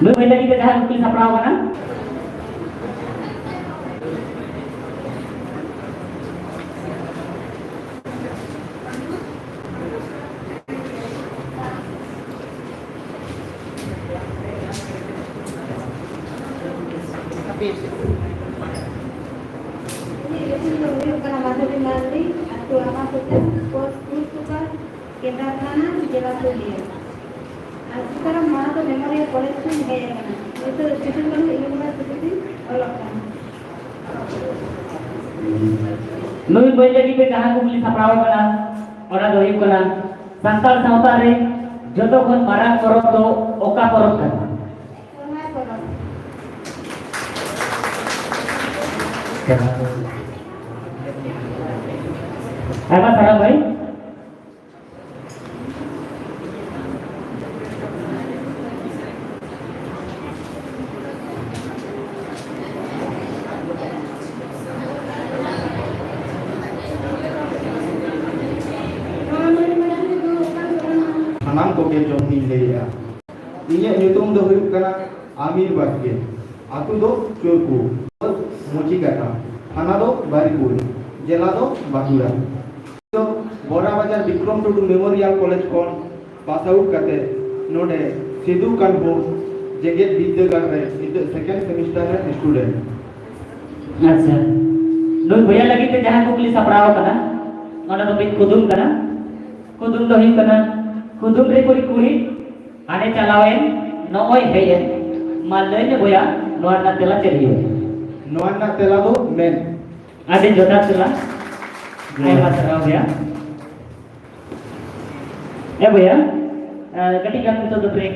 ᱱᱩᱭ ᱢᱟᱹᱭ ᱞᱟᱹᱜᱤᱫ ᱛᱮ ᱡᱟᱦᱟᱸ ᱠᱩᱠᱞᱤ ᱥᱟᱯᱲᱟᱣ ᱟᱠᱟᱱᱟ᱾ ᱤᱧᱟᱹᱜ ᱧᱩᱛᱩᱢ ᱫᱚ ᱦᱩᱭᱩᱜ ᱠᱟᱱᱟ ᱢᱟᱫᱷᱩᱨᱤ ᱢᱟᱨᱰᱤ, ᱟᱹᱛᱩ ᱟᱢᱟᱯᱟᱛᱟ, ᱯᱳᱥᱴ ᱥᱩᱨ ᱥᱩᱯᱟᱨ, ᱠᱮᱱᱫᱨᱟ ᱛᱷᱟᱱᱟ, ᱡᱮᱞᱟ ᱯᱩᱨᱩᱞᱤᱭᱟᱹ᱾ ᱟᱨ ᱥᱤᱛᱟᱨᱟᱢ ᱢᱟᱦᱟᱛᱚ ᱢᱮᱢᱳᱨᱤᱭᱟᱞ ᱠᱚᱞᱮᱡᱽ ᱠᱷᱚᱱ ᱦᱮᱡ ᱟᱠᱟᱱᱟ᱾ ᱱᱤᱛᱚᱜ ᱥᱤᱫᱩ ᱠᱟᱹᱱᱦᱩ ᱤᱭᱩᱱᱤᱵᱷᱟᱨᱥᱤᱴᱤ ᱨᱤᱧ ᱚᱞᱚᱜ ᱠᱟᱱᱟ᱾ ᱱᱩᱭ ᱢᱟᱹᱭ ᱞᱟᱹᱜᱤᱫ ᱛᱮ ᱡᱟᱦᱟᱸ ᱠᱩᱠᱞᱤ ᱥᱟᱯᱲᱟᱣ ᱟᱠᱟᱱᱟ, ᱚᱱᱟ ᱫᱚ ᱦᱩᱭᱩᱜ ᱠᱟᱱᱟ, ᱥᱟᱱᱛᱟᱲ ᱥᱟᱶᱛᱟ ᱨᱮ ᱡᱚᱛᱚ ᱠᱷᱚᱱ ᱢᱟᱨᱟᱝ ᱯᱚᱨᱚᱵᱽ ᱫᱚ ᱚᱠᱟ ᱯᱚᱨᱚᱵᱽ ᱠᱟᱱᱟ? ᱥᱚᱨᱦᱟᱭ ᱯᱚᱨᱚᱵᱽ᱾ ᱟᱭᱢᱟ ᱥᱟᱨᱦᱟᱣ ᱵᱷᱟᱹᱭ᱾ ᱥᱟᱱᱟᱢ ᱠᱚᱜᱮ ᱡᱚᱦᱟᱨ ᱤᱧ ᱞᱟᱹᱭᱮᱫᱼᱟ᱾ ᱤᱧᱟᱹᱜ ᱧᱩᱛᱩᱢ ᱫᱚ ᱦᱩᱭᱩᱜ ᱠᱟᱱᱟ ᱟᱢᱤᱨ ᱵᱟᱥᱠᱮ᱾ ᱟᱹᱛᱩ ᱫᱚ ᱪᱳᱨᱠᱩ, ᱢᱩᱪᱤᱠᱟᱴᱟ, ᱛᱷᱟᱱᱟ ᱫᱚ ᱵᱟᱨᱤᱠᱩᱞ, ᱡᱮᱞᱟ ᱫᱚ ᱵᱟᱸᱠᱩᱲᱟ᱾ ᱵᱚᱨᱟᱵᱟᱡᱟᱨ ᱵᱤᱠᱨᱚᱢ ᱴᱩᱰᱩ ᱢᱮᱢᱳᱨᱤᱭᱟᱞ ᱠᱚᱞᱮᱡᱽ ᱠᱷᱚᱱ ᱯᱟᱥ ᱟᱣᱩᱴ ᱠᱟᱛᱮ ᱱᱚᱰᱮ ᱥᱤᱫᱩ ᱠᱟᱹᱱᱦᱩ ᱡᱮᱜᱮᱛ ᱵᱤᱨᱫᱟᱹᱜᱟᱲ ᱨᱮ ᱱᱤᱛᱚᱜ ᱥᱮᱠᱮᱱᱰ ᱥᱮᱢᱤᱥᱴᱟᱨ ᱨᱮᱱ ᱥᱴᱩᱰᱮᱱᱴ᱾ ᱟᱪᱪᱷᱟ, ᱱᱩᱭ ᱵᱚᱭᱦᱟ ᱞᱟᱹᱜᱤᱫ ᱛᱮ ᱡᱟᱦᱟᱸ ᱠᱩᱠᱞᱤ ᱥᱟᱯᱲᱟᱣ ᱟᱠᱟᱱᱟ, ᱚᱱᱟ ᱫᱚ ᱢᱤᱫ ᱠᱩᱫᱩᱢ ᱠᱟᱱᱟ᱾ ᱠᱩᱫᱩᱢ ᱫᱚ ᱦᱩᱭᱩᱜ ᱠᱟᱱᱟ, ᱠᱩᱫᱩᱢ ᱨᱮ ᱠᱩᱲᱤ ᱠᱩᱲᱤ ᱦᱟᱱᱮ ᱪᱟᱞᱟᱣᱮᱱ, ᱱᱚᱜᱼᱚᱭ ᱦᱮᱡ ᱮᱱ᱾ ᱢᱟ ᱞᱟᱹᱭ ᱢᱮ ᱵᱚᱭᱦᱟ, ᱱᱚᱣᱟ ᱨᱮᱱᱟᱜ ᱛᱮᱞᱟ ᱪᱮᱫ ᱦᱩᱭᱩᱜᱼᱟ? ᱱᱚᱣᱟ ᱨᱮᱱᱟᱜ ᱛᱮᱞᱟ ᱫᱚ ᱢᱮᱱ᱾ ᱟᱹᱰᱤ ᱡᱚᱛᱷᱟᱛ ᱛᱮᱞᱟ᱾ ᱟᱭᱢᱟ ᱥᱟᱨᱦᱟᱣ ᱵᱚᱭᱦᱟ᱾ ᱮ ᱵᱚᱭᱦᱟ, ᱮ, ᱠᱟᱹᱴᱤᱡ ᱜᱟᱱ ᱱᱤᱛᱚᱜ ᱫᱚ ᱵᱨᱮᱠ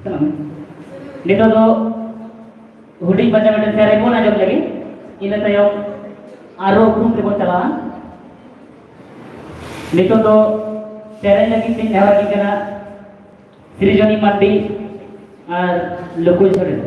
ᱛᱟᱞᱟᱝ ᱢᱮ᱾ ᱱᱤᱛᱚᱜ ᱫᱚ ᱦᱩᱰᱤᱧ ᱢᱟᱪᱷᱟ ᱢᱤᱫᱴᱮᱱ ᱥᱮᱨᱮᱧ ᱵᱚᱱ ᱟᱸᱡᱚᱢ ᱞᱮᱜᱮ, ᱤᱱᱟᱹ ᱛᱟᱭᱚᱢ ᱟᱨᱚ ᱩᱯᱨᱩᱢ ᱛᱮᱵᱚᱱ ᱪᱟᱞᱟᱜᱼᱟ᱾ ᱱᱤᱛᱚᱜ ᱫᱚ ᱥᱮᱨᱮᱧ ᱞᱟᱹᱜᱤᱫ ᱛᱤᱧ ᱱᱮᱦᱚᱨ ᱟᱹᱵᱤᱱ ᱠᱟᱱᱟ ᱥᱨᱤᱡᱚᱱᱤ ᱢᱟᱱᱰᱤ ᱟᱨ ᱞᱩᱠᱩᱭ ᱥᱚᱨᱮᱱ᱾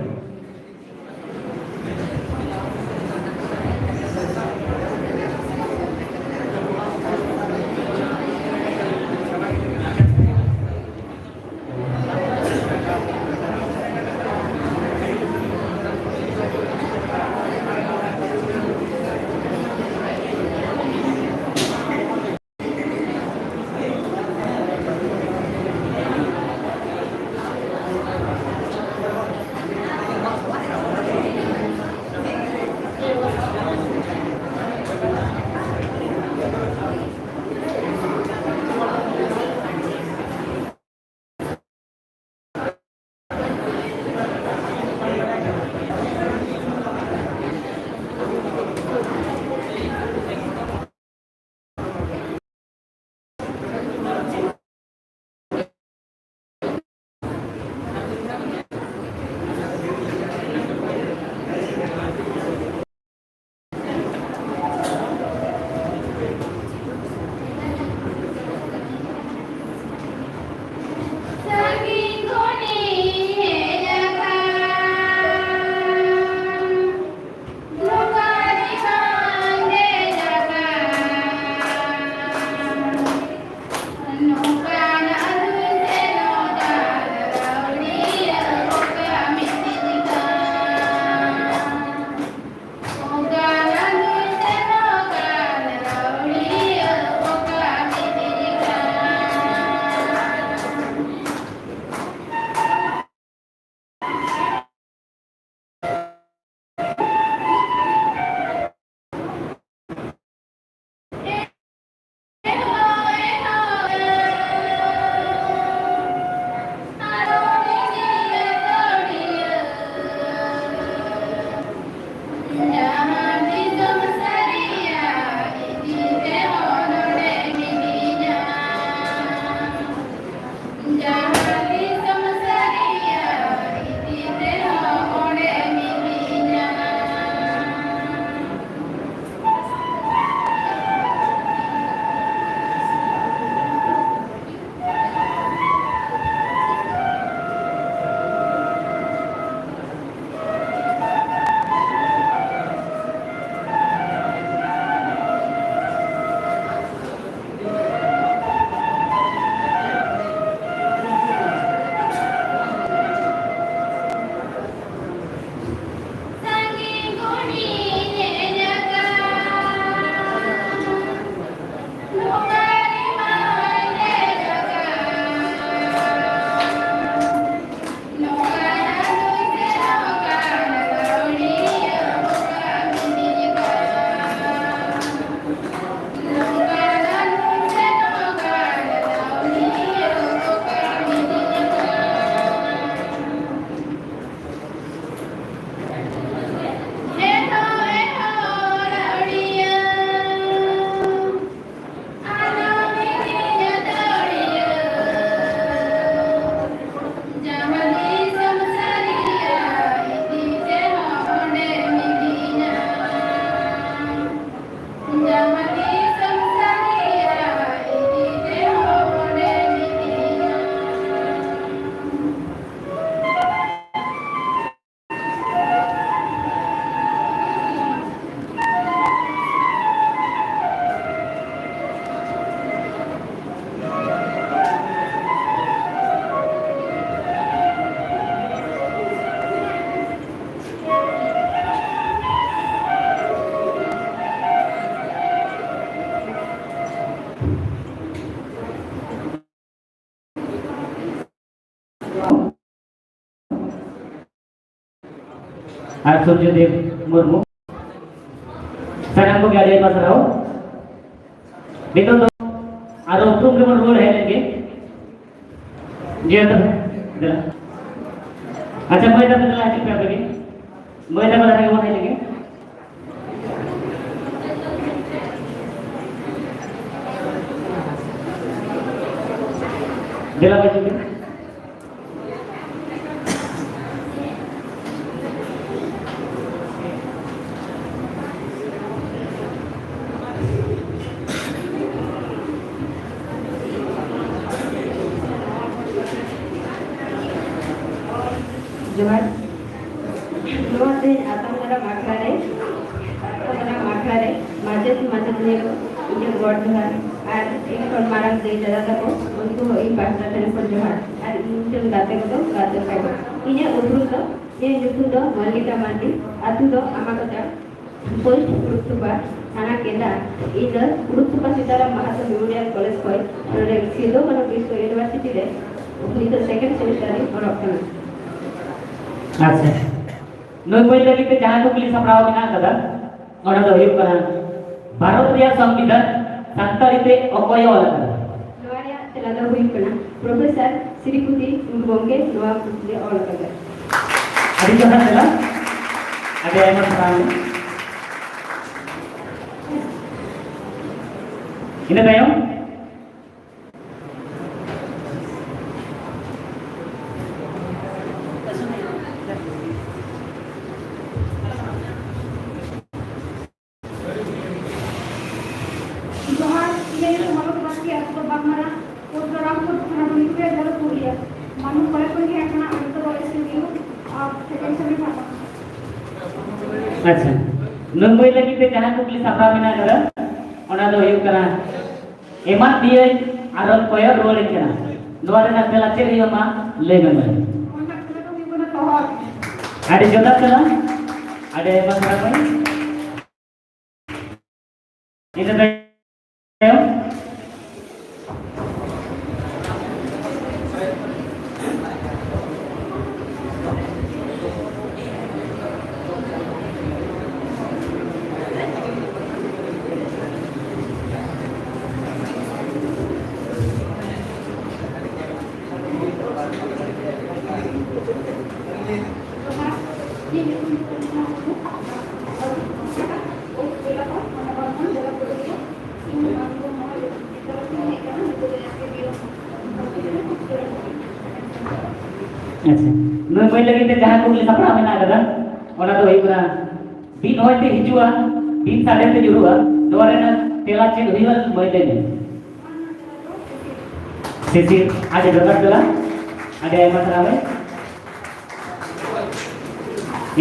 ᱟᱨ ᱥᱩᱨᱡᱚᱫᱮᱵ ᱢᱩᱨᱢᱩ, ᱥᱟᱱᱟᱢ ᱠᱚᱜᱮ ᱟᱹᱰᱤ ᱟᱭᱢᱟ ᱥᱟᱨᱦᱟᱣ᱾ ᱱᱤᱛᱚᱜ ᱫᱚ ᱟᱨᱚ ᱩᱯᱨᱩᱢ ᱨᱮᱵᱚᱱ ᱨᱩᱣᱟᱹᱲ ᱦᱮᱡ ᱞᱮᱱ ᱜᱮ᱾ ᱡᱮ ᱫᱚ, ᱫᱮᱞᱟ᱾ ᱟᱪᱪᱷᱟ, ᱢᱟᱹᱭ ᱛᱟᱠᱚ ᱫᱮᱞᱟ ᱦᱤᱡᱩᱜ ᱯᱮ ᱟᱯᱮ ᱜᱮ᱾ ᱢᱟᱹᱭ ᱛᱟᱠᱚ ᱫᱷᱟᱨᱟ ᱜᱮᱵᱚᱱ ᱦᱮᱡ ᱞᱮᱱ ᱜᱮ᱾ ᱫᱮᱞᱟ ᱵᱟᱹᱵᱩ᱾ ᱡᱚᱦᱟᱨ᱾ ᱱᱚᱣᱟ ᱛᱮᱦᱮᱧ ᱟᱛᱟᱝ ᱫᱟᱨᱟᱢ ᱟᱠᱷᱲᱟ ᱨᱮ, ᱟᱛᱟᱝ ᱫᱟᱨᱟᱢ ᱟᱠᱷᱲᱟ ᱨᱮ ᱢᱟᱪᱮᱛ ᱢᱟᱪᱮᱛᱟᱹᱱᱤ ᱠᱚ ᱤᱧᱟᱹᱜ ᱜᱚᱰ ᱡᱚᱦᱟᱨ, ᱟᱨ ᱤᱧ ᱠᱷᱚᱱ ᱢᱟᱨᱟᱝ ᱫᱟᱹᱭ ᱫᱟᱫᱟ ᱛᱟᱠᱚ, ᱩᱱᱠᱩ ᱦᱚᱸ ᱤᱧ ᱯᱟᱦᱴᱟ ᱴᱷᱮᱱ ᱠᱷᱚᱱ ᱡᱚᱦᱟᱨ, ᱟᱨ ᱤᱧ ᱨᱮᱱ ᱜᱟᱛᱮ ᱠᱚᱫᱚ ᱜᱟᱛᱮ ᱠᱚ᱾ ᱤᱧᱟᱹᱜ ᱩᱯᱨᱩᱢ ᱫᱚ, ᱤᱧᱟᱹᱜ ᱧᱩᱛᱩᱢ ᱫᱚ ᱢᱚᱞᱞᱤᱠᱟ ᱢᱟᱨᱰᱤ, ᱟᱹᱛᱩ ᱫᱚ ᱟᱢᱟᱠᱟᱪᱟ, ᱯᱳᱥᱴ ᱠᱩᱲᱩᱠᱛᱷᱩᱯᱟ, ᱛᱷᱟᱱᱟ ᱠᱮᱫᱟ᱾ ᱤᱧ ᱫᱚ ᱠᱩᱲᱩᱠᱛᱷᱩᱯᱟ ᱥᱤᱛᱟᱨᱟᱢ ᱢᱟᱦᱟᱛᱚ ᱢᱮᱢᱳᱨᱤᱭᱟᱞ ᱠᱚᱞᱮᱡᱽ ᱠᱷᱚᱱ ᱱᱚᱰᱮ ᱥᱤᱫᱩ ᱠᱟᱹᱱᱦᱩ ᱵᱤᱥᱥᱚ ᱤᱭᱩᱱᱤᱵᱷᱟᱨᱥᱤᱴᱤ ᱨᱮ ᱱᱤᱛᱚᱜ ᱥᱮᱠᱮᱱᱰ ᱥᱮᱢᱤᱥᱴᱟᱨ ᱨᱤᱧ ᱚᱞᱚᱜ ᱠᱟᱱᱟ᱾ ᱟᱪᱪᱷᱟ, ᱱᱩᱭ ᱢᱟᱹᱭ ᱞᱟᱹᱜᱤᱫ ᱛᱮ ᱡᱟᱦᱟᱸ ᱠᱩᱠᱞᱤ ᱥᱟᱯᱲᱟᱣ ᱢᱮᱱᱟᱜ ᱟᱠᱟᱫᱟ, ᱚᱱᱟ ᱫᱚ ᱦᱩᱭᱩᱜ ᱠᱟᱱᱟ, ᱵᱷᱟᱨᱚᱛ ᱨᱮᱭᱟᱜ ᱥᱚᱝᱵᱤᱫᱷᱟᱱ ᱥᱟᱱᱛᱟᱲᱤ ᱛᱮ ᱚᱠᱚᱭ ᱚᱞ ᱟᱠᱟᱫᱟ? ᱱᱚᱣᱟ ᱨᱮᱭᱟᱜ ᱛᱮᱞᱟ ᱫᱚ ᱦᱩᱭᱩᱜ ᱠᱟᱱᱟ, ᱯᱨᱚᱯᱷᱮᱥᱚᱨ ᱥᱨᱤᱯᱚᱛᱤ ᱴᱩᱰᱩ ᱜᱚᱢᱠᱮ ᱱᱚᱣᱟ ᱠᱩᱠᱞᱤ ᱚᱞ ᱟᱠᱟᱫᱟ᱾ ᱟᱹᱰᱤ ᱪᱮᱦᱨᱟ ᱛᱮᱞᱟ, ᱟᱹᱰᱤ ᱟᱭᱢᱟ ᱥᱟᱨᱦᱟᱣ᱾ ᱤᱱᱟᱹ ᱛᱟᱭᱚᱢ ᱡᱚᱦᱟᱨ, ᱤᱧᱟᱹᱜ ᱧᱩᱛᱩᱢ ᱢᱟᱞᱚᱛ ᱵᱟᱥᱠᱮ, ᱟᱹᱛᱩ ᱫᱚ ᱵᱟᱜᱽᱢᱟᱨᱟ, ᱯᱳᱥᱴ ᱫᱚ ᱨᱟᱢᱯᱩᱨ ᱛᱷᱟᱱᱟ, ᱵᱤᱱᱯᱩᱨ ᱡᱮᱞᱟ, ᱯᱩᱨᱩᱞᱤᱭᱟᱹ᱾ ᱢᱟᱱᱩ ᱠᱚᱞᱮᱡᱽ ᱠᱷᱚᱱ ᱜᱮ ᱦᱮᱡ ᱟᱠᱟᱱᱟ, ᱟᱹᱛᱩ ᱫᱚ ᱮᱥ ᱤᱭᱩ ᱟᱨ ᱥᱮᱠᱮᱱᱰ ᱥᱮᱢ ᱨᱮ ᱯᱟᱲᱦᱟᱜ ᱠᱟᱱᱟ᱾ ᱟᱪᱪᱷᱟ, ᱱᱩᱭ ᱢᱟᱹᱭ ᱞᱟᱹᱜᱤᱫ ᱛᱮ ᱡᱟᱦᱟᱸ ᱠᱩᱠᱞᱤ ᱥᱟᱯᱲᱟᱣ ᱢᱮᱱᱟᱜ ᱟᱠᱟᱫᱟ, ᱚᱱᱟ ᱫᱚ ᱦᱩᱭᱩᱜ ᱠᱟᱱᱟ, ᱮᱢᱟᱫ ᱯᱮᱭᱟᱹᱧ ᱟᱨᱚᱧ ᱠᱚᱭᱚᱜ ᱨᱩᱣᱟᱹᱲᱤᱧ ᱠᱟᱱᱟ᱾ ᱱᱚᱣᱟ ᱨᱮᱱᱟᱜ ᱛᱮᱞᱟ ᱪᱮᱫ ᱦᱩᱭᱩᱜᱼᱟ, ᱢᱟ ᱞᱟᱹᱭ ᱢᱮ ᱢᱟᱹᱭ᱾ ᱚᱱᱟ ᱨᱮᱱᱟᱜ ᱛᱮᱞᱟ ᱫᱚ ᱦᱩᱭᱩᱜ ᱠᱟᱱᱟ ᱛᱚᱦᱚᱫ᱾ ᱟᱹᱰᱤ ᱡᱚᱛᱷᱟᱛ ᱛᱮᱞᱟ, ᱟᱹᱰᱤ ᱟᱭᱢᱟ ᱥᱟᱨᱦᱟᱣ ᱢᱟᱹᱭ᱾ ᱤᱱᱟᱹ ᱛᱟᱭᱚᱢ ᱟᱪᱪᱷᱟ, ᱱᱩᱭ ᱢᱟᱹᱭ ᱞᱟᱹᱜᱤᱫ ᱛᱮ ᱡᱟᱦᱟᱸ ᱠᱩᱠᱞᱤ ᱥᱟᱯᱲᱟᱣ ᱢᱮᱱᱟᱜ ᱟᱠᱟᱫᱟ, ᱚᱱᱟ ᱫᱚ ᱦᱩᱭᱩᱜ ᱠᱟᱱᱟ, ᱵᱤᱱ ᱦᱚᱭ ᱛᱮ ᱦᱤᱡᱩᱜᱼᱟ, ᱵᱤᱱ ᱥᱟᱰᱮ ᱛᱮ ᱧᱩᱨᱩᱜᱼᱟ, ᱱᱚᱣᱟ ᱨᱮᱱᱟᱜ ᱛᱮᱞᱟ ᱪᱮᱫ ᱦᱩᱭᱩᱜᱼᱟ? ᱢᱟᱹᱭ ᱞᱟᱹᱭ ᱢᱮ᱾ ᱥᱤᱥᱤᱨ᱾ ᱟᱹᱰᱤ ᱡᱚᱛᱷᱟᱛ ᱛᱮᱞᱟ, ᱟᱹᱰᱤ ᱟᱭᱢᱟ ᱥᱟᱨᱦᱟᱣ ᱢᱟᱹᱭ᱾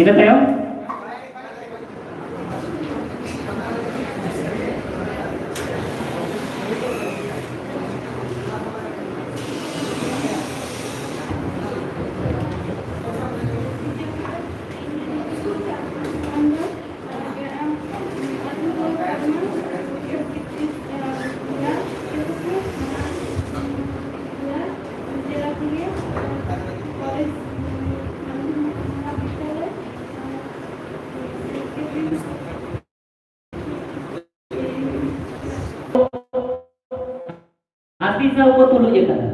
ᱤᱱᱟᱹ ᱛᱟᱭᱚᱢ ᱦᱟᱹᱛᱤ ᱥᱟᱶ ᱠᱚ ᱛᱩᱞᱩᱡ ᱟᱠᱟᱫᱟ᱾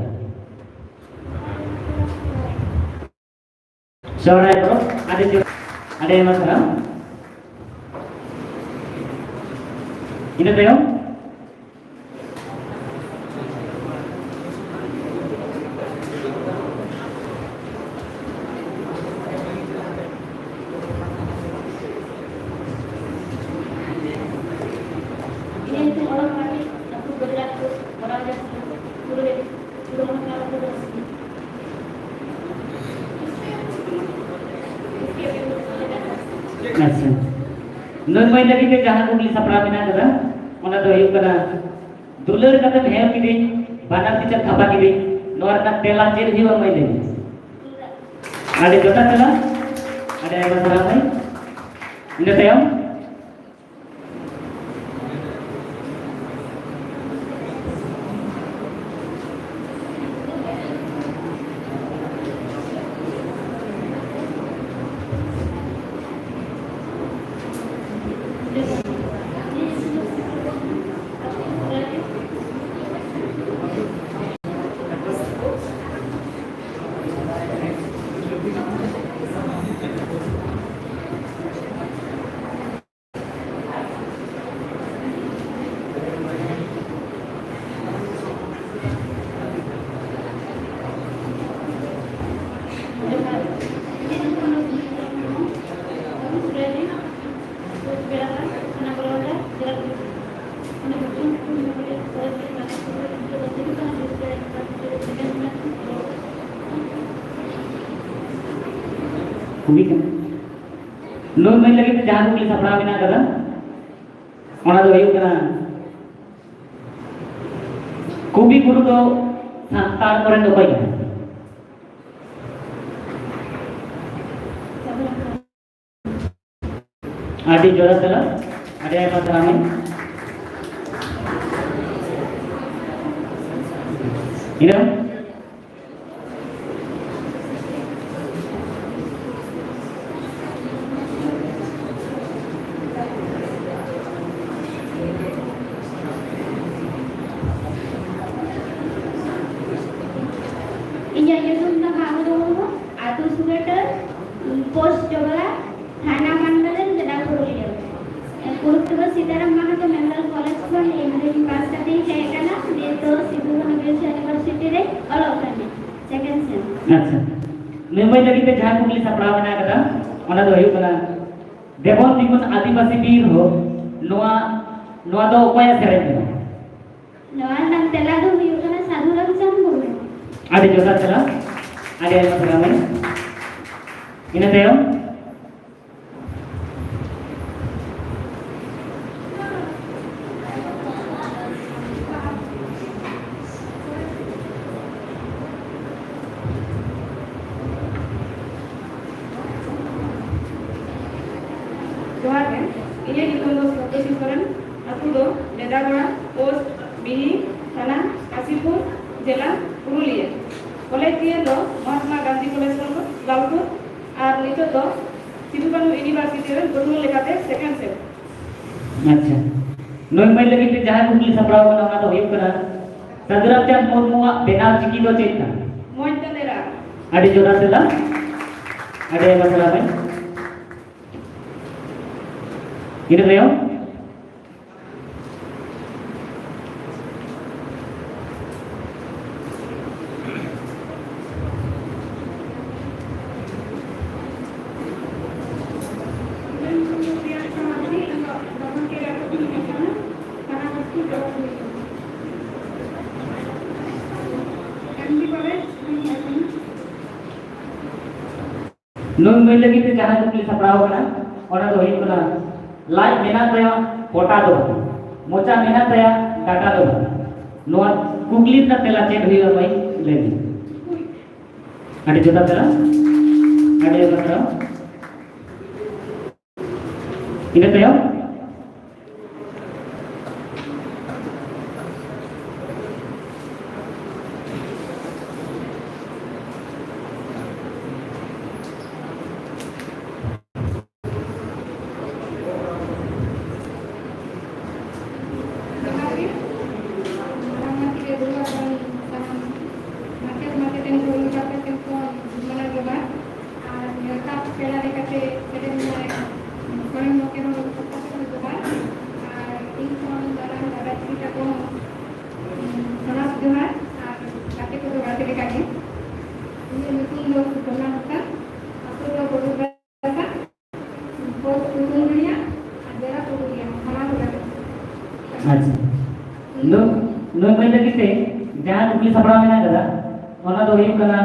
ᱥᱚᱦᱨᱟᱭ ᱯᱚᱨᱚᱵᱽ ᱟᱹᱰᱤ ᱡᱳᱨ, ᱟᱹᱰᱤ ᱟᱭᱢᱟ ᱥᱟᱨᱦᱟᱣ᱾ ᱤᱱᱟᱹ ᱛᱟᱭᱚᱢ ᱤᱧᱟᱹᱜ ᱧᱩᱛᱩᱢ ᱚᱞᱚᱜ ᱯᱟᱲᱦᱟᱜ ᱟᱹᱛᱩ ᱵᱟᱹᱨᱤᱭᱟᱹ ᱟᱹᱛᱩ, ᱚᱲᱟᱜ ᱨᱮ ᱯᱩᱨᱟᱹ ᱟᱪᱪᱷᱟ, ᱱᱩᱭ ᱢᱟᱹᱭ ᱞᱟᱹᱜᱤᱫ ᱛᱮ ᱡᱟᱦᱟᱸ ᱠᱩᱠᱞᱤ ᱥᱟᱯᱲᱟᱣ ᱢᱮᱱᱟᱜ ᱠᱟᱫᱟ, ᱚᱱᱟ ᱫᱚ ᱦᱩᱭᱩᱜ ᱠᱟᱱᱟ, ᱫᱩᱞᱟᱹᱲ ᱠᱟᱛᱮᱢ ᱦᱮᱣ ᱠᱤᱫᱤᱧ, ᱵᱟᱱᱟᱨ ᱛᱤ ᱪᱟᱯᱟ ᱠᱤᱫᱤᱧ, ᱱᱚᱣᱟ ᱨᱮᱱᱟᱜ ᱛᱮᱞᱟ ᱪᱮᱫ ᱦᱩᱭᱩᱜᱼᱟ, ᱢᱟᱹᱭ ᱞᱟᱹᱭ ᱢᱮ? ᱟᱹᱰᱤ ᱡᱚᱛᱷᱟᱛ ᱛᱮᱞᱟ, ᱟᱹᱰᱤ ᱟᱭᱢᱟ ᱥᱟᱨᱦᱟᱣ ᱢᱟᱹᱭ᱾ ᱤᱱᱟᱹ ᱛᱟᱭᱚᱢ ᱠᱩᱞᱤ ᱠᱟᱱᱟ᱾ ᱱᱩᱭ ᱢᱟᱹᱭ ᱞᱟᱹᱜᱤᱫ ᱛᱮ ᱡᱟᱦᱟᱸ ᱠᱩᱠᱞᱤ ᱥᱟᱯᱲᱟᱣ ᱢᱮᱱᱟᱜ ᱠᱟᱫᱟ, ᱚᱱᱟ ᱫᱚ ᱦᱩᱭᱩᱜ ᱠᱟᱱᱟ, ᱠᱚᱵᱤ ᱜᱩᱨᱩ ᱫᱚ ᱥᱟᱱᱛᱟᱲ ᱠᱚᱨᱮᱱ ᱫᱚ ᱚᱠᱚᱭ ᱠᱟᱱᱟ? ᱟᱹᱰᱤ ᱡᱚᱨᱟ ᱛᱮᱞᱟ, ᱟᱹᱰᱤ ᱟᱭᱢᱟ ᱥᱟᱨᱦᱟᱣ᱾ ᱤᱱᱟᱹ ᱤᱧᱟᱹᱜ ᱧᱩᱛᱩᱢ ᱫᱚ ᱢᱟᱦᱩᱨ ᱢᱩᱨᱢᱩ, ᱟᱹᱛᱩ ᱥᱩᱜᱟᱹᱴᱟᱹᱨ, ᱯᱳᱥᱴ ᱡᱚᱵᱽᱨᱟ, ᱛᱷᱟᱱᱟ ᱢᱟᱱᱵᱟᱡᱟᱨ, ᱡᱮᱞᱟ ᱯᱩᱨᱩᱞᱤᱭᱟᱹ᱾ ᱠᱩᱲᱩᱯᱴᱩᱵᱟᱹ ᱥᱤᱛᱟᱨᱟᱢ ᱢᱟᱦᱟᱛᱚ ᱢᱮᱢᱳᱨᱤᱭᱟᱞ ᱠᱚᱞᱮᱡᱽ ᱠᱷᱚᱱ ᱤᱧ ᱫᱩᱧ ᱯᱟᱥ ᱠᱟᱛᱮᱧ ᱦᱮᱡ ᱟᱠᱟᱱᱟ᱾ ᱱᱤᱛ ᱫᱚ ᱥᱤᱫᱩ ᱠᱟᱹᱱᱦᱩ ᱵᱤᱨᱥᱟ ᱤᱭᱩᱱᱤᱵᱷᱟᱨᱥᱤᱴᱤ ᱨᱮ ᱚᱞᱚᱜ ᱠᱟᱹᱱᱟᱹᱧ, ᱥᱮᱠᱮᱱᱰ ᱥᱮᱢ᱾ ᱟᱪᱪᱷᱟ, ᱱᱤᱭᱟᱹ ᱢᱟᱹᱭ ᱞᱟᱹᱜᱤᱫ ᱛᱮ ᱡᱟᱦᱟᱸ ᱠᱩᱠᱞᱤ ᱥᱟᱯᱲᱟᱣ ᱢᱮᱱᱟᱜ ᱟᱠᱟᱫᱟ, ᱚᱱᱟ ᱫᱚ ᱦᱩᱭᱩᱜ ᱠᱟᱱᱟ, ᱫᱮᱵᱚᱱ ᱛᱤᱸᱜᱩᱱ ᱟᱹᱫᱤᱵᱟᱹᱥᱤ ᱵᱤᱨ ᱦᱚ, ᱱᱚᱣᱟ, ᱱᱚᱣᱟ ᱫᱚ ᱚᱠᱚᱭᱟᱜ ᱥᱮᱨᱮᱧ ᱠᱟᱱᱟ? ᱱᱚᱣᱟ ᱨᱮᱱᱟᱜ ᱛᱮᱞᱟ ᱫᱚ ᱦᱩᱭᱩᱜ ᱠᱟᱱᱟ ᱥᱟᱹᱫᱷᱩ ᱨᱟᱢᱪᱟᱸᱫᱽ ᱢᱩᱨᱢᱩ᱾ ᱟᱹᱰᱤ ᱡᱚᱛᱷᱟᱛ ᱛᱮᱞᱟ, ᱟᱹᱰᱤ ᱟᱭᱢᱟ ᱥᱟᱨᱦᱟᱣ ᱢᱟᱹᱭ᱾ ᱤᱱᱟᱹ ᱛᱟᱭᱚᱢ ᱡᱚᱦᱟᱨ ᱜᱮ, ᱤᱧᱟᱹᱜ ᱧᱩᱛᱩᱢ ᱫᱚ ᱥᱚᱛᱭᱚᱡᱤᱛ ᱥᱚᱨᱮᱱ, ᱟᱹᱛᱩ ᱫᱚ ᱵᱮᱫᱟᱜᱚᱲᱟ, ᱯᱳᱥᱴ ᱵᱤᱦᱤ, ᱛᱷᱟᱱᱟ ᱠᱟᱥᱤᱯᱩᱨ, ᱡᱮᱞᱟ ᱯᱩᱨᱩᱞᱤᱭᱟᱹ᱾ ᱠᱚᱞᱮᱡᱽ ᱤᱭᱟᱹ ᱫᱚ ᱢᱚᱦᱟᱛᱢᱟ ᱜᱟᱱᱫᱷᱤ ᱠᱚᱞᱮᱡᱽ ᱠᱷᱚᱱ ᱞᱟᱞᱯᱩᱨ, ᱟᱨ ᱱᱤᱛᱚᱜ ᱫᱚ ᱥᱤᱫᱩ ᱠᱟᱹᱱᱦᱩ ᱤᱭᱩᱱᱤᱵᱷᱟᱨᱥᱤᱴᱤ ᱨᱮ ᱯᱟᱹᱴᱷᱩᱣᱟᱹ ᱞᱮᱠᱟᱛᱮ ᱥᱮᱠᱮᱱᱰ ᱥᱮᱢ᱾ ᱟᱪᱪᱷᱟ, ᱱᱩᱭ ᱢᱟᱹᱭ ᱞᱟᱹᱜᱤᱫ ᱛᱮ ᱡᱟᱦᱟᱸ ᱠᱩᱠᱞᱤ ᱥᱟᱯᱲᱟᱣ ᱠᱟᱱᱟ, ᱚᱱᱟ ᱫᱚ ᱦᱩᱭᱩᱜ ᱠᱟᱱᱟ, ᱥᱟᱹᱫᱷᱩ ᱨᱟᱢᱪᱟᱸᱫᱽ ᱢᱩᱨᱢᱩᱣᱟᱜ ᱵᱮᱱᱟᱣ ᱪᱤᱠᱤ ᱫᱚ ᱪᱮᱫ ᱠᱟᱱᱟ? ᱢᱚᱡᱽ ᱛᱟᱸᱫᱮᱨᱟ᱾ ᱟᱹᱰᱤ ᱡᱚᱛᱷᱟᱛ ᱛᱮᱞᱟ, ᱟᱹᱰᱤ ᱟᱭᱢᱟ ᱥᱟᱨᱦᱟᱣ ᱢᱟᱹᱭ᱾ ᱤᱱᱟᱹ ᱛᱟᱭᱚᱢ ᱱᱩᱭ ᱢᱟᱹᱭ ᱞᱟᱹᱜᱤᱫ ᱛᱮ ᱡᱟᱦᱟᱸ ᱠᱩᱠᱞᱤ ᱥᱟᱯᱲᱟᱣ ᱟᱠᱟᱱᱟ, ᱚᱱᱟ ᱫᱚ ᱦᱩᱭᱩᱜ ᱠᱟᱱᱟ, ᱞᱟᱡ ᱢᱮᱱᱟᱜ ᱛᱟᱭᱟ ᱯᱚᱴᱟ ᱫᱚ ᱵᱟᱝ, ᱢᱚᱪᱟ ᱢᱮᱱᱟᱜ ᱛᱟᱭᱟ ᱰᱟᱴᱟ ᱫᱚ ᱵᱟᱝ᱾ ᱱᱚᱣᱟ ᱠᱩᱠᱞᱤ ᱨᱮᱱᱟᱜ ᱛᱮᱞᱟ ᱪᱮᱫ ᱦᱩᱭᱩᱜᱼᱟ ᱢᱟᱹᱭ? ᱞᱟᱹᱭ ᱢᱮ᱾ ᱟᱹᱰᱤ ᱡᱚᱛᱷᱟᱛ ᱛᱮᱞᱟ, ᱟᱹᱰᱤ ᱟᱭᱢᱟ ᱥᱟᱨᱦᱟᱣ᱾ ᱤᱱᱟᱹ ᱛᱟᱭᱚᱢ ᱡᱚᱦᱟᱨ ᱜᱮ᱾ ᱢᱟᱨᱟᱝ ᱢᱟᱹᱪᱤ ᱨᱮ ᱫᱩᱲᱩᱵ ᱟᱠᱟᱱ ᱥᱟᱱᱟᱢ ᱢᱟᱪᱮᱛ ᱢᱟᱪᱮᱛᱟᱹᱱᱤ ᱠᱚ ᱩᱱᱠᱩ ᱟᱯᱮ ᱴᱷᱮᱱ ᱠᱷᱚᱱ ᱢᱟᱱᱟᱣ ᱡᱚᱦᱟᱨ᱾ ᱟᱨ ᱱᱮᱣᱛᱟ ᱯᱮᱲᱟ ᱞᱮᱠᱟᱛᱮ ᱥᱮᱴᱮᱨ ᱢᱮᱱᱟᱭ ᱥᱚᱨᱮᱱ ᱜᱚᱢᱠᱮ ᱦᱚᱸ ᱩᱱᱠᱩ ᱯᱟᱦᱴᱟ ᱠᱷᱚᱱ ᱡᱚᱦᱟᱨ᱾ ᱟᱨ ᱤᱧ ᱠᱷᱚᱱ ᱢᱟᱨᱟᱝ ᱫᱟᱫᱟ ᱪᱷᱤ ᱛᱟᱠᱚ ᱦᱚᱸ ᱥᱟᱱᱟᱢ ᱡᱚᱦᱟᱨ᱾ ᱟᱨ ᱜᱟᱛᱮ ᱠᱚᱫᱚ ᱜᱟᱛᱮ ᱞᱮᱠᱟᱜᱮ᱾ ᱤᱧᱟᱹᱜ ᱧᱩᱛᱩᱢ ᱫᱚ ᱥᱩᱯᱚᱨᱱᱟ ᱦᱟᱸᱥᱫᱟ, ᱟᱹᱛᱩ ᱫᱚ ᱵᱚᱰᱩ ᱵᱟᱥᱟ, ᱯᱳᱥᱴ ᱠᱩᱥᱩᱢᱰᱩᱲᱤᱭᱟ ᱟᱨ ᱡᱮᱞᱟ ᱯᱩᱨᱩᱞᱤᱭᱟ, ᱛᱷᱟᱱᱟ ᱠᱚᱞᱟᱰᱟᱦᱟᱨ᱾ ᱟᱪᱪᱷᱟ, ᱱᱩ-, ᱱᱩᱭ ᱢᱟᱹᱭ ᱞᱟᱹᱜᱤᱫ ᱛᱮ ᱡᱟᱦᱟᱸ ᱠᱩᱠᱞᱤ ᱥᱟᱯᱲᱟᱣ ᱢᱮᱱᱟᱜ ᱠᱟᱫᱟ, ᱚᱱᱟ ᱫᱚ ᱦᱩᱭᱩᱜ ᱠᱟᱱᱟ,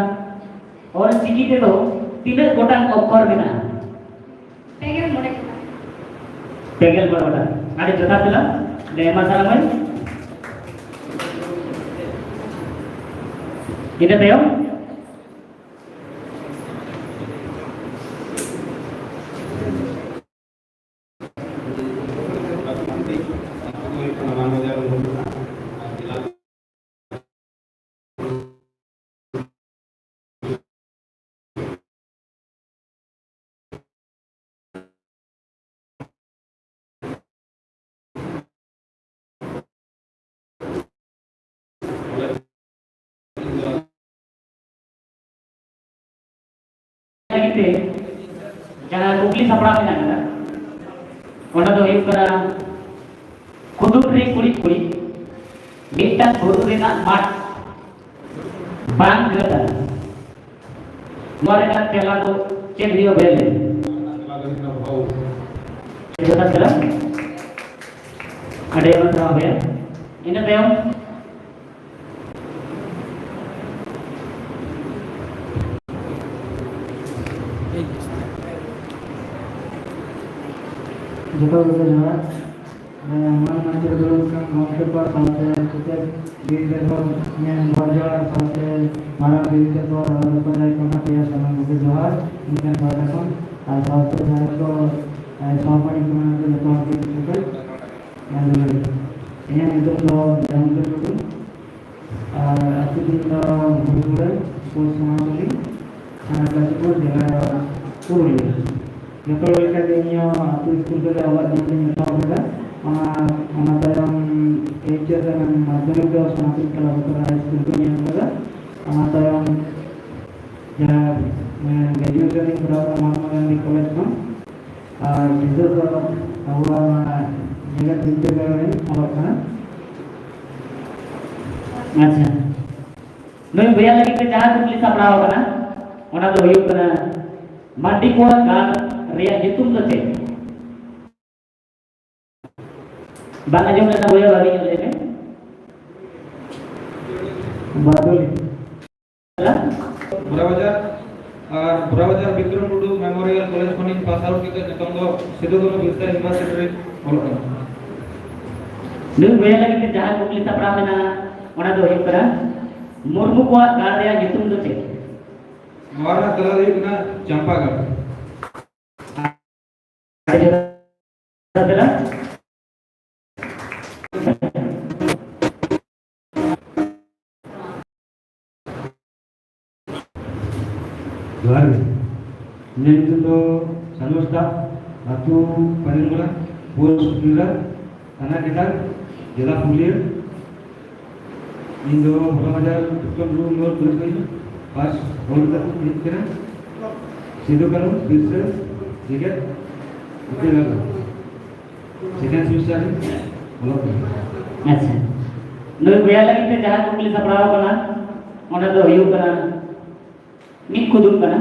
ᱚᱞ ᱪᱤᱠᱤ ᱛᱮᱫᱚ ᱛᱤᱱᱟᱹᱜ ᱜᱚᱴᱟᱝ ᱚᱠᱠᱷᱚᱨ ᱢᱮᱱᱟᱜᱼᱟ? ᱯᱮᱜᱮᱞ ᱢᱚᱬᱮ ᱜᱚᱴᱟᱝ᱾ ᱯᱮᱜᱮᱞ ᱢᱚᱬᱮ ᱜᱚᱴᱟᱝ᱾ ᱟᱹᱰᱤ ᱡᱚᱛᱷᱟᱛ ᱛᱮᱞᱟ᱾ ᱟᱹᱰᱤ ᱟᱭᱢᱟ ᱥᱟᱨᱦᱟᱣ ᱢᱟᱹᱭ᱾ ᱤᱱᱟᱹ ᱛᱟᱭᱚᱢ ᱞᱟᱹᱜᱤᱫ ᱛᱮ ᱡᱟᱦᱟᱸ ᱠᱩᱠᱞᱤ ᱥᱟᱯᱲᱟᱣ ᱢᱮᱱᱟᱜ ᱠᱟᱫᱟ, ᱚᱱᱟ ᱫᱚ ᱦᱩᱭᱩᱜ ᱠᱟᱱᱟ, ᱠᱩᱫᱩᱢ ᱨᱮ ᱠᱩᱲᱤᱫ ᱠᱩᱲᱤᱫ ᱢᱤᱫᱴᱟᱝ ᱵᱩᱨᱩ ᱨᱮᱱᱟᱜ ᱢᱟᱴᱷ ᱵᱟᱝ ᱜᱟᱹᱴ ᱟᱱᱟ᱾ ᱱᱚᱣᱟ ᱨᱮᱱᱟᱜ ᱛᱮᱞᱟ ᱫᱚ ᱪᱮᱫ ᱦᱩᱭᱩᱜᱼᱟ, ᱵᱷᱟᱹᱭ? ᱞᱟᱹᱭ ᱢᱮ᱾ ᱡᱚᱛᱷᱟᱛ ᱛᱮᱞᱟ᱾ ᱟᱹᱰᱤ ᱟᱭᱢᱟ ᱥᱟᱨᱦᱟᱣ, ᱵᱷᱟᱹᱭ᱾ ᱤᱱᱟᱹ ᱛᱟᱭᱚᱢ ᱡᱚᱛᱚ ᱠᱚᱜᱮ ᱡᱚᱦᱟᱨ᱾ ᱢᱟᱱ ᱢᱟᱹᱱ ᱪᱮ ᱫᱩᱲᱩᱵ ᱠᱟᱱ ᱜᱚᱢᱠᱮ ᱠᱚ ᱥᱟᱶᱛᱮ ᱥᱮᱪᱮᱫ ᱵᱤᱨ ᱨᱮᱱ ᱦᱚᱲ ᱧᱮᱞ ᱦᱚᱲ ᱡᱚᱦᱟᱨ ᱥᱟᱶᱛᱮ ᱢᱟᱨᱟᱝ ᱵᱤᱨ ᱛᱮᱠᱚ ᱨᱚᱲ ᱠᱚ ᱡᱟᱦᱟᱸᱭ ᱠᱚ ᱢᱮᱱᱟᱜ ᱯᱮᱭᱟ ᱥᱟᱱᱟᱢ ᱠᱚᱜᱮ ᱡᱚᱦᱟᱨ ᱤᱧ ᱴᱷᱮᱱ ᱯᱟᱦᱴᱟ ᱠᱷᱚᱱ᱾ ᱟᱨ ᱥᱟᱶᱛᱮ ᱡᱟᱦᱟᱸᱭ ᱠᱚ ᱥᱟᱶ ᱠᱚ ᱧᱩᱛᱩᱢ ᱢᱮᱱᱟᱜ ᱠᱚ ᱡᱚᱛᱚ ᱦᱚᱲ ᱜᱮ ᱧᱩᱛᱩᱢ ᱠᱚ ᱢᱮᱱ ᱫᱟᱲᱮᱭᱟᱜᱼᱟ᱾ ᱤᱧᱟᱹᱜ ᱧᱩᱛᱩᱢ ᱫᱚ ᱡᱟᱢᱤᱫᱩᱞ ᱴᱩᱰᱩ᱾ ᱟᱨ ᱟᱹᱛᱩ ᱫᱤᱥᱚᱢ ᱫᱚ ᱵᱷᱩᱞᱜᱩᱲᱟᱹ, ᱯᱳᱥᱴ ᱢᱟᱦᱟᱥᱚᱱᱤ, ᱛᱷᱟᱱᱟ ᱠᱟᱥᱤᱯᱩᱨ, ᱡᱮᱞᱟ ᱯᱩᱨᱩᱞᱤᱭᱟᱹ᱾ ᱡᱚᱛᱚ ᱦᱚᱲ ᱞᱮᱠᱟᱜᱮ ᱤᱧ ᱦᱚᱸ ᱟᱹᱛᱩ ᱥᱠᱩᱞ ᱨᱮ ᱚᱞᱚᱜ ᱡᱤᱭᱚᱱ ᱫᱚᱧ ᱮᱛᱚᱦᱚᱵ ᱠᱮᱫᱟ᱾ ᱚᱱᱟ, ᱚᱱᱟ ᱛᱟᱭᱚᱢ ᱮᱭᱤᱪ ᱮᱥ ᱨᱮ ᱢᱟᱫᱽᱫᱷᱚᱢᱤᱠ ᱫᱚ ᱥᱳᱱᱟᱯᱩᱨ ᱠᱞᱟᱵᱽ ᱦᱟᱭ ᱥᱠᱩᱞ ᱠᱷᱚᱱᱤᱧ ᱮᱢ ᱠᱮᱫᱟ᱾ ᱚᱱᱟ ᱛᱟᱭᱚᱢ ᱡᱟᱦᱟᱸ, ᱮ, ᱜᱨᱮᱡᱩᱭᱮᱥᱚᱱ ᱤᱧ ᱠᱚᱨᱟᱣ ᱠᱮᱫᱟ ᱢᱚᱦᱟᱛᱢᱟ ᱜᱟᱱᱫᱷᱤ ᱠᱚᱞᱮᱡᱽ ᱠᱷᱚᱱ᱾ ᱟᱨ ᱱᱤᱛᱚᱜ ᱫᱚ ᱟᱵᱚᱣᱟᱜ ᱱᱚᱣᱟ ᱡᱮᱜᱮᱛ ᱵᱤᱨᱫᱟᱹᱜᱟᱲ ᱨᱤᱧ ᱚᱞᱚᱜ ᱠᱟᱱᱟ᱾ ᱟᱪᱪᱷᱟ, ᱱᱩᱭ ᱵᱚᱭᱦᱟ ᱞᱟᱹᱜᱤᱫ ᱛᱮ ᱡᱟᱦᱟᱸ ᱠᱩᱠᱞᱤ ᱥᱟᱯᱲᱟᱣ ᱟᱠᱟᱱᱟ, ᱚᱱᱟ ᱫᱚ ᱦᱩᱭᱩᱜ ᱠᱟᱱᱟ, ᱢᱟᱹᱱᱰᱤ ᱠᱚᱣᱟᱜ ᱜᱟᱲ ᱨᱮᱭᱟᱜ ᱧᱩᱛᱩᱢ ᱫᱚ ᱪᱮᱫ? ᱵᱟᱝ ᱟᱸᱡᱚᱢ ᱞᱮᱱᱟ ᱵᱚᱭᱦᱟ, ᱵᱷᱟᱜᱮ ᱧᱚᱜ ᱞᱟᱹᱭ ᱢᱮ᱾ ᱵᱟᱫᱚᱞᱤ᱾ ᱵᱳᱨᱟᱵᱟᱡᱟᱨ ᱟᱨ ᱵᱳᱨᱟᱵᱟᱡᱟᱨ ᱵᱤᱠᱨᱚᱢ ᱴᱩᱰᱩ ᱢᱮᱢᱳᱨᱤᱭᱟᱞ ᱠᱚᱞᱮᱡᱽ ᱠᱷᱚᱱᱤᱧ ᱯᱟᱥ ᱟᱣᱩᱴ ᱠᱟᱛᱮ ᱱᱤᱛᱚᱝ ᱫᱚ ᱥᱤᱫᱩ ᱠᱟᱹᱱᱦᱩ ᱵᱤᱨᱥᱟ ᱤᱭᱩᱱᱤᱵᱷᱟᱨᱥᱤᱴᱤ ᱨᱮ ᱚᱞᱚᱜ ᱠᱟᱱᱟ᱾ ᱱᱩᱭ ᱵᱚᱭᱦᱟ ᱞᱟᱹᱜᱤᱫ ᱛᱮ ᱡᱟᱦᱟᱸ ᱠᱩᱠᱞᱤ ᱥᱟᱯᱲᱟᱣ ᱢᱮᱱᱟᱜᱼᱟ, ᱚᱱᱟ ᱫᱚ ᱦᱩᱭᱩᱜ ᱠᱟᱱᱟ, ᱢᱩᱨᱢᱩ ᱠᱚᱣᱟᱜ ᱜᱟᱲ ᱨᱮᱭᱟᱜ ᱧᱩᱛᱩᱢ ᱫᱚ ᱪᱮᱫ? ᱱᱚᱣᱟ ᱨᱮᱱᱟᱜ ᱛᱮᱞᱟ ᱫᱚ ᱦᱩᱭᱩᱜ ᱠᱟᱱᱟ ᱪᱟᱢᱯᱟᱜᱟᱲ᱾ ᱡᱚᱦᱟᱨ ᱜᱮ᱾ ᱤᱧᱟᱹᱜ ᱧᱩᱛᱩᱢ ᱫᱚ ᱥᱟᱱᱩ ᱦᱟᱸᱥᱫᱟ, ᱟᱹᱛᱩ ᱯᱟᱱᱤᱨᱜᱚᱲᱟ, ᱯᱳᱥᱴ ᱥᱩᱠᱨᱤᱞᱟ, ᱛᱷᱟᱱᱟ ᱠᱮᱛᱟᱱ, ᱡᱮᱞᱟ ᱯᱩᱨᱩᱞᱤᱭᱟᱹ᱾ ᱤᱧ ᱫᱚ ᱦᱚᱞᱟ ᱢᱟᱫᱷᱮᱨ ᱩᱛᱛᱚᱢ ᱴᱩᱰᱩ ᱢᱮᱢᱳᱨᱤᱭᱟᱞ ᱠᱚᱞᱮᱡᱽ ᱠᱷᱚᱱ ᱯᱟᱥ ᱟᱣᱩᱴ ᱠᱟᱛᱮ ᱦᱮᱡ ᱠᱟᱱᱟ᱾ ᱥᱤᱫᱩ ᱠᱟᱹᱱᱦᱩ ᱵᱤᱨᱥᱟᱹ ᱡᱮᱜᱮᱛ ᱵᱤᱨᱫᱟᱹᱜᱟᱲ ᱨᱮ ᱥᱮᱠᱮᱱᱰ ᱥᱮᱢᱤᱥᱴᱟᱨ ᱨᱮ ᱚᱞᱚᱜ ᱠᱟᱱᱟ᱾ ᱟᱪᱪᱷᱟ, ᱱᱩᱭ ᱵᱚᱭᱦᱟ ᱞᱟᱹᱜᱤᱫ ᱛᱮ ᱡᱟᱦᱟᱸ ᱠᱩᱠᱞᱤ ᱥᱟᱯᱲᱟᱣ ᱟᱠᱟᱱᱟ, ᱚᱱᱟ ᱫᱚ ᱦᱩᱭᱩᱜ ᱠᱟᱱᱟ, ᱢᱤᱫ ᱠᱩᱫᱩᱢ ᱠᱟᱱᱟ,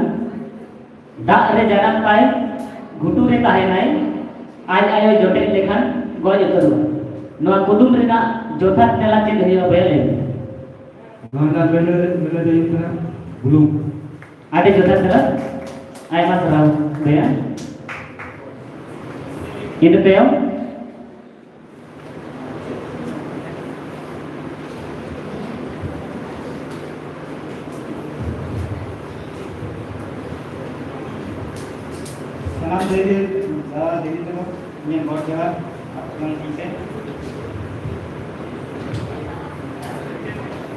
ᱫᱟᱜ ᱨᱮ ᱡᱟᱱᱟᱢ ᱛᱟᱭ, ᱜᱷᱩᱴᱩ ᱨᱮ ᱛᱟᱦᱮᱱᱟᱭ, ᱟᱡ ᱟᱭᱳ ᱡᱚᱴᱮᱫ ᱞᱮᱠᱷᱟᱱ ᱜᱚᱡ ᱩᱛᱟᱹᱨᱚᱜᱼᱟ᱾ ᱱᱚᱣᱟ ᱠᱩᱫᱩᱢ ᱨᱮᱱᱟᱜ ᱡᱚᱛᱷᱟᱛ ᱛᱮᱞᱟ ᱪᱮᱫ ᱦᱩᱭᱩᱜᱼᱟ, ᱵᱚᱭᱦᱟ, ᱞᱟᱹᱭ ᱢᱮ? ᱱᱚᱣᱟ ᱨᱮᱱᱟᱜ ᱢᱮᱱᱮᱫ, ᱢᱮᱱᱮᱫ ᱫᱚ ᱦᱩᱭᱩᱜ ᱠᱟᱱᱟ ᱵᱩᱞᱩᱝ᱾ ᱟᱹᱰᱤ ᱡᱚᱛᱷᱟᱛ ᱛᱮᱞᱟ, ᱟᱭᱢᱟ ᱥᱟᱨᱦᱟᱣ ᱵᱚᱭᱦᱟ᱾ ᱤᱱᱟᱹ ᱛᱟᱭᱚᱢ ᱥᱟᱱᱟᱢ ᱫᱟᱹᱭ ᱫᱤ, ᱫᱟᱫᱟ ᱫᱤᱫᱤ ᱛᱟᱠᱚ, ᱤᱧᱟᱹᱜ ᱜᱚᱰ ᱡᱚᱦᱟᱨ ᱟᱯᱮ ᱠᱚ ᱧᱩᱛᱩᱢ ᱛᱮ᱾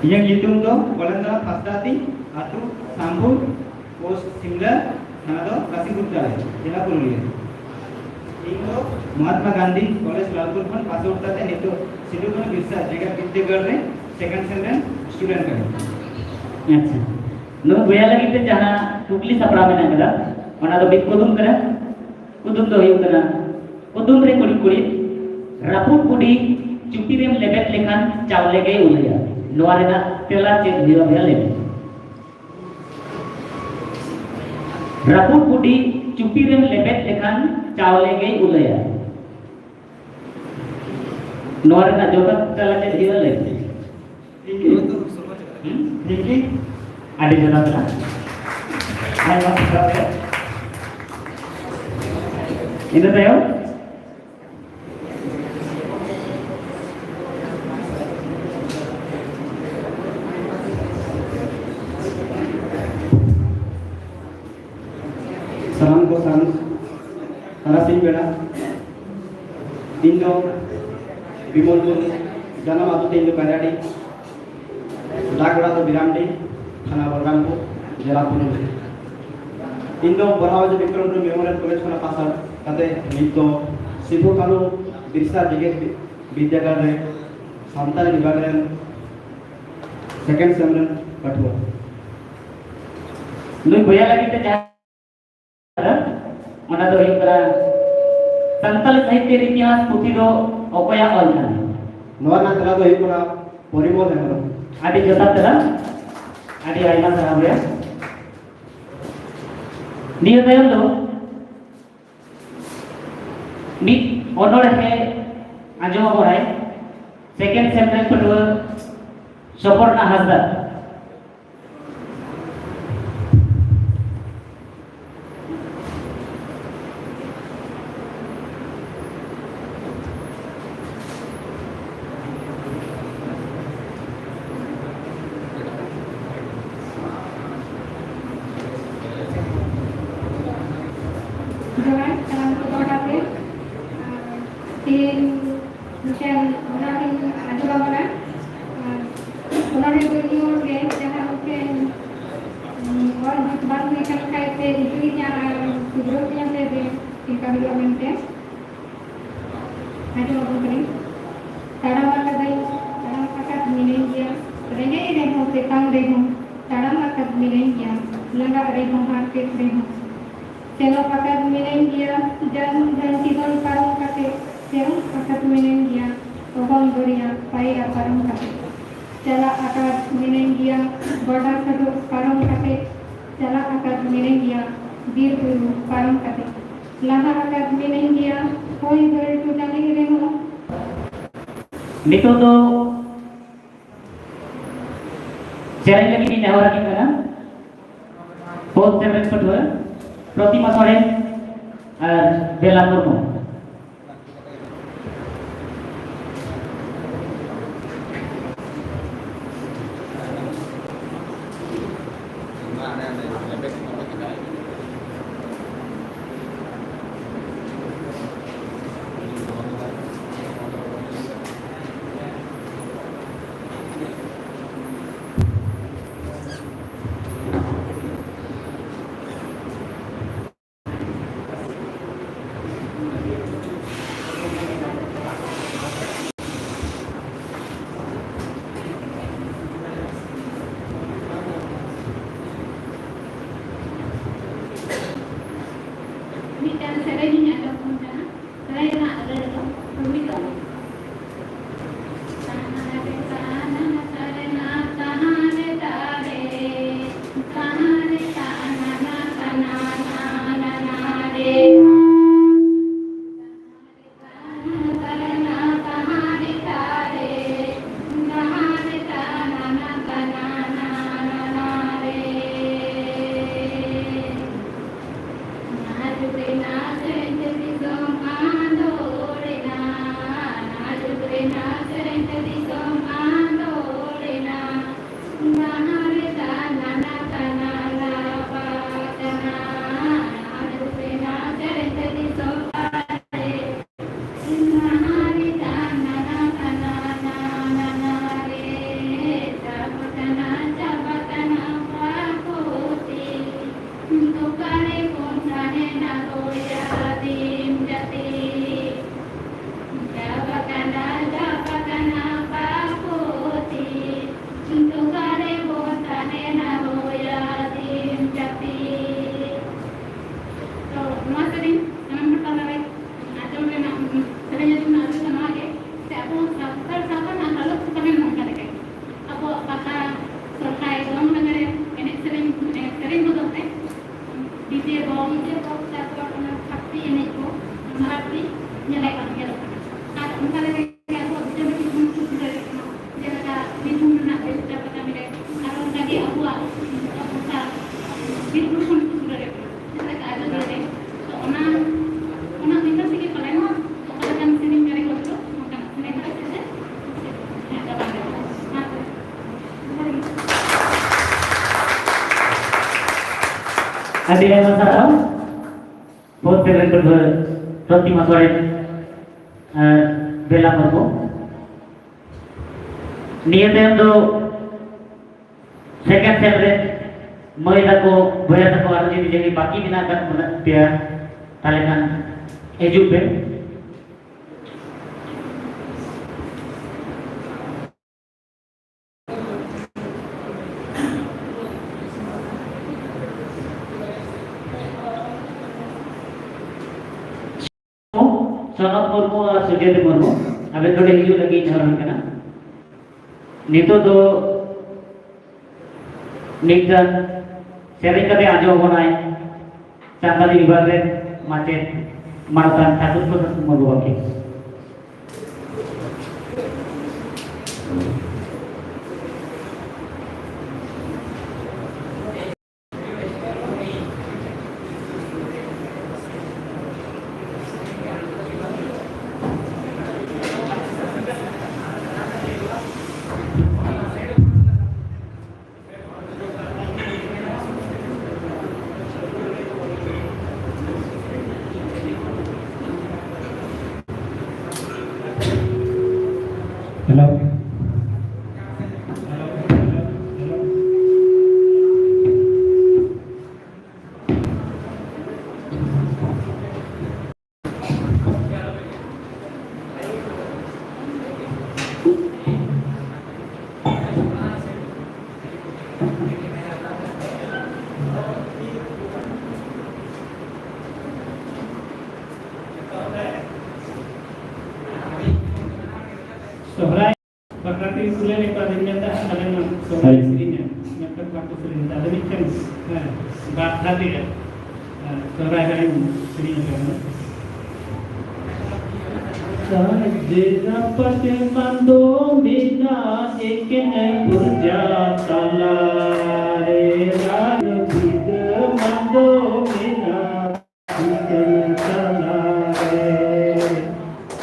ᱤᱧᱟᱹᱜ ᱧᱩᱛᱩᱢ ᱫᱚ ᱠᱚᱞᱮᱱᱫᱨᱚ ᱦᱟᱸᱥᱫᱟ ᱛᱤᱧ, ᱟᱹᱛᱩ ᱥᱟᱢᱵᱷᱩ, ᱯᱳᱥᱴ ᱥᱤᱢᱞᱟ, ᱛᱷᱟᱱᱟ ᱫᱚ ᱠᱟᱥᱤᱢᱯᱩᱨ ᱪᱟᱞᱮ, ᱡᱮᱞᱟ ᱯᱩᱨᱩᱞᱤᱭᱟᱹ᱾ ᱤᱧ ᱫᱚ ᱢᱚᱦᱟᱛᱢᱟ ᱜᱟᱱᱫᱷᱤ ᱠᱚᱞᱮᱡᱽ ᱞᱟᱞᱯᱩᱨ ᱠᱷᱚᱱ ᱯᱟᱥ ᱟᱣᱩᱴ ᱠᱟᱛᱮ ᱱᱤᱛᱚᱜ ᱥᱤᱫᱩ ᱠᱟᱹᱱᱦᱩ ᱵᱤᱨᱥᱟ ᱡᱮᱜᱮᱛ ᱵᱤᱨᱫᱟᱹᱜᱟᱲ ᱨᱮ ᱥᱮᱠᱮᱱᱰ ᱥᱮᱢ ᱨᱮᱱ ᱥᱴᱩᱰᱮᱱᱴ ᱠᱟᱹᱱᱟᱹᱧ᱾ ᱟᱪᱪᱷᱟ, ᱱᱩᱭ ᱵᱚᱭᱦᱟ ᱞᱟᱹᱜᱤᱫ ᱛᱮ ᱡᱟᱦᱟᱸ ᱠᱩᱠᱞᱤ ᱥᱟᱯᱲᱟᱣ ᱢᱮᱱᱟᱜ ᱠᱟᱫᱟ, ᱚᱱᱟ ᱫᱚ ᱢᱤᱫ ᱠᱩᱫᱩᱢ ᱠᱟᱱᱟ᱾ ᱠᱩᱫᱩᱢ ᱫᱚ ᱦᱩᱭᱩᱜ ᱠᱟᱱᱟ, ᱠᱩᱫᱩᱢ ᱨᱮ ᱠᱩᱲᱤᱫ ᱠᱩᱲᱤᱫ, ᱨᱟᱹᱯᱩᱫ ᱠᱩᱰᱤ ᱪᱩᱯᱤ ᱨᱮᱢ ᱞᱮᱵᱮᱫ ᱞᱮᱠᱷᱟᱱ ᱪᱟᱣᱞᱮ ᱜᱮᱭ ᱩᱞᱟᱹᱭᱟ᱾ ᱱᱚᱣᱟ ᱨᱮᱱᱟᱜ ᱛᱮᱞᱟ ᱪᱮᱫ ᱦᱩᱭᱩᱜᱼᱟ, ᱵᱚᱭᱦᱟ, ᱞᱟᱹᱭ ᱢᱮ? ᱨᱟᱹᱯᱩᱫ ᱠᱩᱰᱤ ᱪᱩᱯᱤ ᱨᱮᱢ ᱞᱮᱵᱮᱫ ᱞᱮᱠᱷᱟᱱ ᱪᱟᱣᱞᱮ ᱜᱮᱭ ᱩᱞᱟᱹᱭᱟ᱾ ᱱᱚᱣᱟ ᱨᱮᱱᱟᱜ ᱡᱚᱛᱷᱟᱛ ᱛᱮᱞᱟ ᱪᱮᱫ ᱦᱩᱭᱩᱜᱼᱟ, ᱞᱟᱹᱭ ᱢᱮ? ᱦᱩᱸ? ᱟᱹᱰᱤ ᱡᱚᱛᱷᱟᱛ ᱛᱮᱞᱟ᱾ ᱟᱭᱢᱟ ᱥᱟᱨᱦᱟᱣ ᱜᱮ᱾ ᱤᱱᱟᱹ ᱛᱟᱭᱚᱢ ᱥᱟᱱᱟᱢ ᱠᱚ ᱥᱟᱱ-, ᱛᱟᱨᱟᱥᱤᱧ ᱵᱮᱲᱟ᱾ ᱤᱧ ᱫᱚ ᱵᱤᱢᱚᱞ ᱢᱩᱨᱢᱩ, ᱡᱟᱱᱟᱢ ᱟᱹᱛᱩ ᱛᱤᱧ ᱫᱚ ᱠᱟᱡᱟᱰᱤ, ᱰᱟᱠ ᱚᱲᱟᱜ ᱫᱚ ᱵᱤᱨᱟᱢᱰᱤ, ᱛᱷᱟᱱᱟ ᱵᱚᱞᱨᱟᱢᱯᱩᱨ, ᱡᱮᱞᱟ ᱯᱩᱨᱩᱞᱤᱭᱟᱹ᱾ ᱤᱧ ᱫᱚ ᱯᱟᱲᱦᱟᱣ ᱦᱚᱪᱚ ᱵᱤᱠᱨᱚᱢ ᱴᱩᱰᱩ ᱢᱮᱢᱳᱨᱤᱭᱟᱞ ᱠᱚᱞᱮᱡᱽ ᱠᱷᱚᱱᱟᱜ ᱯᱟᱥ ᱟᱣᱩᱴ ᱠᱟᱛᱮ ᱱᱤᱛ ᱫᱚ ᱥᱤᱫᱷᱩ ᱠᱟᱹᱱᱦᱩ ᱵᱤᱨᱥᱟ ᱡᱮᱜᱮᱛ ᱵᱤ-, ᱵᱤᱨᱫᱟᱹᱜᱟᱲ ᱨᱮ ᱥᱟᱱᱛᱟᱲᱤ ᱵᱤᱵᱷᱟᱜᱽ ᱨᱮᱱ ᱥᱮᱠᱮᱱᱰ ᱥᱮᱢ ᱨᱮᱱ ᱯᱟᱹᱴᱷᱩᱣᱟᱹ᱾ ᱱᱩᱭ ᱵᱚᱭᱦᱟ ᱞᱟᱹᱜᱤᱫ ᱛᱮ ᱡᱟᱦᱟᱸ ᱚᱱᱟ ᱫᱚ ᱦᱩᱭᱩᱜ ᱠᱟᱱᱟ, ᱥᱟᱱᱛᱟᱲ ᱥᱟᱦᱤᱛᱭᱚ ᱤᱛᱤᱦᱟᱥ ᱯᱩᱛᱷᱤ ᱫᱚ ᱚᱠᱚᱭᱟᱜ ᱚᱞ ᱠᱟᱱᱟ? ᱱᱚᱣᱟ ᱨᱮᱱᱟᱜ ᱛᱮᱞᱟ ᱫᱚ ᱦᱩᱭᱩᱜ ᱠᱟᱱᱟ ᱯᱚᱨᱤᱢᱚᱞ ᱦᱮᱢᱵᱨᱚᱢ᱾ ᱟᱹᱰᱤ ᱡᱚᱛᱷᱟᱛ ᱛᱮᱞᱟ᱾ ᱟᱹᱰᱤ ᱟᱭᱢᱟ ᱥᱟᱨᱦᱟᱣ ᱜᱮ᱾ ᱱᱤᱭᱟᱹ ᱛᱟᱭᱚᱢ ᱫᱚ ᱢᱤᱫ ᱚᱱᱚᱬᱦᱮ ᱟᱸᱡᱚᱢ ᱟᱵᱚᱱᱟᱭ ᱥᱮᱠᱮᱱᱰ ᱥᱮᱢ ᱨᱮᱱ ᱯᱟᱹᱴᱷᱩᱣᱟᱹ ᱥᱚᱯᱚᱨᱱᱟ ᱦᱟᱸᱥᱫᱟ᱾ ᱡᱚᱦᱟᱨ, ᱥᱟᱱᱟᱢ ᱠᱚ ᱫᱚᱦᱲᱟ ᱛᱮ᱾ ᱟᱨ ᱛᱮᱦᱮᱧ ᱢᱤᱫᱴᱮᱱ ᱚᱱᱚᱬᱦᱮᱧ ᱟᱸᱡᱚᱢ ᱟᱵᱚᱱᱟ᱾ ᱟᱨ ᱚᱱᱚᱬᱦᱮ ᱫᱚ ᱤᱧ ᱚᱞ ᱜᱮ, ᱡᱟᱦᱟᱸ ᱢᱤᱫᱴᱮᱱ, ᱩᱸ, ᱚᱞ ᱡᱩᱛ ᱵᱟᱝ ᱦᱩᱭ ᱠᱟᱱ ᱠᱷᱟᱡ ᱯᱮ ᱤᱫᱤᱭᱤᱧᱟ ᱟᱨ ᱥᱩᱫᱷᱨᱟᱹᱣ ᱤᱧᱟ ᱯᱮ ᱡᱮ ᱪᱮᱫ ᱞᱮᱠᱟ ᱦᱩᱭᱩᱜᱼᱟ ᱢᱮᱱᱛᱮ᱾ ᱟᱸᱡᱚᱢ ᱟᱵᱚᱱ ᱠᱟᱹᱱᱟᱹᱧ᱾ ᱛᱟᱲᱟᱢ ᱟᱠᱟᱫᱟᱹᱧ, ᱛᱟᱲᱟᱢ ᱟᱠᱟᱫ ᱢᱤᱱᱟᱹᱧ ᱜᱮᱭᱟ, ᱨᱮᱸᱜᱮᱡ ᱨᱮᱦᱚᱸ ᱛᱮᱛᱟᱝ ᱨᱮᱦᱚᱸ, ᱛᱟᱲᱟᱢ ᱟᱠᱟᱫ ᱢᱤᱱᱟᱹᱧ ᱜᱮᱭᱟ, ᱞᱟᱸᱜᱟᱜ ᱨᱮᱦᱚᱸ ᱦᱟᱨᱠᱮᱛ ᱨᱮᱦᱚᱸ᱾ ᱥᱮᱱᱚᱜ ᱟᱠᱟᱫ ᱢᱤᱱᱟᱹᱧ ᱜᱮᱭᱟ, ᱡᱟᱹᱱᱩᱢ ᱡᱷᱟᱹᱱᱴᱤ ᱫᱚᱱ ᱯᱟᱨᱚᱢ ᱠᱟᱛᱮ, ᱥᱮᱱᱚᱜ ᱟᱠᱟᱫ ᱢᱤᱱᱟᱹᱧ ᱜᱮᱭᱟ, ᱚᱜᱚᱢ ᱫᱚᱨᱭᱟ ᱯᱟᱭᱨᱟ ᱯᱟᱨᱚᱢ ᱠᱟᱛᱮ᱾ ᱪᱟᱞᱟᱜ ᱟᱠᱟᱫ ᱢᱤᱱᱟᱹᱧ ᱜᱮᱭᱟ, ᱜᱚᱰᱟ ᱥᱚᱰᱚᱜ ᱯᱟᱨᱚᱢ ᱠᱟᱛᱮ᱾ ᱪᱟᱞᱟᱜ ᱟᱠᱟᱫ ᱢᱤᱱᱟᱹᱧ ᱜᱮᱭᱟ, ᱵᱤᱨ ᱵᱩᱨᱩ ᱯᱟᱨᱚᱢ ᱠᱟᱛᱮ᱾ ᱞᱟᱦᱟ ᱟᱠᱟᱫ ᱢᱤᱱᱟᱹᱧ ᱜᱮᱭᱟ, ᱦᱚᱭ ᱵᱟᱹᱨᱰᱩ ᱰᱟᱹᱦᱤ ᱨᱮᱦᱚᱸ᱾ ᱱᱤᱛᱚᱜ ᱫᱚ ᱥᱮᱨᱮᱧ ᱞᱟᱹᱜᱤᱫ ᱤᱧ ᱱᱮᱦᱚᱨ ᱟᱹᱠᱤᱱ ᱠᱟᱱᱟ ᱯᱷᱳᱨᱛᱷ ᱥᱮᱢ ᱨᱮᱱ ᱯᱟᱹᱴᱷᱩᱣᱟᱹ ᱯᱨᱚᱛᱤᱢᱟ ᱥᱚᱨᱮᱱ ᱟᱨ ᱵᱮᱞᱟ ᱢᱩᱨᱢᱩ᱾ ᱢᱤᱫᱴᱟᱝ ᱥᱮᱨᱮᱧ ᱤᱧ ᱟᱸᱡᱚᱢ ᱟᱵᱚᱱ ᱠᱟᱱᱟ᱾ ᱥᱮᱨᱮᱧ ᱨᱮᱱᱟᱜ ᱨᱟᱹᱲ ᱫᱚ ᱨᱩᱢᱤ ᱛᱟᱞᱟ᱾ ᱟᱹᱰᱤ ᱟᱭᱢᱟ ᱥᱟᱨᱦᱟᱣ᱾ ᱵᱚᱦᱩᱛ ᱯᱮ ᱨᱮᱱ ᱯᱟᱹᱴᱷᱩᱣᱟᱹ ᱯᱨᱚᱛᱤᱢᱟ ᱥᱚᱨᱮᱱ ᱟᱨ ᱵᱮᱞᱟ ᱢᱩᱨᱢᱩ᱾ ᱱᱤᱭᱟᱹ ᱛᱟᱭᱚᱢ ᱫᱚ ᱥᱮᱠᱮᱱᱰ ᱥᱮᱢ ᱨᱮ ᱢᱟᱹᱭ ᱛᱟᱠᱚ, ᱵᱚᱭᱦᱟ ᱛᱟᱠᱚ ᱟᱨ ᱡᱩᱫᱤ ᱡᱟᱹᱱᱤᱡ ᱵᱟᱹᱠᱤ ᱢᱮᱱᱟᱜ ᱟᱠᱟᱫ ᱵᱚᱱᱟ ᱯᱮᱭᱟ, ᱛᱟᱦᱚᱞᱮ ᱠᱷᱟᱱ ᱦᱤᱡᱩᱜ ᱯᱮ᱾ ᱥᱚᱱᱚᱛ ᱢᱩᱨᱢᱩ ᱟᱨ ᱥᱩᱡᱟᱛ ᱢᱩᱨᱢᱩ, ᱟᱵᱮᱱ ᱱᱚᱰᱮ ᱦᱤᱡᱩᱜ ᱞᱟᱹᱜᱤᱫ ᱱᱮᱦᱚᱨ ᱦᱩᱭ ᱠᱟᱱᱟ᱾ ᱱᱤᱛᱚᱜ ᱫᱚ ᱢᱤᱫᱴᱟᱝ ᱥᱮᱨᱮᱧ ᱠᱟᱛᱮ ᱟᱸᱡᱚᱢ ᱟᱵᱚᱱᱟᱭ ᱥᱟᱱᱛᱟᱲᱤ ᱵᱤᱵᱷᱟᱜᱽ ᱨᱮᱱ ᱢᱟᱪᱮᱫ ᱢᱟᱱᱚᱛᱟᱱ ᱴᱷᱟᱹᱠᱩᱨ ᱯᱨᱚᱥᱟᱫᱽ ᱢᱩᱨᱢᱩ ᱜᱚᱢᱠᱮ᱾ Hello. ᱥᱚᱦᱨᱟᱭ ᱵᱟᱠᱷᱨᱟ ᱛᱮ ᱠᱩᱞᱤ ᱞᱮᱫ ᱠᱚᱣᱟ, ᱟᱫᱚᱧ ᱢᱮᱱᱫᱟ, ᱟᱞᱮ ᱢᱟ ᱥᱚᱦᱨᱟᱭ ᱦᱳᱭ᱾ ᱥᱮᱨᱮᱧᱟ, ᱢᱮᱱᱠᱷᱟᱱ ᱵᱟᱠᱚ ᱥᱮᱨᱮᱧ ᱮᱫᱟ᱾ ᱟᱫᱚ ᱢᱤᱫᱴᱮᱱ, ᱦᱮᱸ, ᱵᱟᱨ ᱫᱷᱟᱣ ᱛᱮ, ᱦᱮᱸ, ᱥᱚᱦᱨᱟᱭ ᱨᱮᱱᱟᱜ ᱤᱧ ᱥᱮᱨᱮᱧ ᱟᱯᱮ ᱠᱟᱱᱟ᱾ ᱥᱟᱡᱮ ᱨᱟᱯᱟᱡᱮ ᱢᱟᱸᱫᱚ ᱢᱮᱱᱟᱜ ᱮᱠᱮᱱ ᱯᱩᱨᱡᱟ ᱛᱟᱞᱟᱨᱮ, ᱨᱟᱜᱽ ᱵᱤᱫᱟᱹ ᱢᱟᱸᱫᱚ ᱢᱮᱱᱟᱜ ᱫᱤᱥᱚᱢ ᱛᱟᱞᱟᱨᱮ,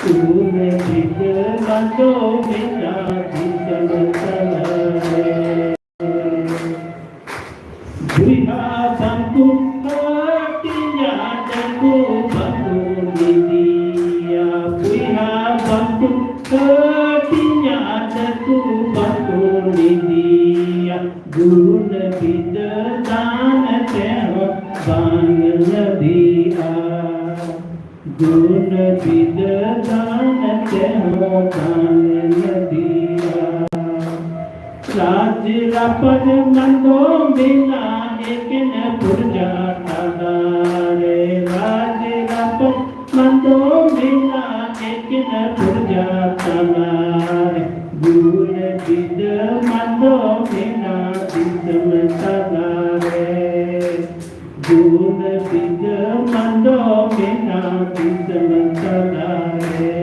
ᱩᱱ ᱵᱤᱫᱟᱹ ᱢᱟᱸᱫᱚ ᱢᱮᱱᱟᱜ ᱫᱤᱥᱚᱢ ᱛᱟᱞᱟᱨᱮ᱾ ᱵᱚᱭᱦᱟ ᱵᱟᱝᱠᱚ ᱨᱟᱡᱽ ᱨᱟᱯᱟᱡᱽ ᱢᱟᱱᱫᱚ ᱢᱮᱱᱟᱜ ᱮᱠᱮᱱ ᱯᱩᱨᱡᱟ ᱛᱟᱞᱟᱨᱮ, ᱨᱟᱡᱽ ᱨᱟᱯᱟᱡᱽ ᱢᱟᱱᱫᱚ ᱢᱮᱱᱟᱜ ᱮᱠᱮᱱ ᱯᱩᱨᱡᱟ ᱛᱟᱞᱟᱨᱮ, ᱜᱩᱱ ᱵᱤᱫᱟᱹ ᱢᱟᱱᱫᱚ ᱢᱮᱱᱟᱜ ᱫᱤᱥᱚᱢ ᱛᱟᱞᱟᱨᱮ, ᱜᱩᱱ ᱵᱤᱫᱟᱹ ᱢᱟᱱᱫᱚ ᱢᱮᱱᱟᱜ ᱫᱤᱥᱚᱢ ᱛᱟᱞᱟᱨᱮ᱾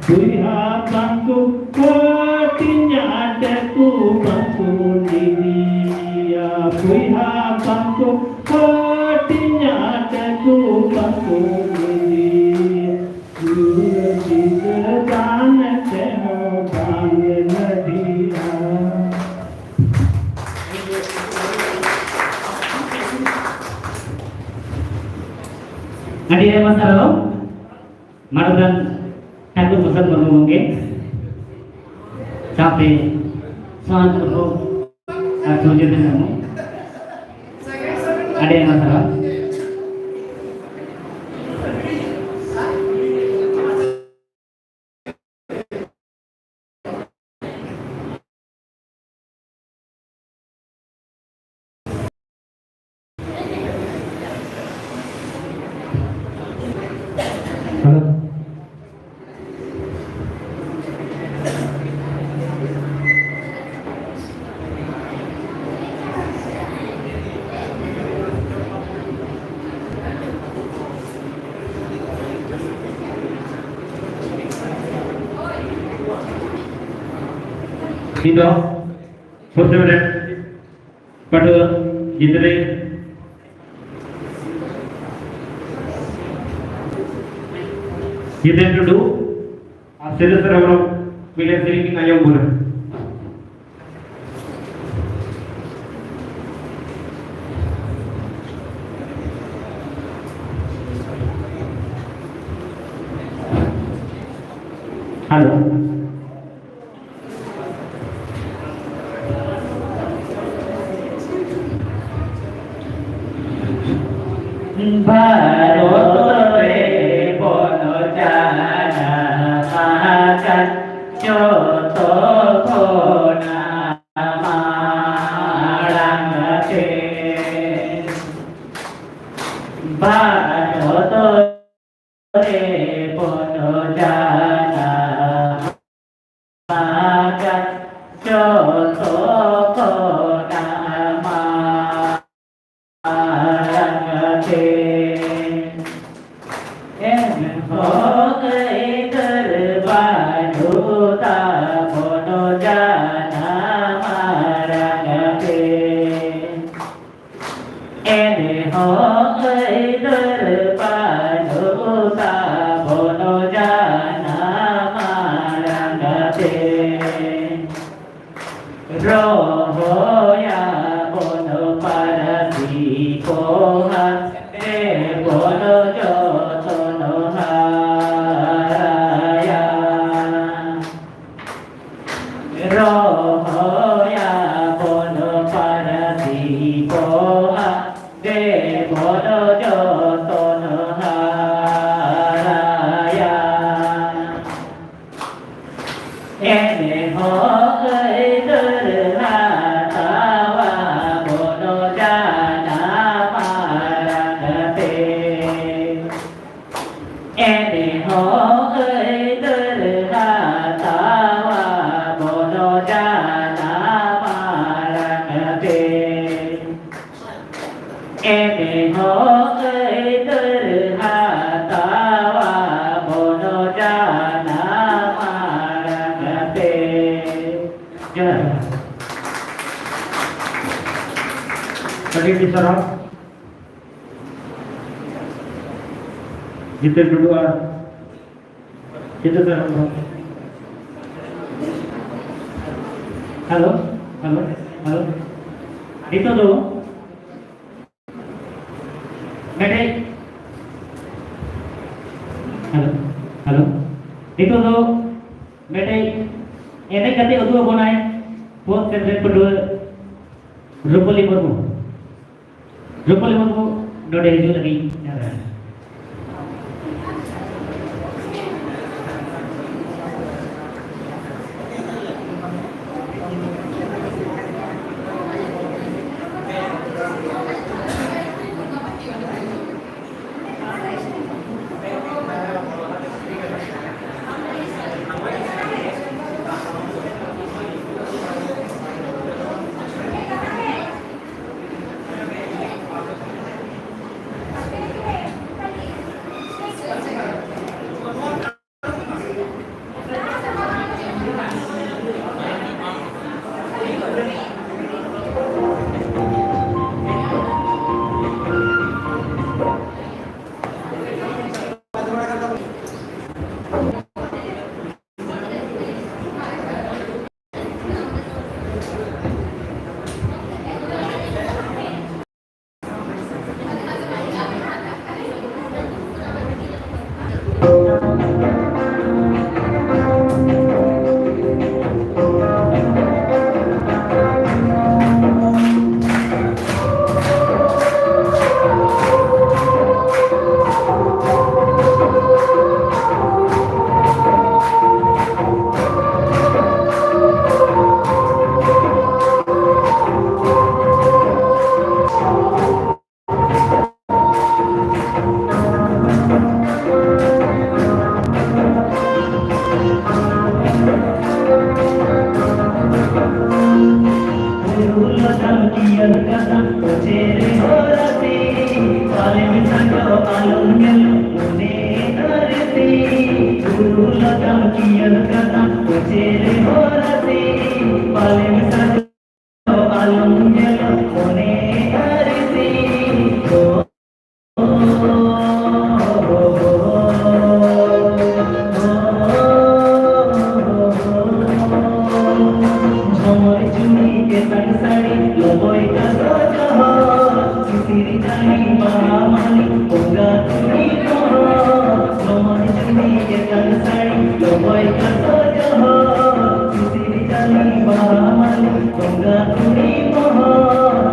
ᱵᱚᱭᱦᱟ ᱵᱟᱝᱠᱚ ᱦᱟᱹᱴᱤᱧᱟ, ᱴᱟᱹᱠᱩ ᱵᱟᱝᱠᱚ ᱱᱤᱨᱤᱭᱟ᱾ ᱵᱚᱭᱦᱟ ᱵᱟᱝᱠᱚ ᱦᱟᱹᱴᱤᱧᱟ, ᱴᱟᱹᱠᱩ ᱵᱟᱝᱠᱚ ᱱᱤᱨᱤᱭᱟ᱾ ᱜᱩᱨ ᱵᱤᱫᱟᱹ ᱫᱟᱱ ᱛᱮᱦᱚᱸ ᱵᱟᱝ ᱱᱟᱹᱰᱤᱭᱟ᱾ ᱟᱹᱰᱤ ᱟᱭᱢᱟ ᱥᱟᱨᱦᱟᱣ᱾ ᱢᱟᱱᱚᱛᱟᱱ ᱴᱷᱟᱹᱠᱩᱨ ᱯᱨᱚᱥᱟᱫᱽ ᱢᱩᱨᱢᱩ ᱜᱚᱢᱠᱮ, ᱥᱟᱶᱛᱮ ᱥᱩᱦᱟᱱ ᱴᱩᱰᱩ ᱟᱨ ᱥᱩᱨᱡᱚᱫᱤᱱ ᱢᱩᱨᱢᱩ, ᱟᱹᱰᱤ ᱟᱭᱢᱟ ᱥᱟᱨᱦᱟᱣ᱾ ᱱᱤᱛᱚᱜ ᱯᱨᱚᱛᱷᱚᱢ ᱨᱮ ᱯᱟᱹᱴᱷᱩᱣᱟᱹ ᱜᱤᱫᱽᱨᱟᱹ ᱡᱤᱛᱮᱱ ᱴᱩᱰᱩ ᱟᱨ ᱥᱤᱨᱟᱹ ᱥᱚᱨᱮᱱ ᱦᱮᱢᱵᱨᱚᱢ ᱢᱤᱫᱴᱮᱱ ᱥᱮᱨᱮᱧ ᱠᱤᱱ ᱟᱸᱡᱚᱢ ᱵᱚᱱᱟ᱾ ᱦᱮᱞᱳ᱾ ᱵᱷᱟᱨᱚᱛ ᱨᱮ ᱵᱚᱱ ᱡᱟᱱᱟᱢ ᱟᱠᱟᱱ ᱡᱚᱛᱚ ᱠᱷᱚᱱ ᱢᱟᱲᱟᱝ ᱛᱮ ᱵᱷᱟᱨᱚᱛ ᱨᱮ ᱵᱚᱱ ᱡᱟᱱᱟᱢ ᱟᱠᱟᱱ ᱡᱚᱛᱚ ᱠᱷᱚᱱᱟᱜ ᱢᱟᱲᱟᱝ ᱛᱮ᱾ ᱮᱱᱦᱚᱸ ᱟᱹᱭᱫᱟᱹᱨ ᱵᱟᱹᱱᱩᱜ ᱛᱟᱵᱚᱱ ᱡᱟᱱᱟᱢ ᱟᱲᱟᱝ ᱛᱮ᱾ ᱮᱱᱦᱚᱸ ᱟᱹᱭᱫᱟᱹᱨ ᱵᱟᱹᱱᱩᱜ ᱛᱟᱵᱚᱱ ᱡᱟᱱᱟᱢ ᱟᱲᱟᱝ ᱛᱮ᱾ ᱨᱚᱦᱚᱭᱟᱵᱚᱱ ᱯᱟᱹᱨᱥᱤ ᱯᱚᱦᱟ, ᱛᱮᱵᱚᱱ ᱡᱚᱛᱚᱱ ᱦᱟᱨᱟᱭᱟ᱾ ᱨᱚᱦᱚᱭᱟᱵᱚᱱ ᱯᱟᱹᱨᱥᱤ ᱯᱚᱦᱟ, ᱛᱮᱵᱚᱱ ᱡᱚᱛᱚᱱ ᱦᱟᱨᱟᱭᱟ᱾ ᱮᱱᱦᱚᱸ ᱟᱹᱭᱫᱟᱹᱨ ᱦᱟᱛᱟᱣᱟ ᱵᱚᱱ ᱡᱟᱱᱟᱢ ᱟᱲᱟᱝ ᱛᱮ᱾ ᱮᱱᱦᱚᱸ ᱟᱹᱭᱫᱟᱹᱨ ᱦᱟᱛᱟᱣᱟ ᱵᱚᱱ ᱡᱟᱱᱟᱢ ᱟᱲᱟᱝ ᱛᱮ᱾ ᱮᱱᱦᱚᱸ ᱟᱹᱭᱫᱟᱹᱨ ᱦᱟᱛᱟᱣᱟ ᱵᱚᱱ ᱡᱟᱱᱟᱢ ᱟᱲᱟᱝ ᱛᱮ᱾ ᱡᱚᱦᱟᱨ᱾ ᱟᱹᱰᱤ ᱟᱹᱰᱤ ᱥᱟᱨᱦᱟᱣ᱾ ᱡᱤᱛᱮᱱ ᱴᱩᱰᱩ ᱟᱨ ᱪᱮᱫ ᱞᱮᱠᱟ ᱦᱚᱲ? Hello, hello, hello. ᱱᱤᱛᱚᱜ ᱫᱚ ᱢᱤᱫᱴᱮᱡ, ᱦᱮᱞᱳ, ᱦᱮᱞᱳ᱾ ᱱᱤᱛᱚᱜ ᱫᱚ ᱢᱤᱫᱴᱮᱡ ᱮᱱᱮᱡ ᱠᱟᱛᱮ ᱩᱫᱩᱜ ᱟᱵᱚᱱᱟᱭ fourth standard ᱨᱮᱱ ᱯᱟᱹᱴᱷᱩᱣᱟᱹ ᱨᱩᱯᱟᱞᱤ ᱢᱩᱨᱢᱩ᱾ ᱨᱩᱯᱟᱞᱤ ᱢᱩᱨᱢᱩ ᱱᱚᱰᱮ ᱦᱤᱡᱩᱜ ᱞᱟᱹᱜᱤᱫ ᱱᱮᱦᱚᱨ᱾ ᱠᱟᱫᱟᱢ ᱯᱟᱪᱮ ᱨᱮ ᱦᱚᱨᱟᱛᱤ, ᱯᱟᱞᱮᱢ ᱥᱟᱡᱟᱣ ᱟᱞᱚᱢ ᱧᱮᱞ ᱢᱚᱱᱮ ᱟᱨᱛᱤ᱾ ᱜᱩᱨᱩ ᱞᱟᱜᱟᱢ ᱠᱤᱭᱟᱹ ᱠᱟᱫᱟᱢ ᱯᱟᱪᱮ ᱨᱮ ᱦᱚᱨᱟᱛᱤ, ᱯᱟᱞᱮᱢ ᱥᱟᱡᱟᱣ ᱟᱞᱚᱢ ᱧᱮᱞ ᱢᱚᱱᱮ ᱟᱨᱛᱤ᱾ ᱡᱷᱚᱢᱚᱨ ᱡᱷᱩᱢᱤ ᱜᱮᱛᱟᱝ ᱥᱟᱹᱲᱤ ᱞᱚᱵᱚᱭ ᱠᱟᱥᱟ ᱡᱚᱦᱚᱨ, ᱥᱤᱥᱤᱨ ᱡᱟᱹᱲᱤ ᱵᱟᱦᱟ ᱢᱟᱹᱞᱤ ᱵᱚᱸᱜᱟ ᱠᱩᱲᱤ ᱡᱚᱦᱚᱨ᱾ ᱡᱷᱚᱢᱚᱨ ᱡᱷᱩᱢᱤ ᱜᱮᱛᱟᱝ ᱥᱟᱹᱲᱤ ᱞᱚᱵᱚᱭ ᱠᱟᱥᱟ ᱡᱚᱦᱚᱨ, ᱥᱤᱥᱤᱨ ᱡᱟᱹᱲᱤ ᱵᱟᱦᱟ ᱢᱟᱹᱞᱤ ᱵᱚᱸᱜᱟ ᱠᱩᱲᱤ ᱡᱚᱦᱚᱨ᱾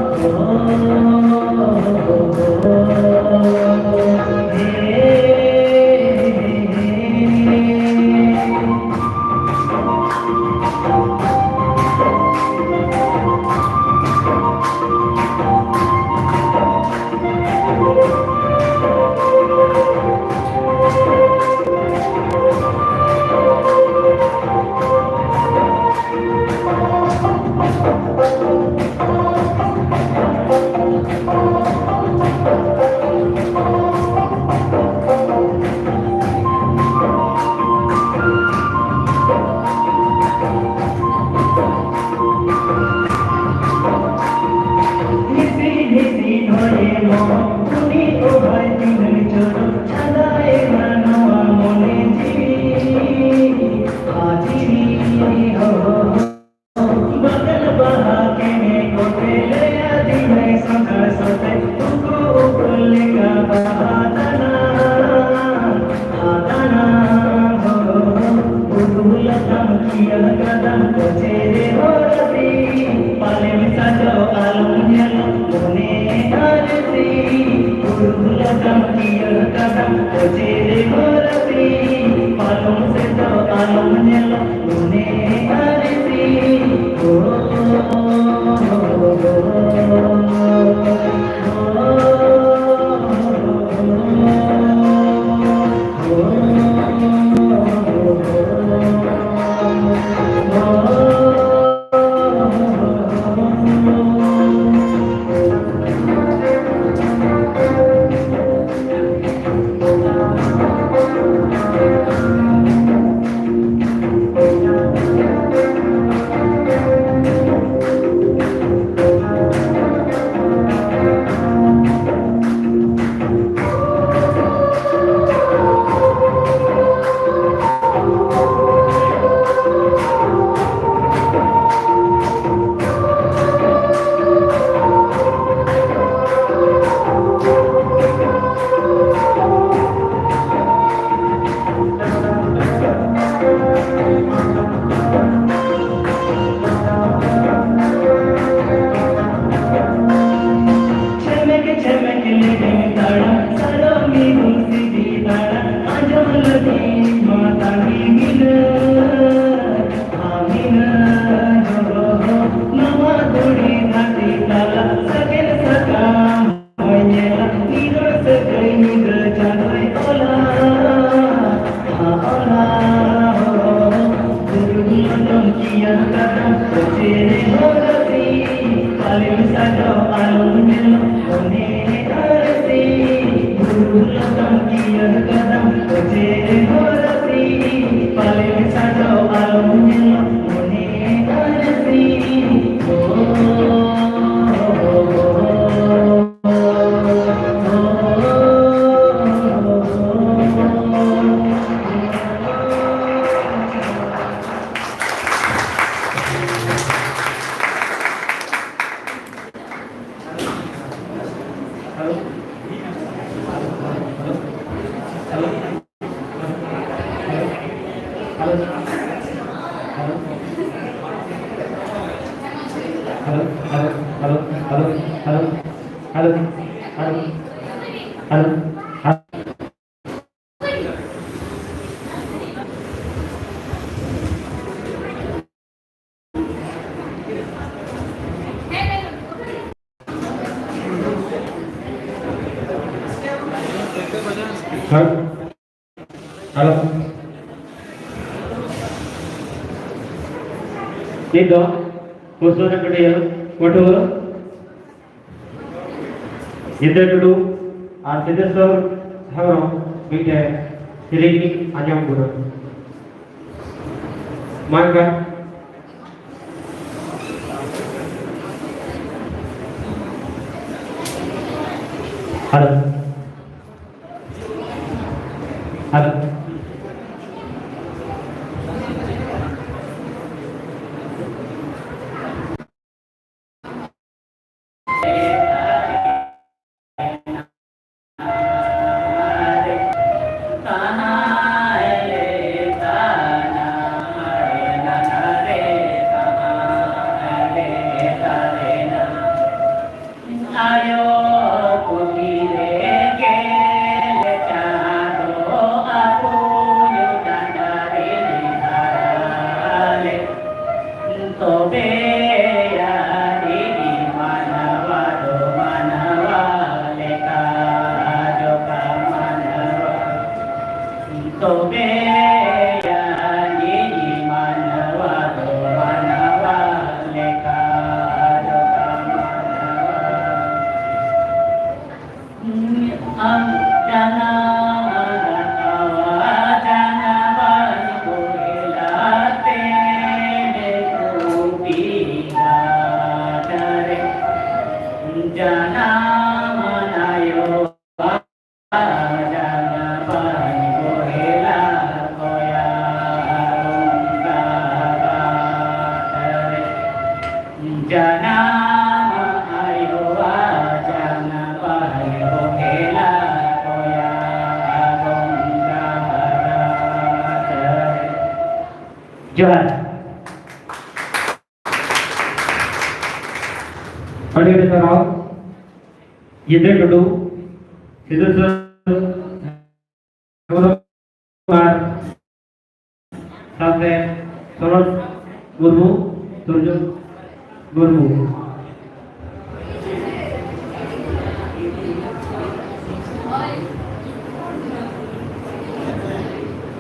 ᱦᱤᱥᱤ ᱦᱤᱥᱤ ᱦᱚᱭᱮ ᱢᱚᱦᱚᱠ, ᱩᱱᱤ ᱚᱵᱷᱟᱭ ᱪᱤᱱᱦᱟᱹ ᱪᱚᱨᱚᱠ, ᱪᱷᱟᱰᱟᱭᱮᱱᱟ ᱱᱚᱣᱟ ᱢᱚᱱᱮ ᱡᱤᱣᱤ, ᱟᱡᱤᱣᱤ ᱦᱚ᱾ ᱵᱟᱜᱟᱱ ᱵᱟᱦᱟ ᱠᱮᱱᱮ ᱠᱚᱴᱮ, ᱞᱟᱹᱭ ᱟᱹᱫᱤᱧᱟᱭ ᱥᱟᱱᱛᱟᱲ ᱥᱟᱶᱛᱮ, ᱩᱠᱩ ᱩᱠᱩ ᱞᱮᱠᱟ ᱵᱟᱦᱟ ᱫᱟᱱᱟ᱾ ᱟᱫᱟᱱᱟ ᱦᱚ, ᱩᱫᱩᱞ ᱟᱠᱟᱢ ᱠᱤᱭᱟᱹ ᱠᱟᱫᱟᱢ ᱯᱟᱪᱮ ᱨᱮ ᱦᱚᱨᱟᱛᱤ, ᱯᱟᱞᱮᱢ ᱥᱟᱡᱟᱣ ᱟᱞᱚᱢ ᱧᱮᱞ ᱢᱚᱱᱮ ᱟᱨᱛᱤ, ᱩᱫᱩᱞ ᱟᱠᱟᱢ ᱠᱤᱭᱟᱹ ᱠᱟᱫᱟᱢ ᱯᱟᱪᱮ ᱨᱮ ᱦᱚᱨᱟᱛᱤ, ᱯᱟᱞᱚᱢ ᱥᱟᱡᱟᱣ ᱟᱞᱚᱢ ᱧᱮᱞ ᱢᱚᱱᱮ ᱟᱨᱛᱤ᱾ ᱚ, ᱚ, ᱚ, ᱚ, ᱚ᱾ ᱦᱮᱸ? ᱦᱮᱞᱳ᱾ ᱱᱤᱛ ᱫᱚ ᱠᱩᱥᱩᱢ ᱨᱮ ᱯᱟᱹᱴᱷᱩᱣᱟᱹ ᱡᱤᱛᱟᱹ ᱴᱩᱰᱩ ᱟᱨ ᱥᱤᱫᱷᱮᱥᱣᱚᱨ ᱦᱮᱢᱵᱨᱚᱢ ᱢᱤᱫᱴᱮᱱ ᱥᱮᱨᱮᱧ ᱞᱤᱧ ᱟᱸᱡᱚᱢ ᱟᱵᱚᱱᱟ᱾ ᱢᱟ ᱮᱱᱠᱷᱟᱱ᱾ ᱦᱮᱞᱳ᱾ ᱦᱮᱞᱳ᱾ ᱟᱭᱳ ᱠᱩᱴᱤ ᱨᱮᱜᱮ ᱪᱟᱸᱫᱚ ᱟᱵᱚ ᱧᱩᱛᱟᱱ ᱫᱟᱨᱮ ᱦᱟᱨᱟ ᱞᱮ᱾ ᱛᱚᱵᱮ ᱟᱹᱰᱤ ᱢᱟᱱᱣᱟ ᱫᱚ ᱢᱟᱱᱣᱟ ᱞᱮᱠᱟ ᱡᱚᱠᱟ ᱢᱟᱱᱣᱟ᱾ ᱛᱚᱵᱮ ᱟᱹᱰᱤ ᱢᱟᱱᱣᱟ ᱫᱚ ᱢᱟᱱᱣᱟ ᱡᱟᱱᱟᱢ ᱟᱭᱳᱣᱟ ᱡᱟᱱᱟᱢ ᱟᱭᱳ ᱮᱞᱟ ᱠᱚᱭᱟ ᱟᱫᱚᱢ ᱰᱟᱦᱟᱨᱟ ᱛᱮ᱾ ᱡᱚᱦᱟᱨ᱾ ᱟᱹᱰᱤ ᱟᱹᱰᱤ ᱥᱟᱨᱦᱟᱣ᱾ ᱡᱤᱛᱮᱱ ᱴᱩᱰᱩ, ᱥᱤᱫᱩ ᱥᱟᱨ ᱦᱮᱢᱵᱨᱚᱢ ᱟᱨ ᱥᱟᱶᱛᱮ ᱥᱚᱨᱚᱡᱽ ᱢᱩᱨᱢᱩ, ᱥᱩᱨᱡᱚ ᱢᱩᱨᱢᱩ᱾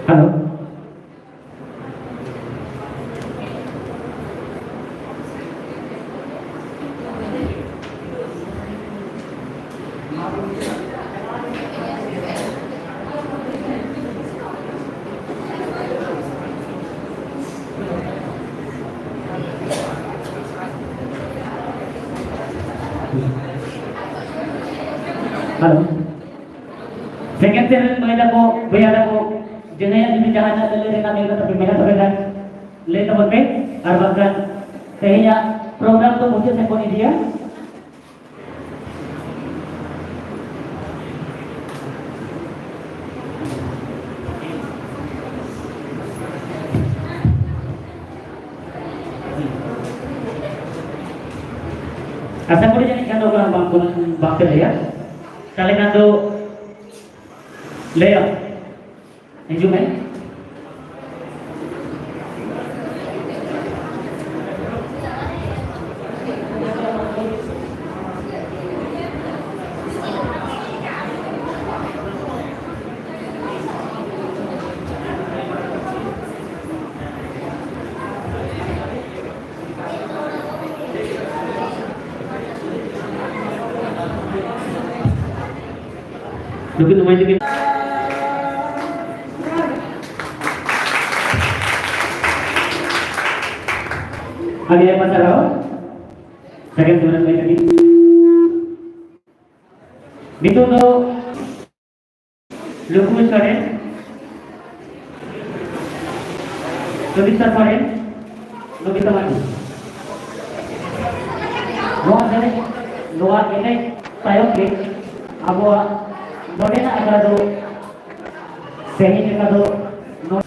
ᱦᱮᱞᱳ᱾ ᱦᱮᱞᱳ᱾ ᱥᱮᱠᱮᱱᱰ ᱥᱮᱨᱮᱧ ᱢᱟᱹᱭ ᱛᱟᱠᱚ, ᱵᱚᱭᱦᱟ ᱛᱟᱠᱚ, ᱡᱟᱦᱟᱸᱭᱟᱜ ᱡᱩᱫᱤ ᱡᱟᱦᱟᱱᱟᱜ ᱞᱟᱹᱞᱟᱹᱭ ᱨᱮᱱᱟᱜ ᱢᱮᱱ ᱠᱟᱛᱷᱟ ᱯᱮ ᱢᱮᱱᱟᱜ ᱛᱟᱯᱮ ᱠᱷᱟᱱ, ᱞᱟᱹᱭ ᱛᱟᱵᱚᱱ ᱯᱮ, ᱟᱨ ᱵᱟᱝᱠᱷᱟᱱ ᱛᱮᱦᱮᱧᱟᱜ ᱯᱨᱳᱜᱨᱟᱢ ᱫᱚ ᱢᱩᱪᱟᱹᱫ ᱥᱮᱫ ᱵᱚᱱ ᱤᱫᱤᱭᱟ᱾ ᱟᱥᱟ ᱠᱚᱨᱮ ᱡᱟᱹᱱᱤᱡ ᱠᱷᱟᱱ ᱫᱚ ᱚᱱᱟ ᱵᱟᱝ, ᱵᱟᱝ ᱯᱮ ᱞᱟᱹᱭᱟ᱾ ᱛᱟᱦᱞᱮ ᱠᱷᱟᱱ ᱫᱚ ᱞᱟᱹᱭᱟ᱾ ᱦᱤᱡᱩᱜ ᱢᱮ᱾ ᱱᱩᱠᱤᱱ ᱫᱚ ᱢᱟᱹᱭ ᱛᱟᱹᱠᱤᱱ᱾ ᱟᱹᱰᱤ ᱟᱭᱢᱟ ᱥᱟᱨᱦᱟᱣ᱾ ᱥᱟᱹᱜᱩᱱ ᱫᱟᱨᱟᱢ ᱢᱟᱹᱭ ᱛᱟᱹᱠᱤᱱ᱾ ᱱᱤᱛᱚᱜ ᱫᱚ ᱞᱩᱠᱩ ᱥᱚᱨᱮᱱ, ᱥᱩᱫᱤᱯ ᱥᱚᱨᱮᱱ, ᱱᱚᱵᱤᱛᱟ ᱢᱟᱨᱰᱤ᱾ ᱱᱚᱣᱟ ᱮᱱᱮᱡ, ᱱᱚᱣᱟ ᱮᱱᱮᱡ ᱛᱟᱭᱚᱢ ᱜᱮ ᱟᱵᱚᱣᱟᱜ ᱱᱚᱰᱮᱱᱟᱜ ᱟᱠᱷᱲᱟ ᱫᱚ ᱛᱮᱦᱮᱧ ᱞᱮᱠᱟ ᱫᱚ ᱱᱚ-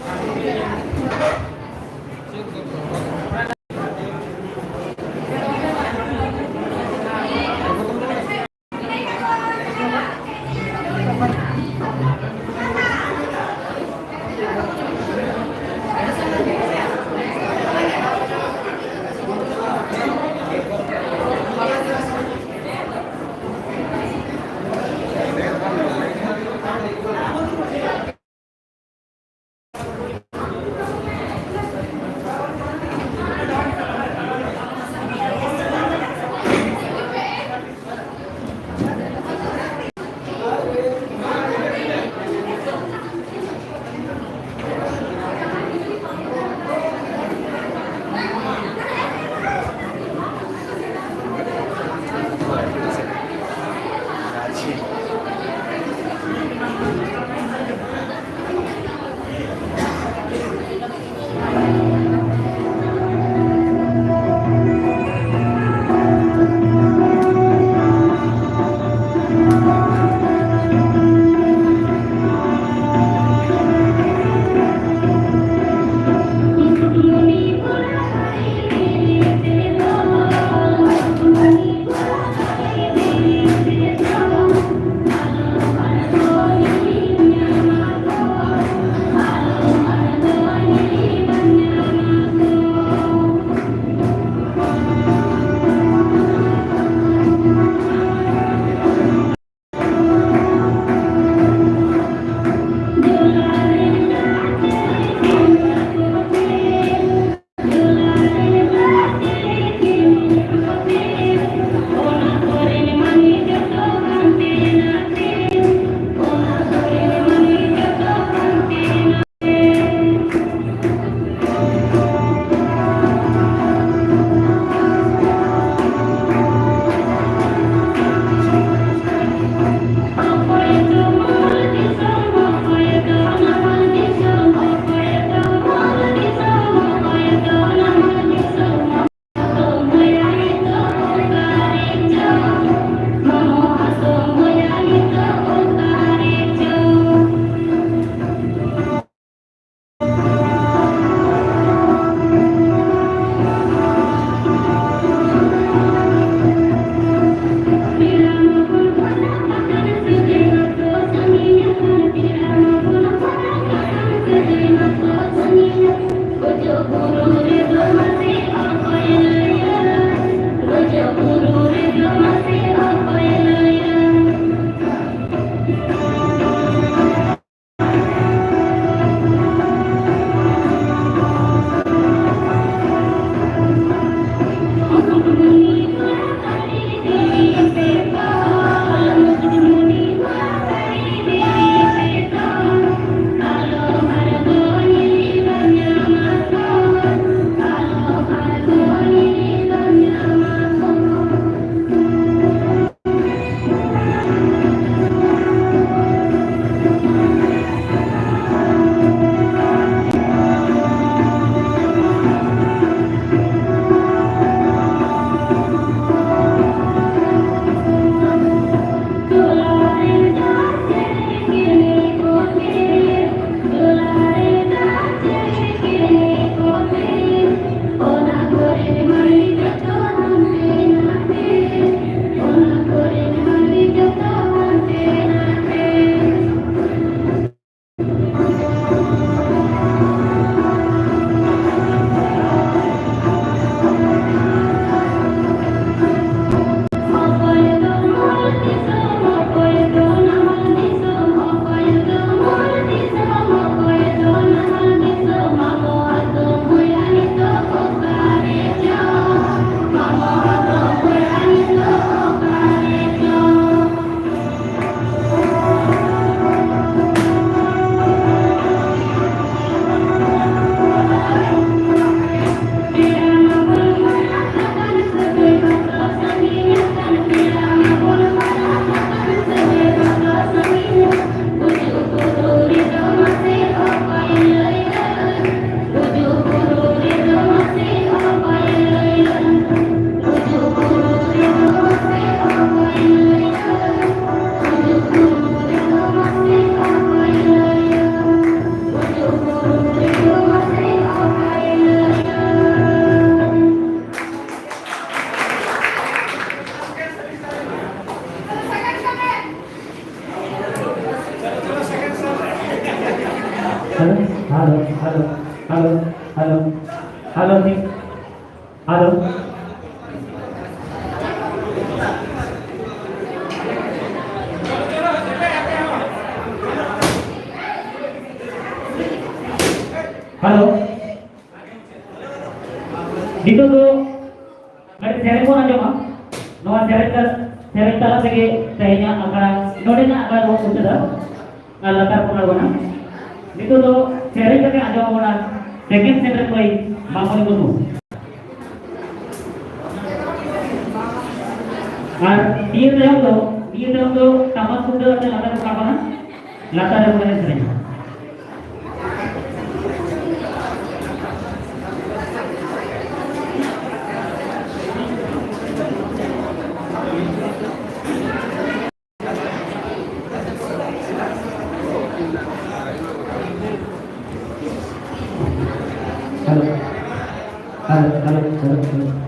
ᱦᱮᱞᱳ, ᱱᱤᱛᱚᱜ ᱫᱚ ᱢᱤᱫᱴᱮᱱ ᱥᱮᱨᱮᱧ ᱵᱚᱱ ᱟᱸᱡᱚᱢᱟ᱾ ᱱᱚᱣᱟ ᱥᱮᱨᱮᱧ ᱛᱟ-, ᱥᱮᱨᱮᱧ ᱛᱟᱞᱟ ᱛᱮᱜᱮ ᱛᱮᱦᱮᱧᱟᱜ ᱟᱠᱷᱲᱟ, ᱱᱚᱰᱮᱱᱟᱜ ᱟᱠᱷᱲᱟ ᱫᱚᱵᱚᱱ ᱢᱩᱪᱟᱹᱫᱟ᱾ ᱟᱨ ᱞᱟᱛᱟᱨ ᱠᱚ ᱟᱬᱜᱚᱱᱟ᱾ ᱱᱤᱛᱚᱜ ᱫᱚ ᱥᱮᱨᱮᱧ ᱠᱟᱛᱮ ᱟᱸᱡᱚᱢ ᱟᱵᱚᱱᱟ ᱥᱮᱠᱮᱱᱰ ᱥᱮᱴ ᱨᱮ ᱢᱟᱹᱭ ᱢᱟᱢᱚᱱᱤ ᱢᱩᱨᱢᱩ᱾ ᱟᱨ ᱱᱤᱭᱟᱹ ᱛᱟᱭᱚᱢ ᱫᱚ, ᱱᱤᱭᱟᱹ ᱛᱟᱭᱚᱢ ᱫᱚ ᱴᱟᱢᱟᱠ ᱛᱩᱢᱫᱟᱜ ᱟᱛᱮ ᱞᱟᱛᱟᱨ ᱠᱚ ᱨᱟᱠᱟᱵᱟ, ᱞᱟᱛᱟᱨ ᱨᱮ ᱮᱱᱮᱡ ᱥᱮᱨᱮᱧᱟ᱾ Hello. Hello, hello, hello, hello.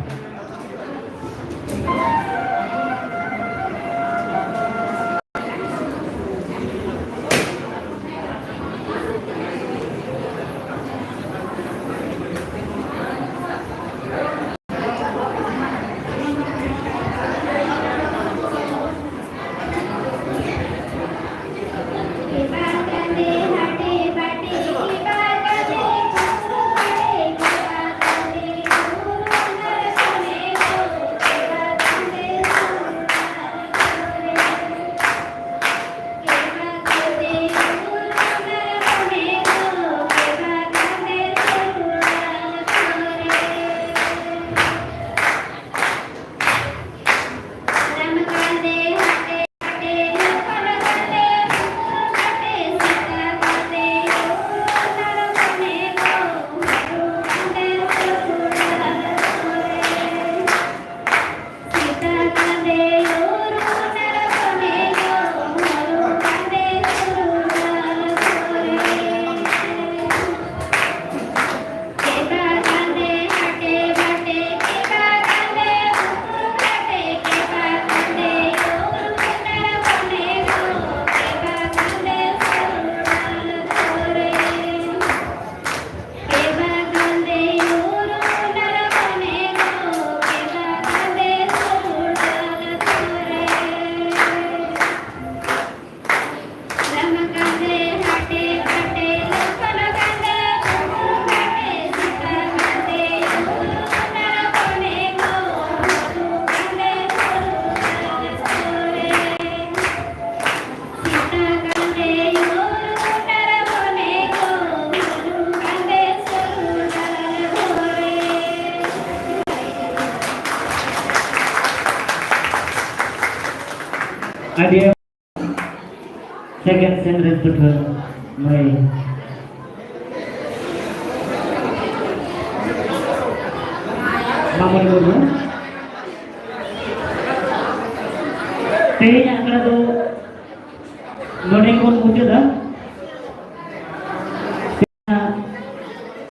ᱟᱹᱰᱤ second sem ᱨᱮᱱ ᱯᱟᱹᱴᱷᱩᱣᱟᱹ ᱢᱟᱹᱭ ᱢᱟᱢᱚᱱ ᱢᱩᱨᱢᱩ᱾ ᱛᱮᱦᱮᱧ ᱟᱠᱷᱲᱟ ᱫᱚ ᱱᱚᱰᱮ ᱜᱮᱵᱚᱱ ᱢᱩᱪᱟᱹᱫᱟ᱾